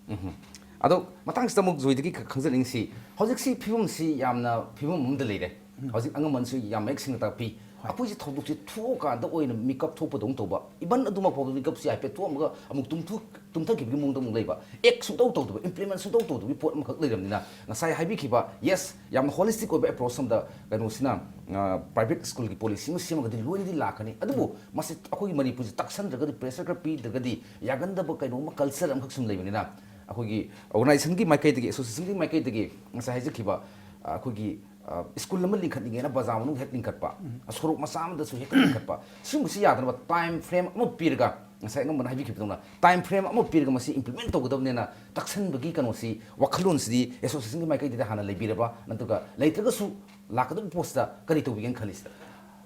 ꯎꯝ꯫ ꯑꯗꯣ ꯃꯇꯥꯡꯁꯤꯗ ꯑꯃꯨꯛ ꯖꯣꯏꯗꯒꯤ ꯈ-, ꯈꯪꯖꯅꯤꯡꯁꯤ, ꯍꯧꯖꯤꯛꯁꯤ ꯐꯤꯕꯝꯁꯤ ꯌꯥꯝꯅ ꯐꯤꯕꯝ ꯑꯃꯗ ꯂꯩꯔꯦ꯫ ꯎꯝ꯫ ꯍꯧꯖꯤꯛ ꯑꯉꯝꯕꯅꯁꯨ ꯌꯥꯝ ꯃꯌꯦꯛ ꯁꯦꯡꯅ ꯇꯥꯛꯄꯤ꯫ ꯍꯣꯏ꯫ ꯑꯩꯈꯣꯏꯁꯤ ꯊꯧꯗꯣꯛꯁꯤ ꯊꯣꯛꯑꯀꯥꯟꯗ ꯑꯣꯏꯅ ꯃꯤꯀꯞ ꯊꯣꯛꯄꯗꯧꯅ ꯇꯧꯕ, ꯏꯚꯟ ꯑꯗꯨꯃꯛ ꯐꯥꯎꯕ ꯃꯤꯀꯞꯁꯤ ꯍꯥꯏꯐꯦꯠ ꯊꯣꯛꯑꯝꯃꯒ ꯑꯃꯨꯛ ꯇꯨꯝꯊꯣꯛ-, ꯇꯨꯝꯊꯈꯤꯕꯒꯤ ꯃꯑꯣꯡꯗ ꯑꯃꯨꯛ ꯂꯩꯕ, ꯑꯦꯛ ꯁꯨꯡꯇꯧ ꯇꯧꯗꯕ, ꯏꯝꯄ꯭ꯂꯤꯃꯦꯟ ꯁꯨꯡꯇꯧ ꯇꯧꯗꯕꯒꯤ ꯄꯣꯠ ꯑꯃꯈꯛ ꯂꯩꯔꯕꯅꯤꯅ, ꯉꯁꯥꯏ ꯍꯥꯏꯕꯤꯈꯤꯕ, ꯌꯦꯁ, ꯌꯥꯝꯅ ꯍꯣꯂꯤꯁꯇꯤꯛ ꯑꯣꯏꯕ ꯑꯦꯄ꯭ꯔꯣꯆ ꯑꯃꯗ ꯀꯩꯅꯣꯁꯤꯅ, ꯑ, ꯄ꯭ꯔꯥꯏꯚꯦꯠ ꯁ꯭ꯀꯨꯜꯒꯤ ꯄꯣꯂꯤꯁꯤ ꯑꯃ ꯁꯦꯝꯃꯒꯗꯤ ꯂꯣꯏꯅꯗꯤ ꯂꯥꯛꯀꯅꯤ꯫ ꯑꯗꯨꯕꯨ ꯃꯁꯤ ꯑꯩꯈꯣꯏꯒꯤ ꯃꯅꯤꯄꯨꯔꯁꯤ ꯇꯛꯁꯟꯗ꯭ꯔꯒꯗꯤ, ꯄ꯭ꯔꯦꯁꯔ ꯈꯔ ꯄꯤꯗ꯭ꯔꯒꯗꯤ ꯌꯥꯒꯟꯗꯕ ꯀꯩꯅꯣꯝꯃ ꯀꯜꯆꯔ ꯑꯃꯈꯛ ꯁꯨꯝ ꯂꯩꯕꯅꯤꯅ, ꯑꯩꯈꯣꯏꯒꯤ ꯑꯣꯔꯒꯅꯥꯏꯖꯦꯁꯟꯒꯤ ꯃꯥꯏꯀꯩꯗꯒꯤ, ꯑꯦꯁꯣꯁꯤꯌꯦꯁꯟꯒꯤ ꯃꯥꯏꯀꯩꯗꯒꯤ ꯉꯁꯥꯏ ꯍꯥꯏꯖꯈꯤꯕ, ꯑ, ꯑꯩꯈꯣꯏꯒꯤ, ꯑ, ꯁ꯭ꯀꯨꯜ ꯑꯃ ꯂꯤꯡꯈꯠꯅꯤꯡꯉꯦꯅ ꯕꯖꯥꯔ ꯃꯅꯨꯡ ꯍꯦꯛ ꯂꯤꯡꯈꯠꯄ, ꯎꯝ꯫ ꯁꯣꯔꯣꯛ ꯃꯆꯥ ꯑꯃꯗꯁꯨ ꯍꯦꯛ ꯂꯤꯡꯈꯠꯄ, ꯁꯤꯒꯨꯝꯕꯁꯤ ꯌꯥꯗꯅꯕ ꯇꯥꯏꯝ ꯐ꯭ꯔꯦꯝ ꯑꯃ ꯄꯤꯔꯒ, ꯉꯁꯥꯏ ꯑꯉꯝꯕꯅ ꯍꯥꯏꯕꯤꯈꯤꯕꯗꯧꯅ, ꯇꯥꯏꯝ ꯐ꯭ꯔꯦꯝ ꯑꯃ ꯄꯤꯔꯒ ꯃꯁꯤ ꯏꯝꯄ꯭ꯂꯤꯃꯦꯟ ꯇꯧꯒꯗꯕꯅꯦꯅ ꯇꯛꯁꯟꯕꯒꯤ ꯀꯩꯅꯣꯁꯤ, ꯋꯥꯈꯜꯂꯣꯟꯁꯤꯗꯤ ꯑꯦꯁꯣꯁꯤꯌꯦꯁꯟꯒꯤ ꯃꯥꯏꯀꯩꯗꯒꯤ ꯍꯥꯟꯅ ꯂꯩꯕꯤꯔꯕ, ꯅꯠꯇ꯭ꯔꯒ ꯂꯩꯇ꯭ꯔꯒꯁꯨ ꯂꯥꯛꯀꯗꯕ ꯄꯣꯠꯁꯤꯗ ꯀꯔꯤ ꯇꯧꯕꯤꯒꯦꯅ ꯈꯜꯂꯤꯁꯤꯗ?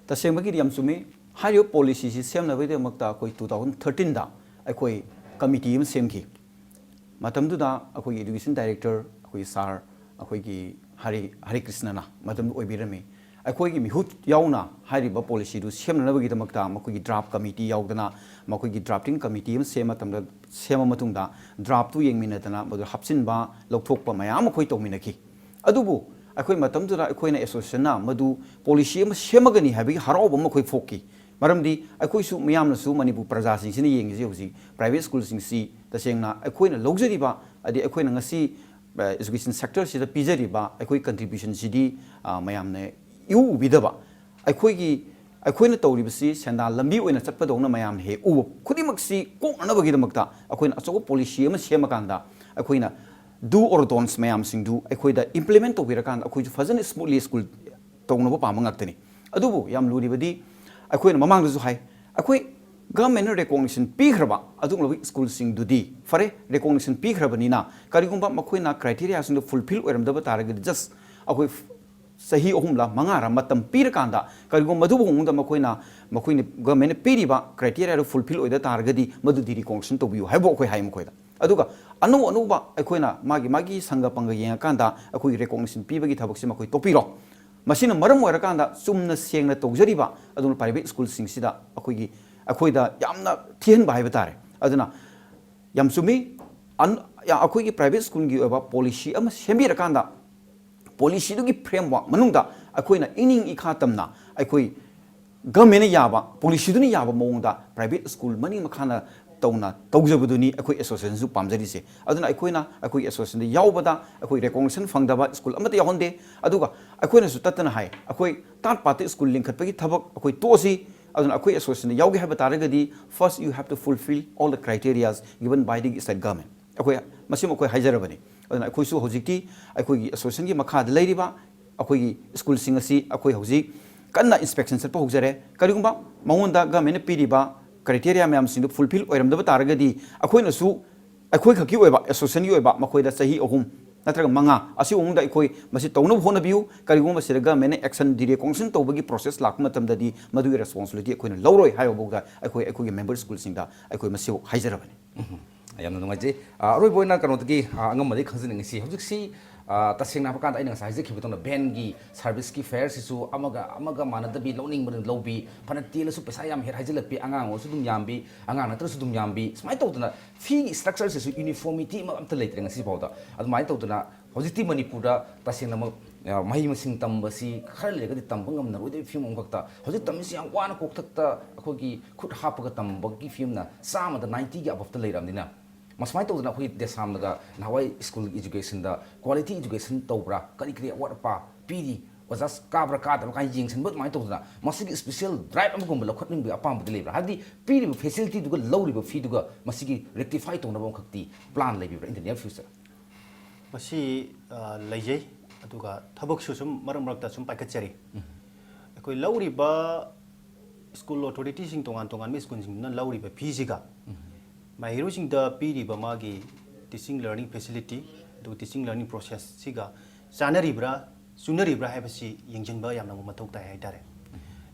ꯇꯁꯦꯡꯕꯒꯤꯗꯤ ꯌꯥꯝ ꯆꯨꯝꯃꯤ꯫ ꯍꯥꯏꯔꯤꯕ ꯄꯣꯂꯤꯁꯤꯁꯤ ꯁꯦꯝꯅꯕꯒꯤꯗꯃꯛꯇ ꯑꯩꯈꯣꯏ two thousand thirteenꯗ ꯑꯩꯈꯣꯏ ꯀꯃꯤꯇꯤ ꯑꯃ ꯁꯦꯝꯈꯤ꯫ ꯃꯇꯝꯗꯨꯗ ꯑꯩꯈꯣꯏꯒꯤ ꯏꯗꯨꯀꯦꯁꯟ ꯗꯥꯏꯔꯦꯛꯇꯔ ꯑꯩꯈꯣꯏꯒꯤ ꯁꯥꯔ ꯑꯩꯈꯣꯏꯒꯤ ꯍꯔꯤ, ꯍꯔꯤ ꯀ꯭ꯔꯤꯁꯅꯅ ꯃꯇꯝꯗꯨ ꯑꯣꯏꯕꯤꯔꯝꯃꯤ꯫ ꯑꯩꯈꯣꯏꯒꯤ ꯃꯤꯍꯨꯠ ꯌꯥꯎꯅ ꯍꯥꯏꯔꯤꯕ ꯄꯣꯂꯤꯁꯤꯗꯨ ꯁꯦꯝꯅꯅꯕꯒꯤꯗꯃꯛꯇ ꯃꯈꯣꯏꯒꯤ ꯗ꯭ꯔꯥꯐ ꯀꯃꯤꯇꯤ ꯌꯥꯎꯗꯅ, ꯃꯈꯣꯏꯒꯤ ꯗ꯭ꯔꯥꯐꯇꯤꯡ ꯀꯃꯤꯇꯤ ꯑꯃ ꯁꯦꯝꯕ ꯃꯇꯝꯗ, ꯁꯦꯝꯃ ꯃꯇꯨꯡꯗ ꯗ꯭ꯔꯥꯐꯇꯨ ꯌꯦꯡꯃꯤꯟꯅꯗꯅ ꯃꯗꯨ ꯍꯥꯞꯆꯤꯟꯕ, ꯂꯧꯊꯣꯛꯄ ꯃꯌꯥꯝ ꯑꯩꯈꯣꯏ ꯇꯧꯃꯤꯟꯅꯈꯤ꯫ ꯑꯗꯨꯕꯨ ꯑꯩꯈꯣꯏ ꯃꯇꯝꯗꯨꯗ ꯑꯩꯈꯣꯏꯅ ꯑꯦꯁꯣꯁꯤꯌꯦꯁꯟꯅ ꯃꯗꯨ ꯄꯣꯂꯤꯁꯤ ꯑꯃ ꯁꯦꯝꯃꯒꯅꯤ ꯍꯥꯏꯕꯒꯤ ꯍꯔꯥꯎꯕ ꯑꯃ ꯑꯩꯈꯣꯏ ꯐꯣꯛꯈꯤ꯫ ꯃꯔꯝꯗꯤ ꯑꯩꯈꯣꯏꯁꯨ ꯃꯤꯌꯥꯝꯅꯁꯨ, ꯃꯅꯤꯄꯨꯔ ꯄ꯭ꯔꯖꯥꯁꯤꯡꯁꯤꯅ ꯌꯦꯡꯉꯤꯁꯦ ꯍꯧꯖꯤꯛ ꯄ꯭ꯔꯥꯏꯚꯦꯠ ꯁ꯭ꯀꯨꯜꯁꯤꯡꯁꯤ ꯇꯁꯦꯡꯅ ꯑꯩꯈꯣꯏꯅ ꯂꯧꯖꯔꯤꯕ, ꯍꯥꯏꯗꯤ ꯑꯩꯈꯣꯏꯅ ꯉꯁꯤ, ꯑ, ꯏꯖꯨꯀꯦꯁꯟ ꯁꯦꯛꯇꯔꯁꯤꯗ ꯄꯤꯖꯔꯤꯕ ꯑꯩꯈꯣꯏ ꯀꯟꯇ꯭ꯔꯤꯕ꯭ꯌꯨꯁꯟꯁꯤꯗꯤ, ꯑ, ꯃꯌꯥꯝꯅ ꯏꯎ ꯎꯕꯤꯗꯕ, ꯑꯩꯈꯣꯏꯒꯤ, ꯑꯩꯈꯣꯏꯅ ꯇꯧꯔꯤꯕꯁꯤ ꯁꯦꯟꯗꯥꯟ ꯂꯝꯕꯤ ꯑꯣꯏꯅ ꯆꯠꯄꯗꯧꯅ ꯃꯌꯥꯝꯅ ꯍꯦꯛ ꯎꯕ ꯈꯨꯗꯤꯡꯃꯛꯁꯤ ꯀꯣꯛꯅꯅꯕꯒꯤꯗꯃꯛꯇ ꯑꯩꯈꯣꯏꯅ ꯑꯆꯧꯕ ꯄꯣꯂꯤꯁꯤ ꯑꯃ ꯁꯦꯝꯃꯀꯥꯟꯗ ꯑꯩꯈꯣꯏꯅ do or don'ts ꯃꯌꯥꯝꯁꯤꯡꯗꯨ ꯑꯩꯈꯣꯏꯗ ꯏꯝꯄ꯭ꯂꯤꯃꯦꯟ ꯇꯧꯕꯤꯔꯀꯥꯟꯗ ꯑꯩꯈꯣꯏꯁꯨ ꯐꯖꯅ ꯁ꯭ꯃꯨꯠꯂꯤ ꯁ꯭ꯀꯨꯜ ꯇꯧꯅꯕ ꯄꯥꯝꯕ ꯉꯥꯛꯇꯅꯤ꯫ ꯑꯗꯨꯕꯨ ꯌꯥꯝ ꯂꯨꯔꯤꯕꯗꯤ ꯑꯩꯈꯣꯏꯅ ꯃꯃꯥꯡꯗꯁꯨ ꯍꯥꯏ, ꯑꯩꯈꯣꯏ ꯒꯚꯔꯟꯃꯦꯟꯠꯅ ꯔꯦꯀꯣꯛꯅꯤꯁꯟ ꯄꯤꯈ꯭ꯔꯕ ꯑꯗꯨꯒꯨꯝꯂꯕ ꯁ꯭ꯀꯨꯜꯁꯤꯡꯗꯨꯗꯤ ꯐꯔꯦ, ꯔꯦꯀꯣꯛꯅꯤꯁꯟ ꯄꯤꯈ꯭ꯔꯕꯅꯤꯅ ꯀꯔꯤꯒꯨꯝꯕ ꯃꯈꯣꯏꯅ ꯀ꯭ꯔꯥꯏꯇꯦꯔꯤꯌꯥꯁꯤꯡꯗꯣ ꯐꯨꯜꯐꯤꯜ ꯑꯣꯏꯔꯝꯗꯕ ꯇꯥꯔꯒꯗꯤ ꯖꯁ ꯑꯩꯈꯣꯏ ꯆꯍꯤ ꯑꯍꯨꯝꯂ ꯃꯉꯥꯔ ꯃꯇꯝ ꯄꯤꯔꯀꯥꯟꯗ ꯀꯔꯤꯒꯨꯝꯕ ꯃꯗꯨꯕꯨ ꯃꯉꯣꯟꯗ ꯃꯈꯣꯏꯅ, ꯃꯈꯣꯏꯅ ꯒꯚꯔꯟꯃꯦꯟꯠꯅ ꯄꯤꯔꯤꯕ ꯀ꯭ꯔꯥꯏꯇꯦꯔꯤꯌꯥꯗꯨ ꯐꯨꯜꯐꯤꯜ ꯑꯣꯏꯗ ꯇꯥꯔꯒꯗꯤ ꯃꯗꯨꯗꯤ ꯔꯤꯀꯣꯛꯅꯤꯁꯟ ꯇꯧꯕꯤꯌꯨ ꯍꯥꯏꯕ ꯑꯩꯈꯣꯏ ꯍꯥꯏ ꯃꯈꯣꯏꯗ꯫ ꯑꯗꯨꯒ ꯑꯅꯧ ꯑꯅꯧꯕ ꯑꯩꯈꯣꯏꯅ ꯃꯥꯒꯤ ꯃꯥꯒꯤ ꯁꯪꯒ ꯄꯪꯒ ꯌꯦꯡꯉꯀꯥꯟꯗ ꯑꯩꯈꯣꯏꯒꯤ ꯔꯦꯀꯣꯛꯅꯤꯁꯟ ꯄꯤꯕꯒꯤ ꯊꯕꯛꯁꯤ ꯃꯈꯣꯏ ꯇꯣꯛꯄꯤꯔꯣ꯫ ꯃꯁꯤꯅ ꯃꯔꯝ ꯑꯣꯏꯔꯀꯥꯟꯗ ꯆꯨꯝꯅ ꯁꯦꯡꯅ ꯇꯧꯖꯔꯤꯕ ꯑꯗꯨꯅ ꯄ꯭ꯔꯥꯏꯚꯦꯠ ꯁ꯭ꯀꯨꯜꯁꯤꯡꯁꯤꯗ ꯑꯩꯈꯣꯏꯒꯤ ꯑꯩꯈꯣꯏꯗ ꯌꯥꯝꯅ ꯊꯤꯍꯟꯕ ꯍꯥꯏꯕ ꯇꯥꯔꯦ꯫ ꯑꯗꯨꯅ ꯌꯥꯝ ꯆꯨꯝꯃꯤ꯫ ꯑꯩꯈꯣꯏꯒꯤ private schoolꯒꯤ ꯑꯣꯏꯕ policy ꯑꯃ ꯁꯦꯝꯕꯤꯔꯀꯥꯟꯗ, policyꯗꯨꯒꯤ framework ꯃꯅꯨꯡꯗ ꯑꯩꯈꯣꯏꯅ ꯏꯅꯤꯡ ꯏꯈꯥ ꯇꯝꯅ ꯑꯩꯈꯣꯏ governmentꯅ ꯌꯥꯕ, policyꯗꯨꯅ ꯌꯥꯕ ꯃꯑꯣꯡꯗ private school ꯃꯅꯤꯡ ꯃꯈꯥꯅ ꯇꯧꯅ ꯇꯧꯖꯕꯗꯨꯅꯤ ꯑꯩꯈꯣꯏ associationꯁꯨ ꯄꯥꯝꯖꯔꯤꯁꯦ꯫ ꯑꯗꯨꯅ ꯑꯩꯈꯣꯏꯅ ꯑꯩꯈꯣꯏꯒꯤ associationꯗ ꯌꯥꯎꯕꯗ ꯑꯩꯈꯣꯏ recognition ꯐꯪꯗꯕ school ꯑꯃꯠꯇ ꯌꯥꯎꯍꯟꯗꯦ꯫ ꯑꯗꯨꯒ ꯑꯩꯈꯣꯏꯅꯁꯨ ꯇꯠꯇꯅ ꯍꯥꯏ, ꯑꯩꯈꯣꯏ third party school ꯂꯤꯡꯈꯠꯄꯒꯤ ꯊꯕꯛ ꯑꯩꯈꯣꯏ ꯇꯣꯛꯑꯁꯤ꯫ ꯑꯗꯨꯅ ꯑꯩꯈꯣꯏ associationꯗ ꯌꯥꯎꯒꯦ ꯍꯥꯏꯕ ꯇꯥꯔꯒꯗꯤ, first you have to fulfill all the criterias given by the state government꯫ ꯑꯩꯈꯣꯏ ꯃꯁꯤꯃ ꯑꯩꯈꯣꯏ ꯍꯥꯏꯖꯔꯕꯅꯤ꯫ ꯑꯗꯨꯅ ꯑꯩꯈꯣꯏꯁꯨ ꯍꯧꯖꯤꯛꯇꯤ ꯑꯩꯈꯣꯏꯒꯤ associationꯒꯤ ꯃꯈꯥꯗ ꯂꯩꯔꯤꯕ ꯑꯩꯈꯣꯏꯒꯤ schoolꯁꯤꯡ ꯑꯁꯤ ꯑꯩꯈꯣꯏ ꯍꯧꯖꯤꯛ ꯀꯟꯅ inspection ꯆꯠꯄ ꯍꯧꯖꯔꯦ꯫ ꯀꯔꯤꯒꯨꯝꯕ ꯃꯉꯣꯟꯗ governmentꯅ ꯄꯤꯔꯤꯕ criteria ꯃꯌꯥꯝꯁꯤꯡꯗꯨ fulfill ꯑꯣꯏꯔꯝꯗꯕ ꯇꯥꯔꯒꯗꯤ, ꯑꯩꯈꯣꯏꯅꯁꯨ ꯑꯩꯈꯣꯏ ꯈꯛꯀꯤ ꯑꯣꯏꯕ, associationꯒꯤ ꯑꯣꯏꯕ ꯃꯈꯣꯏꯗ ꯆꯍꯤ ꯑꯍꯨꯝ ꯅꯠꯇ꯭ꯔꯒ ꯃꯉꯥ, ꯑꯁꯤ ꯑꯍꯨꯝꯗ ꯑꯩꯈꯣꯏ ꯃꯁꯤ ꯇꯧꯅꯕ ꯍꯣꯠꯅꯕꯤꯌꯨ꯫ ꯀꯔꯤꯒꯨꯝꯕ ꯃꯁꯤꯗ governmentꯅ action, derecognition ꯇꯧꯕꯒꯤ process ꯂꯥꯛꯄ ꯃꯇꯝꯗꯗꯤ ꯃꯗꯨꯒꯤ responsibility ꯑꯩꯈꯣꯏꯅ ꯂꯧꯔꯣꯏ ꯍꯥꯏꯕ ꯐꯥꯎꯗ ꯑꯩꯈꯣꯏ ꯑꯩꯈꯣꯏꯒꯤ member schoolꯁꯤꯡꯗ ꯑꯩꯈꯣꯏ ꯃꯁꯤꯐꯥꯎ ꯍꯥꯏꯖꯔꯕꯅꯤ꯫ ꯎꯝ, ꯌꯥꯝꯅ ꯅꯨꯡꯉꯥꯏꯖꯩ꯫ ꯑ, ꯑꯔꯣꯏꯕ ꯑꯣꯏꯅ ꯀꯩꯅꯣꯗꯒꯤ, ꯑ, ꯑꯉꯝꯕꯗꯒꯤ ꯈꯪꯖꯅꯤꯡꯉꯤꯁꯤ, ꯍꯧꯖꯤꯛꯁꯤ, ꯑ, ꯇꯁꯦꯡꯅ ꯍꯥꯏꯕ ꯀꯥꯟꯗ ꯑꯩꯅ ꯉꯁꯥꯏ ꯍꯥꯏꯖꯈꯤꯕꯗꯧꯅ vanꯒꯤ serviceꯀꯤ fareꯁꯤꯁꯨ ꯑꯃꯒ ꯑꯃꯒ ꯃꯥꯟꯅꯗꯕꯤ, ꯂꯧꯅꯤꯡꯕꯅ ꯂꯧꯕꯤ, ꯐꯅ ꯇꯦꯜꯂꯁꯨ ꯄꯩꯁꯥ ꯌꯥꯝ ꯍꯦꯛ ꯍꯥꯏꯖꯤꯜꯂꯛꯄꯤ, ꯑꯉꯥꯡ ꯑꯣꯏꯔꯁꯨ ꯑꯗꯨꯝ ꯌꯥꯝꯕꯤ, ꯑꯉꯥꯡ ꯅꯠꯇ꯭ꯔꯁꯨ ꯑꯗꯨꯝ ꯌꯥꯝꯕꯤ, ꯁꯨꯃꯥꯏꯅ ꯇꯧꯗꯅ feeꯒꯤ structureꯁꯤꯁꯨ uniformityꯃꯛ ꯑꯝꯇ ꯂꯩꯇ꯭ꯔꯦ ꯉꯁꯤ ꯐꯥꯎꯗ꯫ ꯑꯗꯨꯃꯥꯏꯅ ꯇꯧꯗꯅ ꯍꯧꯖꯤꯛꯇꯤ ꯃꯅꯤꯄꯨꯔꯗ ꯇꯁꯦꯡꯅꯃꯛ, ꯑ, ꯃꯍꯩ ꯃꯁꯤꯡ ꯇꯝꯕꯁꯤ ꯈꯔ ꯂꯩꯔꯒꯗꯤ ꯇꯝꯕ ꯉꯝꯅꯔꯣꯏꯗꯕꯒꯤ ꯐꯤꯕꯝ ꯑꯃꯈꯛꯇ, ꯍꯧꯖꯤꯛ ꯇꯝꯃꯤꯁꯤ ꯌꯥꯝ ꯋꯥꯅ ꯀꯣꯛꯊꯛꯇ ꯑꯩꯈꯣꯏꯒꯤ ꯈꯨꯠ ꯍꯥꯞꯄꯒ ꯇꯝꯕꯒꯤ ꯐꯤꯕꯝꯅ ꯆꯥꯝꯃꯗ ninetyꯒꯤ aboveꯇ ꯂꯩꯔꯕꯅꯤꯅ, ꯃꯁꯨꯃꯥꯏꯅ ꯇꯧꯗꯅ ꯑꯩꯈꯣꯏ ꯗꯦꯁꯥꯝꯅꯒ ꯅꯍꯥꯟꯋꯥꯏ school educationꯗ quality education ꯇꯧꯕ꯭ꯔꯥ, ꯀꯔꯤ ꯀꯔꯤ ꯑꯋꯥꯠ ꯑꯄꯥ ꯄꯤꯔꯤ, ꯑꯣꯖꯥ ꯀꯥꯕ꯭ꯔꯥ ꯀꯥꯗꯕ꯭ꯔꯥ ꯀꯥꯏꯅ ꯌꯦꯡꯁꯤꯟꯕ, ꯑꯗꯨꯃꯥꯏꯅ ꯇꯧꯗꯅ ꯃꯁꯤꯒꯤ special drive ꯑꯃꯒꯨꯝꯕ ꯂꯧꯈꯠꯅꯤꯡꯕꯒꯤ ꯑꯄꯥꯝꯕꯗꯤ ꯂꯩꯕ꯭ꯔꯥ? ꯍꯥꯏꯕꯗꯤ ꯄꯤꯔꯤꯕ facilityꯗꯨꯒ ꯂꯧꯔꯤꯕ feeꯗꯨꯒ ꯃꯁꯤꯒꯤ rectify ꯇꯧꯅꯕ ꯑꯃꯈꯛꯇꯤ plan ꯂꯩꯕꯤꯕ꯭ꯔꯥ in the near future? ꯃꯁꯤ, ꯑ, ꯂꯩꯖꯩ꯫ ꯑꯗꯨꯒ ꯊꯕꯛꯁꯨ ꯁꯨꯝ ꯃꯔꯛ ꯃꯔꯛꯇ ꯁꯨꯝ ꯄꯥꯏꯈꯠꯆꯔꯤ꯫ ꯎꯝ꯫ ꯑꯩꯈꯣꯏ ꯂꯧꯔꯤꯕ school authorityꯁꯤꯡ ꯇꯣꯉꯥꯟ ꯇꯣꯉꯥꯟꯕ schoolꯁꯤꯡꯗꯨꯅ ꯂꯧꯔꯤꯕ feeꯁꯤꯒ ꯎꯝ꯫ ꯃꯍꯩꯔꯣꯏꯁꯤꯡꯗ ꯄꯤꯔꯤꯕ ꯃꯥꯒꯤ teaching learning facility ꯑꯗꯨꯒ teaching learning processꯁꯤꯒ ꯆꯥꯅꯔꯤꯕ꯭ꯔꯥ, ꯆꯨꯅꯔꯤꯕ꯭ꯔꯥ ꯍꯥꯏꯕꯁꯤ ꯌꯦꯡꯁꯤꯟꯕ ꯌꯥꯝꯅ ꯃꯊꯧ ꯇꯥꯏ ꯍꯥꯏꯇꯥꯔꯦ꯫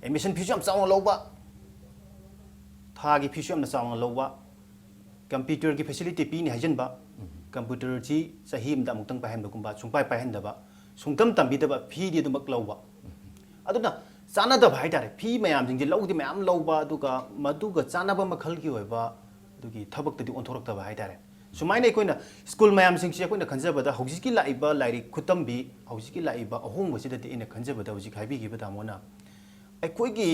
Admission feeꯁꯨ ꯌꯥꯝ ꯆꯥꯎꯅ ꯂꯧꯕ, ꯊꯥꯒꯤ feeꯁꯨ ꯌꯥꯝꯅ ꯆꯥꯎꯅ ꯂꯧꯕ, computerꯒꯤ facility ꯄꯤꯅꯤ ꯍꯥꯏꯖꯟꯕ, computerꯁꯤ ꯆꯍꯤ ꯑꯃꯗ ꯑꯃꯨꯛꯇꯪ ꯄꯥꯏꯍꯟꯕꯒꯨꯝꯕ, ꯁꯨꯡꯄꯥꯏ ꯄꯥꯏꯍꯟꯗꯕ, ꯁꯨꯡꯇꯝ ꯇꯝꯕꯤꯗꯕ, feeꯗꯤ ꯑꯗꯨꯃꯛ ꯂꯧꯕ꯫ ꯑꯗꯨꯅ ꯆꯥꯟꯅꯗꯕ ꯍꯥꯏꯇꯥꯔꯦ꯫ ꯐꯤ ꯃꯌꯥꯝꯁꯤꯡꯁꯦ ꯂꯧꯗꯤ ꯃꯌꯥꯝ ꯂꯧꯕ, ꯑꯗꯨꯒ ꯃꯗꯨꯒ ꯆꯥꯟꯅꯕ ꯃꯈꯜꯒꯤ ꯑꯣꯏꯕ ꯑꯗꯨꯒꯤ ꯊꯕꯛꯇꯗꯤ ꯑꯣꯟꯊꯣꯔꯛꯇꯕ ꯍꯥꯏꯇꯥꯔꯦ꯫ ꯁꯨꯃꯥꯏꯅ ꯑꯩꯈꯣꯏꯅ ꯁ꯭ꯀꯨꯜ ꯃꯌꯥꯝꯁꯤꯡꯁꯤ ꯑꯩꯈꯣꯏꯅ ꯈꯟꯖꯕꯗ ꯍꯧꯖꯤꯛꯀꯤ ꯂꯥꯛꯏꯕ ꯂꯥꯏꯔꯤꯛ ꯈꯨꯇꯝꯕꯤ, ꯍꯧꯖꯤꯛꯀꯤ ꯂꯥꯛꯏꯕ ꯑꯍꯣꯡꯕꯁꯤꯗꯗꯤ ꯑꯩꯅ ꯈꯟꯖꯕꯗ ꯍꯧꯖꯤꯛ ꯍꯥꯏꯕꯤꯈꯤꯕ ꯇꯥꯃꯣꯅ ꯑꯩꯈꯣꯏꯒꯤ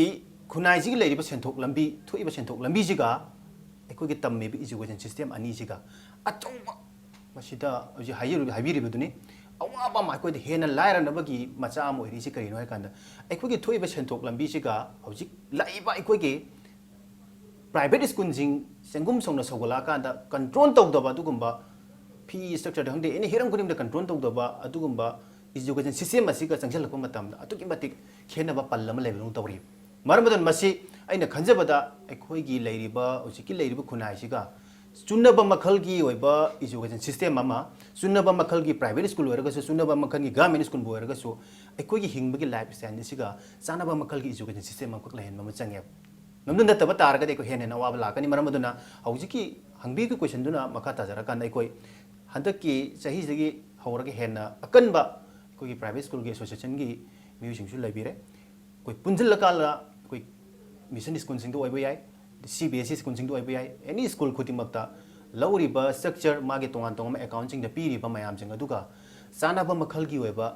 ꯈꯨꯟꯅꯥꯏꯁꯤꯒꯤ ꯂꯩꯔꯤꯕ ꯁꯦꯟꯊꯣꯛ ꯂꯝꯕꯤ, ꯊꯣꯛꯏꯕ ꯁꯦꯟꯊꯣꯛ ꯂꯝꯕꯤꯁꯤꯒ ꯑꯩꯈꯣꯏꯒꯤ ꯇꯝꯃꯤꯕ education system ꯑꯅꯤꯁꯤꯒ ꯑꯆꯧꯕ, ꯃꯁꯤꯗ ꯍꯧꯖꯤꯛ ꯍꯥꯏꯖꯔꯤꯕ, ꯍꯥꯏꯕꯤꯔꯤꯕꯗꯨꯅꯤ, ꯑꯋꯥꯕ ꯑꯃ ꯑꯩꯈꯣꯏꯗ ꯍꯦꯟꯅ ꯂꯥꯏꯔꯅꯕꯒꯤ ꯃꯆꯥꯛ ꯑꯃ ꯑꯣꯏꯔꯤꯁꯤ ꯀꯔꯤꯅꯣ ꯍꯥꯏ ꯀꯥꯟꯗ, ꯑꯩꯈꯣꯏꯒꯤ ꯊꯣꯛꯏꯕ ꯁꯦꯟꯊꯣꯛ ꯂꯝꯕꯤꯁꯤꯒ ꯍꯧꯖꯤꯛ ꯂꯥꯛꯏꯕ ꯑꯩꯈꯣꯏꯒꯤ private ꯁ꯭ꯀꯨꯜꯁꯤꯡ ꯆꯦꯡꯒꯨꯝ ꯁꯧꯅ ꯁꯧꯒꯠꯂꯛꯑꯀꯥꯟꯗ control ꯇꯧꯗꯕ, ꯑꯗꯨꯒꯨꯝꯕ ꯐꯤ structureꯗ ꯈꯪꯗꯦ, ꯑꯦꯅꯤ ꯍꯤꯔꯝ ꯈꯨꯗꯤꯡꯃꯛꯇ control ꯇꯧꯗꯕ ꯑꯗꯨꯒꯨꯝꯕ education system ꯑꯁꯤꯒ ꯆꯪꯁꯤꯜꯂꯛꯄ ꯃꯇꯝꯗ ꯑꯗꯨꯛꯀꯤ ꯃꯇꯤꯛ ꯈꯦꯠꯅꯕ ꯄꯜ ꯑꯃ ꯂꯩꯕꯗꯧꯅ ꯇꯧꯔꯤ꯫ ꯃꯔꯝ ꯑꯗꯨꯅ ꯃꯁꯤ ꯑꯩꯅ ꯈꯟꯖꯕꯗ ꯑꯩꯈꯣꯏꯒꯤ ꯂꯩꯔꯤꯕ, ꯍꯧꯖꯤꯛꯀꯤ ꯂꯩꯔꯤꯕ ꯈꯨꯟꯅꯥꯏꯁꯤꯒ ꯆꯨꯅꯕ ꯃꯈꯜꯒꯤ ꯑꯣꯏꯕ education system ꯑꯃ, ꯆꯨꯅꯕ ꯃꯈꯜꯒꯤ private ꯁ꯭ꯀꯨꯜ ꯑꯣꯏꯔꯒꯁꯨ, ꯆꯨꯅꯕ ꯃꯈꯜꯒꯤ government ꯁ꯭ꯀꯨꯜꯕꯨ ꯑꯣꯏꯔꯒꯁꯨ, ꯑꯩꯈꯣꯏꯒꯤ ꯍꯤꯡꯕꯒꯤ lifestyle ꯑꯁꯤꯒ ꯆꯥꯅꯕ ꯃꯈꯜꯒꯤ education system ꯑꯃꯈꯛ ꯂꯩꯍꯟꯕ ꯑꯃ ꯆꯪꯉꯦꯕ꯫ ꯃꯗꯨ ꯅꯠꯇꯕ ꯇꯥꯔꯒꯗꯤ ꯑꯩꯈꯣꯏ ꯍꯦꯟꯅ ꯍꯦꯟꯅ ꯑꯋꯥꯕ ꯂꯥꯛꯀꯅꯤ꯫ ꯃꯔꯝ ꯑꯗꯨꯅ ꯍꯧꯖꯤꯛꯀꯤ ꯍꯪꯕꯤꯔꯤꯕ questionꯗꯨꯅ ꯃꯈꯥ ꯇꯥꯖꯔꯀꯥꯟꯗ ꯑꯩꯈꯣꯏ ꯍꯟꯗꯛꯀꯤ ꯆꯍꯤꯁꯤꯗꯒꯤ ꯍꯧꯔꯒ ꯍꯦꯟꯅ ꯑꯀꯟꯕ ꯑꯩꯈꯣꯏꯒꯤ private ꯁ꯭ꯀꯨꯜꯒꯤ associationꯒꯤ ꯃꯤꯑꯣꯏꯁꯤꯡꯁꯨ ꯂꯩꯕꯤꯔꯦ꯫ ꯑꯩꯈꯣꯏ ꯄꯨꯟꯁꯤꯜꯂꯀꯥꯟꯗ ꯑꯩꯈꯣꯏ mission ꯁ꯭ꯀꯨꯜꯁꯤꯡꯗ ꯑꯣꯏꯕ ꯌꯥꯏ, ꯁꯤ ꯕꯤ ꯑꯦꯁ ꯏ ꯁ꯭ꯀꯨꯜꯁꯤꯡꯗ ꯑꯣꯏꯕ ꯌꯥꯏ, ꯑꯦꯅꯤ ꯁ꯭ꯀꯨꯜ ꯈꯨꯗꯤꯡꯃꯛꯇ ꯂꯧꯔꯤꯕ structure, ꯃꯥꯒꯤ ꯇꯣꯉꯥꯟ ꯇꯣꯉꯥꯟꯕ accountꯁꯤꯡꯗ ꯄꯤꯔꯤꯕ ꯃꯌꯥꯝꯁꯤꯡ ꯑꯗꯨꯒ ꯆꯥꯅꯕ ꯃꯈꯜꯒꯤ ꯑꯣꯏꯕ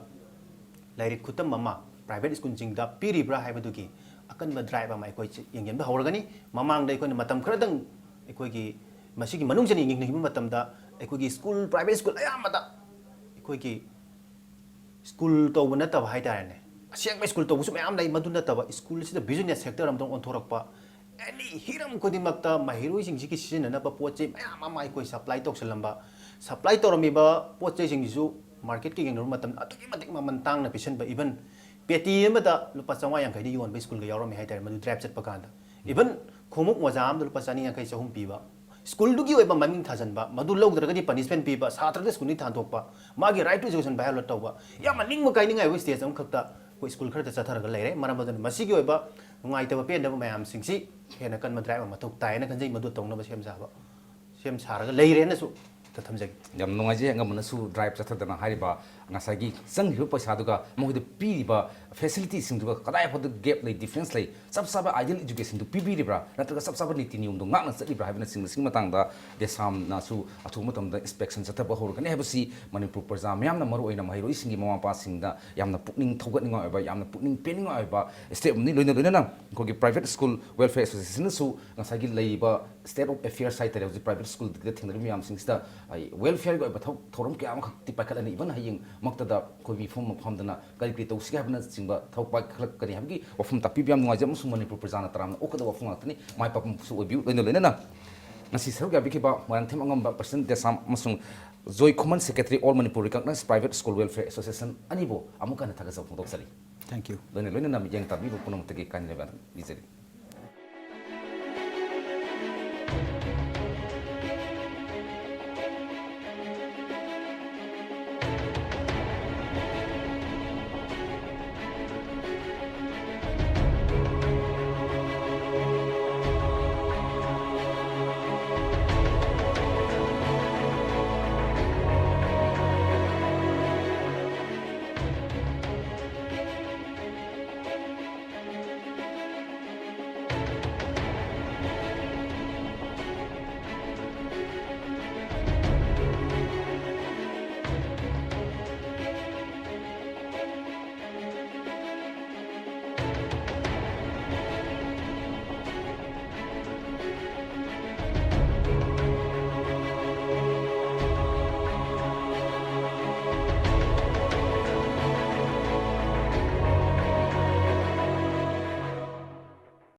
ꯂꯥꯏꯔꯤꯛ ꯈꯨꯇꯝ ꯑꯃ private ꯁ꯭ꯀꯨꯜꯁꯤꯡꯗ ꯄꯤꯔꯤꯕ꯭ꯔꯥ ꯍꯥꯏꯕꯗꯨꯒꯤ ꯑꯀꯟꯕ drive ꯑꯃ ꯑꯩꯈꯣꯏ ꯌꯦꯡꯁꯤꯟꯕ ꯍꯧꯔꯒꯅꯤ꯫ ꯃꯃꯥꯡꯗ ꯑꯩꯈꯣꯏꯅ ꯃꯇꯝ ꯈꯔꯗꯪ ꯑꯩꯈꯣꯏꯒꯤ ꯃꯁꯤꯒꯤ ꯃꯅꯨꯡ ꯆꯟꯅ ꯌꯦꯡꯁꯤꯟꯈꯤꯕ ꯃꯇꯝꯗ ꯑꯩꯈꯣꯏꯒꯤ ꯁ꯭ꯀꯨꯜ, private ꯁ꯭ꯀꯨꯜ ꯑꯌꯥꯝꯕꯗ ꯑꯩꯈꯣꯏꯒꯤ ꯁ꯭ꯀꯨꯜ ꯇꯧꯕ ꯅꯠꯇꯕ ꯍꯥꯏꯇꯥꯔꯦꯅꯦ, ꯑꯁꯦꯡꯕ ꯁ꯭ꯀꯨꯜ ꯇꯧꯕꯁꯨ ꯃꯌꯥꯝ ꯂꯩ꯫ ꯃꯗꯨ ꯅꯠꯇꯕ ꯁ꯭ꯀꯨꯜꯁꯤꯗ business sector ꯑꯃꯗ ꯑꯣꯟꯊꯣꯔꯛꯄ, ꯑꯦꯅꯤ ꯍꯤꯔꯝ ꯈꯨꯗꯤꯡꯃꯛꯇ ꯃꯍꯩꯔꯣꯏꯁꯤꯡꯁꯤꯒꯤ ꯁꯤꯖꯤꯟꯅꯅꯕ ꯄꯣꯠ ꯆꯩ ꯃꯌꯥꯝ ꯑꯃ ꯑꯩꯈꯣꯏ supply ꯇꯧꯁꯜꯂꯝꯕ, supply ꯇꯧꯔꯝꯃꯤꯕ ꯄꯣꯠ ꯆꯩꯁꯤꯡꯁꯤꯁꯨ marketꯀ ꯌꯦꯡꯅꯔꯨꯕ ꯃꯇꯝꯗ ꯑꯗꯨꯛꯀꯤ ꯃꯇꯤꯛ ꯃꯃꯜ ꯇꯥꯡꯅ ꯄꯤꯁꯟꯕ, even ꯄꯦꯇꯤ ꯑꯃꯗ ꯂꯨꯄꯥ ꯆꯥꯝꯃꯉꯥ ꯌꯥꯡꯈꯩꯗ ꯌꯣꯟꯕ ꯁ꯭ꯀꯨꯜꯒ ꯌꯥꯎꯔꯝꯃꯤ ꯍꯥꯏꯇꯥꯔꯦ, ꯃꯗꯨ drive ꯆꯠꯄ ꯀꯥꯟꯗ꯫ Even ꯈꯣꯡꯎꯞ ꯃꯣꯖꯥ ꯑꯃꯗ ꯂꯨꯄꯥ ꯆꯅꯤ ꯌꯥꯡꯈꯩ, ꯆꯍꯨꯝ ꯄꯤꯕ, ꯁ꯭ꯀꯨꯜꯗꯨꯒꯤ ꯑꯣꯏꯕ ꯃꯃꯤꯡ ꯊꯥꯖꯟꯕ, ꯃꯗꯨ ꯂꯧꯗ꯭ꯔꯒꯗꯤ punishment ꯄꯤꯕ, ꯁꯥꯇ꯭ꯔꯗ ꯁ꯭ꯀꯨꯜꯗꯒꯤ ꯊꯥꯗꯣꯛꯄ, ꯃꯥꯒꯤ right to education violate ꯇꯧꯕ, ꯌꯥꯝꯅ ꯅꯤꯡꯕ ꯀꯥꯏꯅꯤꯡꯉꯥꯏ ꯑꯣꯏꯕ stage ꯑꯃꯈꯛꯇ ꯑꯩꯈꯣꯏ ꯁ꯭ꯀꯨꯜ ꯈꯔꯗ ꯆꯠꯊꯔꯒ ꯂꯩꯔꯦ꯫ ꯃꯔꯝ ꯑꯗꯨꯅ ꯃꯁꯤꯒꯤ ꯑꯣꯏꯕ ꯅꯨꯡꯉꯥꯏꯇꯕ ꯄꯦꯟꯗꯕ ꯃꯌꯥꯝꯁꯤꯡꯁꯤ ꯍꯦꯟꯅ ꯀꯟꯕ drive ꯑꯃ ꯃꯊꯧ ꯇꯥꯏꯌꯦꯅ ꯈꯟꯖꯩ꯫ ꯃꯗꯨ ꯇꯧꯅꯕ ꯁꯦꯝ ꯁꯥꯕ, ꯁꯦꯝ ꯁꯥꯔꯒ ꯂꯩꯔꯦꯅꯁꯨ ꯊꯝꯖꯒꯦ꯫ ꯌꯥꯝ ꯅꯨꯡꯉꯥꯏꯖꯩ, ꯑꯉꯝꯕꯅꯁꯨ ꯗ꯭ꯔꯥꯏꯚ ꯆꯠꯊꯗꯅ ꯍꯥꯏꯔꯤꯕ ꯉꯁꯥꯏꯒꯤ ꯆꯪꯈꯤꯕ ꯄꯩꯁꯥꯗꯨꯒ ꯃꯈꯣꯏꯗ ꯄꯤꯔꯤꯕ ꯐꯦꯁꯤꯂꯤꯇꯤꯁꯤꯡꯗꯨꯒ ꯀꯗꯥꯏ ꯐꯥꯎꯗ ꯒꯦꯞ ꯂꯩ, ꯗꯤꯐ꯭ꯔꯦꯟꯁ ꯂꯩ, ꯆꯞ ꯆꯥꯕ ꯑꯥꯏꯗꯤꯌꯦꯜ ꯏꯖꯨꯀꯦꯁꯟꯗꯨ ꯄꯤꯕꯤꯔꯤꯕ꯭ꯔꯥ, ꯅꯠꯇ꯭ꯔꯒ ꯆꯞ ꯆꯥꯕ ꯅꯤꯇꯤ ꯅꯤꯌꯣꯝꯗꯣ ꯉꯥꯛꯅ ꯆꯠꯂꯤꯕ꯭ꯔꯥ ꯍꯥꯏꯕꯅꯆꯤꯡꯕꯁꯤꯒꯤ ꯃꯇꯥꯡꯗ ꯗꯦꯁꯥꯝꯅꯁꯨ ꯑꯊꯨꯕ ꯃꯇꯝꯗ ꯏꯟꯁꯄꯦꯛꯁꯟ ꯆꯠꯊꯕ ꯍꯧꯔꯒꯅꯤ ꯍꯥꯏꯕꯁꯤ ꯃꯅꯤꯄꯨꯔ ꯄ꯭ꯔꯖꯥ ꯃꯤꯌꯥꯝꯅ, ꯃꯔꯨꯑꯣꯏꯅ ꯃꯍꯩꯔꯣꯏꯁꯤꯡꯒꯤ ꯃꯃꯥ ꯃꯄꯥꯁꯤꯡꯗ ꯌꯥꯝꯅ ꯄꯨꯛꯅꯤꯡ ꯊꯧꯒꯠꯅꯤꯡꯉꯥꯏ ꯑꯣꯏꯕ, ꯌꯥꯝꯅ ꯄꯨꯛꯅꯤꯡ ꯄꯦꯟꯅꯤꯡꯉꯥꯏ ꯑꯣꯏꯕ ꯁ꯭ꯇꯦꯞ ꯑꯃꯅꯤ꯫ ꯂꯣꯏꯅ ꯂꯣꯏꯅꯅ ꯑꯩꯈꯣꯏꯒꯤ ꯄ꯭ꯔꯥꯏꯚꯦꯠ ꯁ꯭ꯀꯨꯜ ꯋꯦꯜꯐꯤꯌꯔ ꯑꯦꯁꯣꯁꯤꯌꯦꯁꯟꯅꯁꯨ ꯉꯁꯥꯏꯒꯤ ꯂꯩꯔꯤꯕ ꯁ꯭ꯇꯦꯠ ꯑꯣꯐ ꯑꯦꯐꯤꯌꯔꯁ ꯍꯥꯏꯇꯥꯔꯦ, ꯍꯧꯖꯤꯛ ꯄ꯭ꯔꯥꯏꯚꯦꯠ ꯁ꯭ꯀꯨꯜꯗ ꯊꯦꯡꯅꯔꯤꯕ ꯃꯌꯥꯝꯁꯤꯡꯁꯤꯗ ꯋꯦꯜꯐꯤꯌꯔꯒꯤ ꯑꯣꯏꯕ ꯊꯕꯛ ꯊꯧꯔꯝ ꯀꯌꯥ ꯑꯃꯈꯛꯇꯤ ꯄꯥꯏꯈꯠꯂꯅꯤ꯫ ꯏꯚꯟ ꯍꯌꯦꯡꯃꯛꯇꯗ ꯑꯩꯈꯣꯏ ꯃꯤꯐꯝ ꯑꯃ ꯐꯝꯗꯅ ꯀꯔꯤ ꯀꯔꯤ ꯇꯧꯁꯤꯒꯦ ꯍꯥꯏꯕꯅꯆꯤꯡꯕ ꯊꯕꯛ ꯄꯥꯏꯈꯠꯂꯛꯀꯅꯤ ꯍꯥꯏꯕꯒꯤ ꯋꯥꯐꯝ ꯇꯥꯛꯄꯤꯕ ꯌꯥꯝ ꯅꯨꯡꯉꯥꯏꯖꯩ, ꯑꯃꯁꯨꯡ ꯃꯅꯤꯄꯨꯔ ꯄ꯭ꯔꯖꯥꯅ ꯇꯔꯥꯝꯅ ꯑꯣꯛꯀꯗꯕ ꯋꯥꯐꯝ ꯉꯥꯛꯇꯅꯤ꯫ ꯃꯥꯏ ꯄꯥꯛꯄꯁꯨ ꯑꯣꯏꯕꯤꯌꯨ꯫ ꯂꯣꯏꯅ ꯂꯣꯏꯅꯅ ꯉꯁꯤ ꯁꯔꯨꯛ ꯌꯥꯕꯤꯈꯤꯕ ꯃꯣꯏꯔꯥꯡꯊꯦꯝ ꯑꯉꯝꯕ, ꯄ꯭ꯔꯁꯤꯗꯦꯟꯠ ꯗꯦꯁꯥꯝ, ꯑꯃꯁꯨꯡ Joy Khuman, secretary, all Manipur recognise private school welfare association ꯑꯅꯤꯕꯨ ꯑꯃꯨꯛꯀ ꯍꯟꯅ ꯊꯥꯒꯠꯆꯕ ꯐꯣꯡꯗꯣꯛꯆꯔꯤ꯫ Thank you. ꯂꯣꯏꯅ ꯂꯣꯏꯅꯅ ꯃꯤꯠꯌꯦꯡ ꯇꯥꯕꯤꯕ ꯄꯨꯝꯅꯃꯛꯇꯒꯤ ꯀꯥꯏꯅ ꯂꯩꯕ ꯄꯤꯖꯔꯤ꯫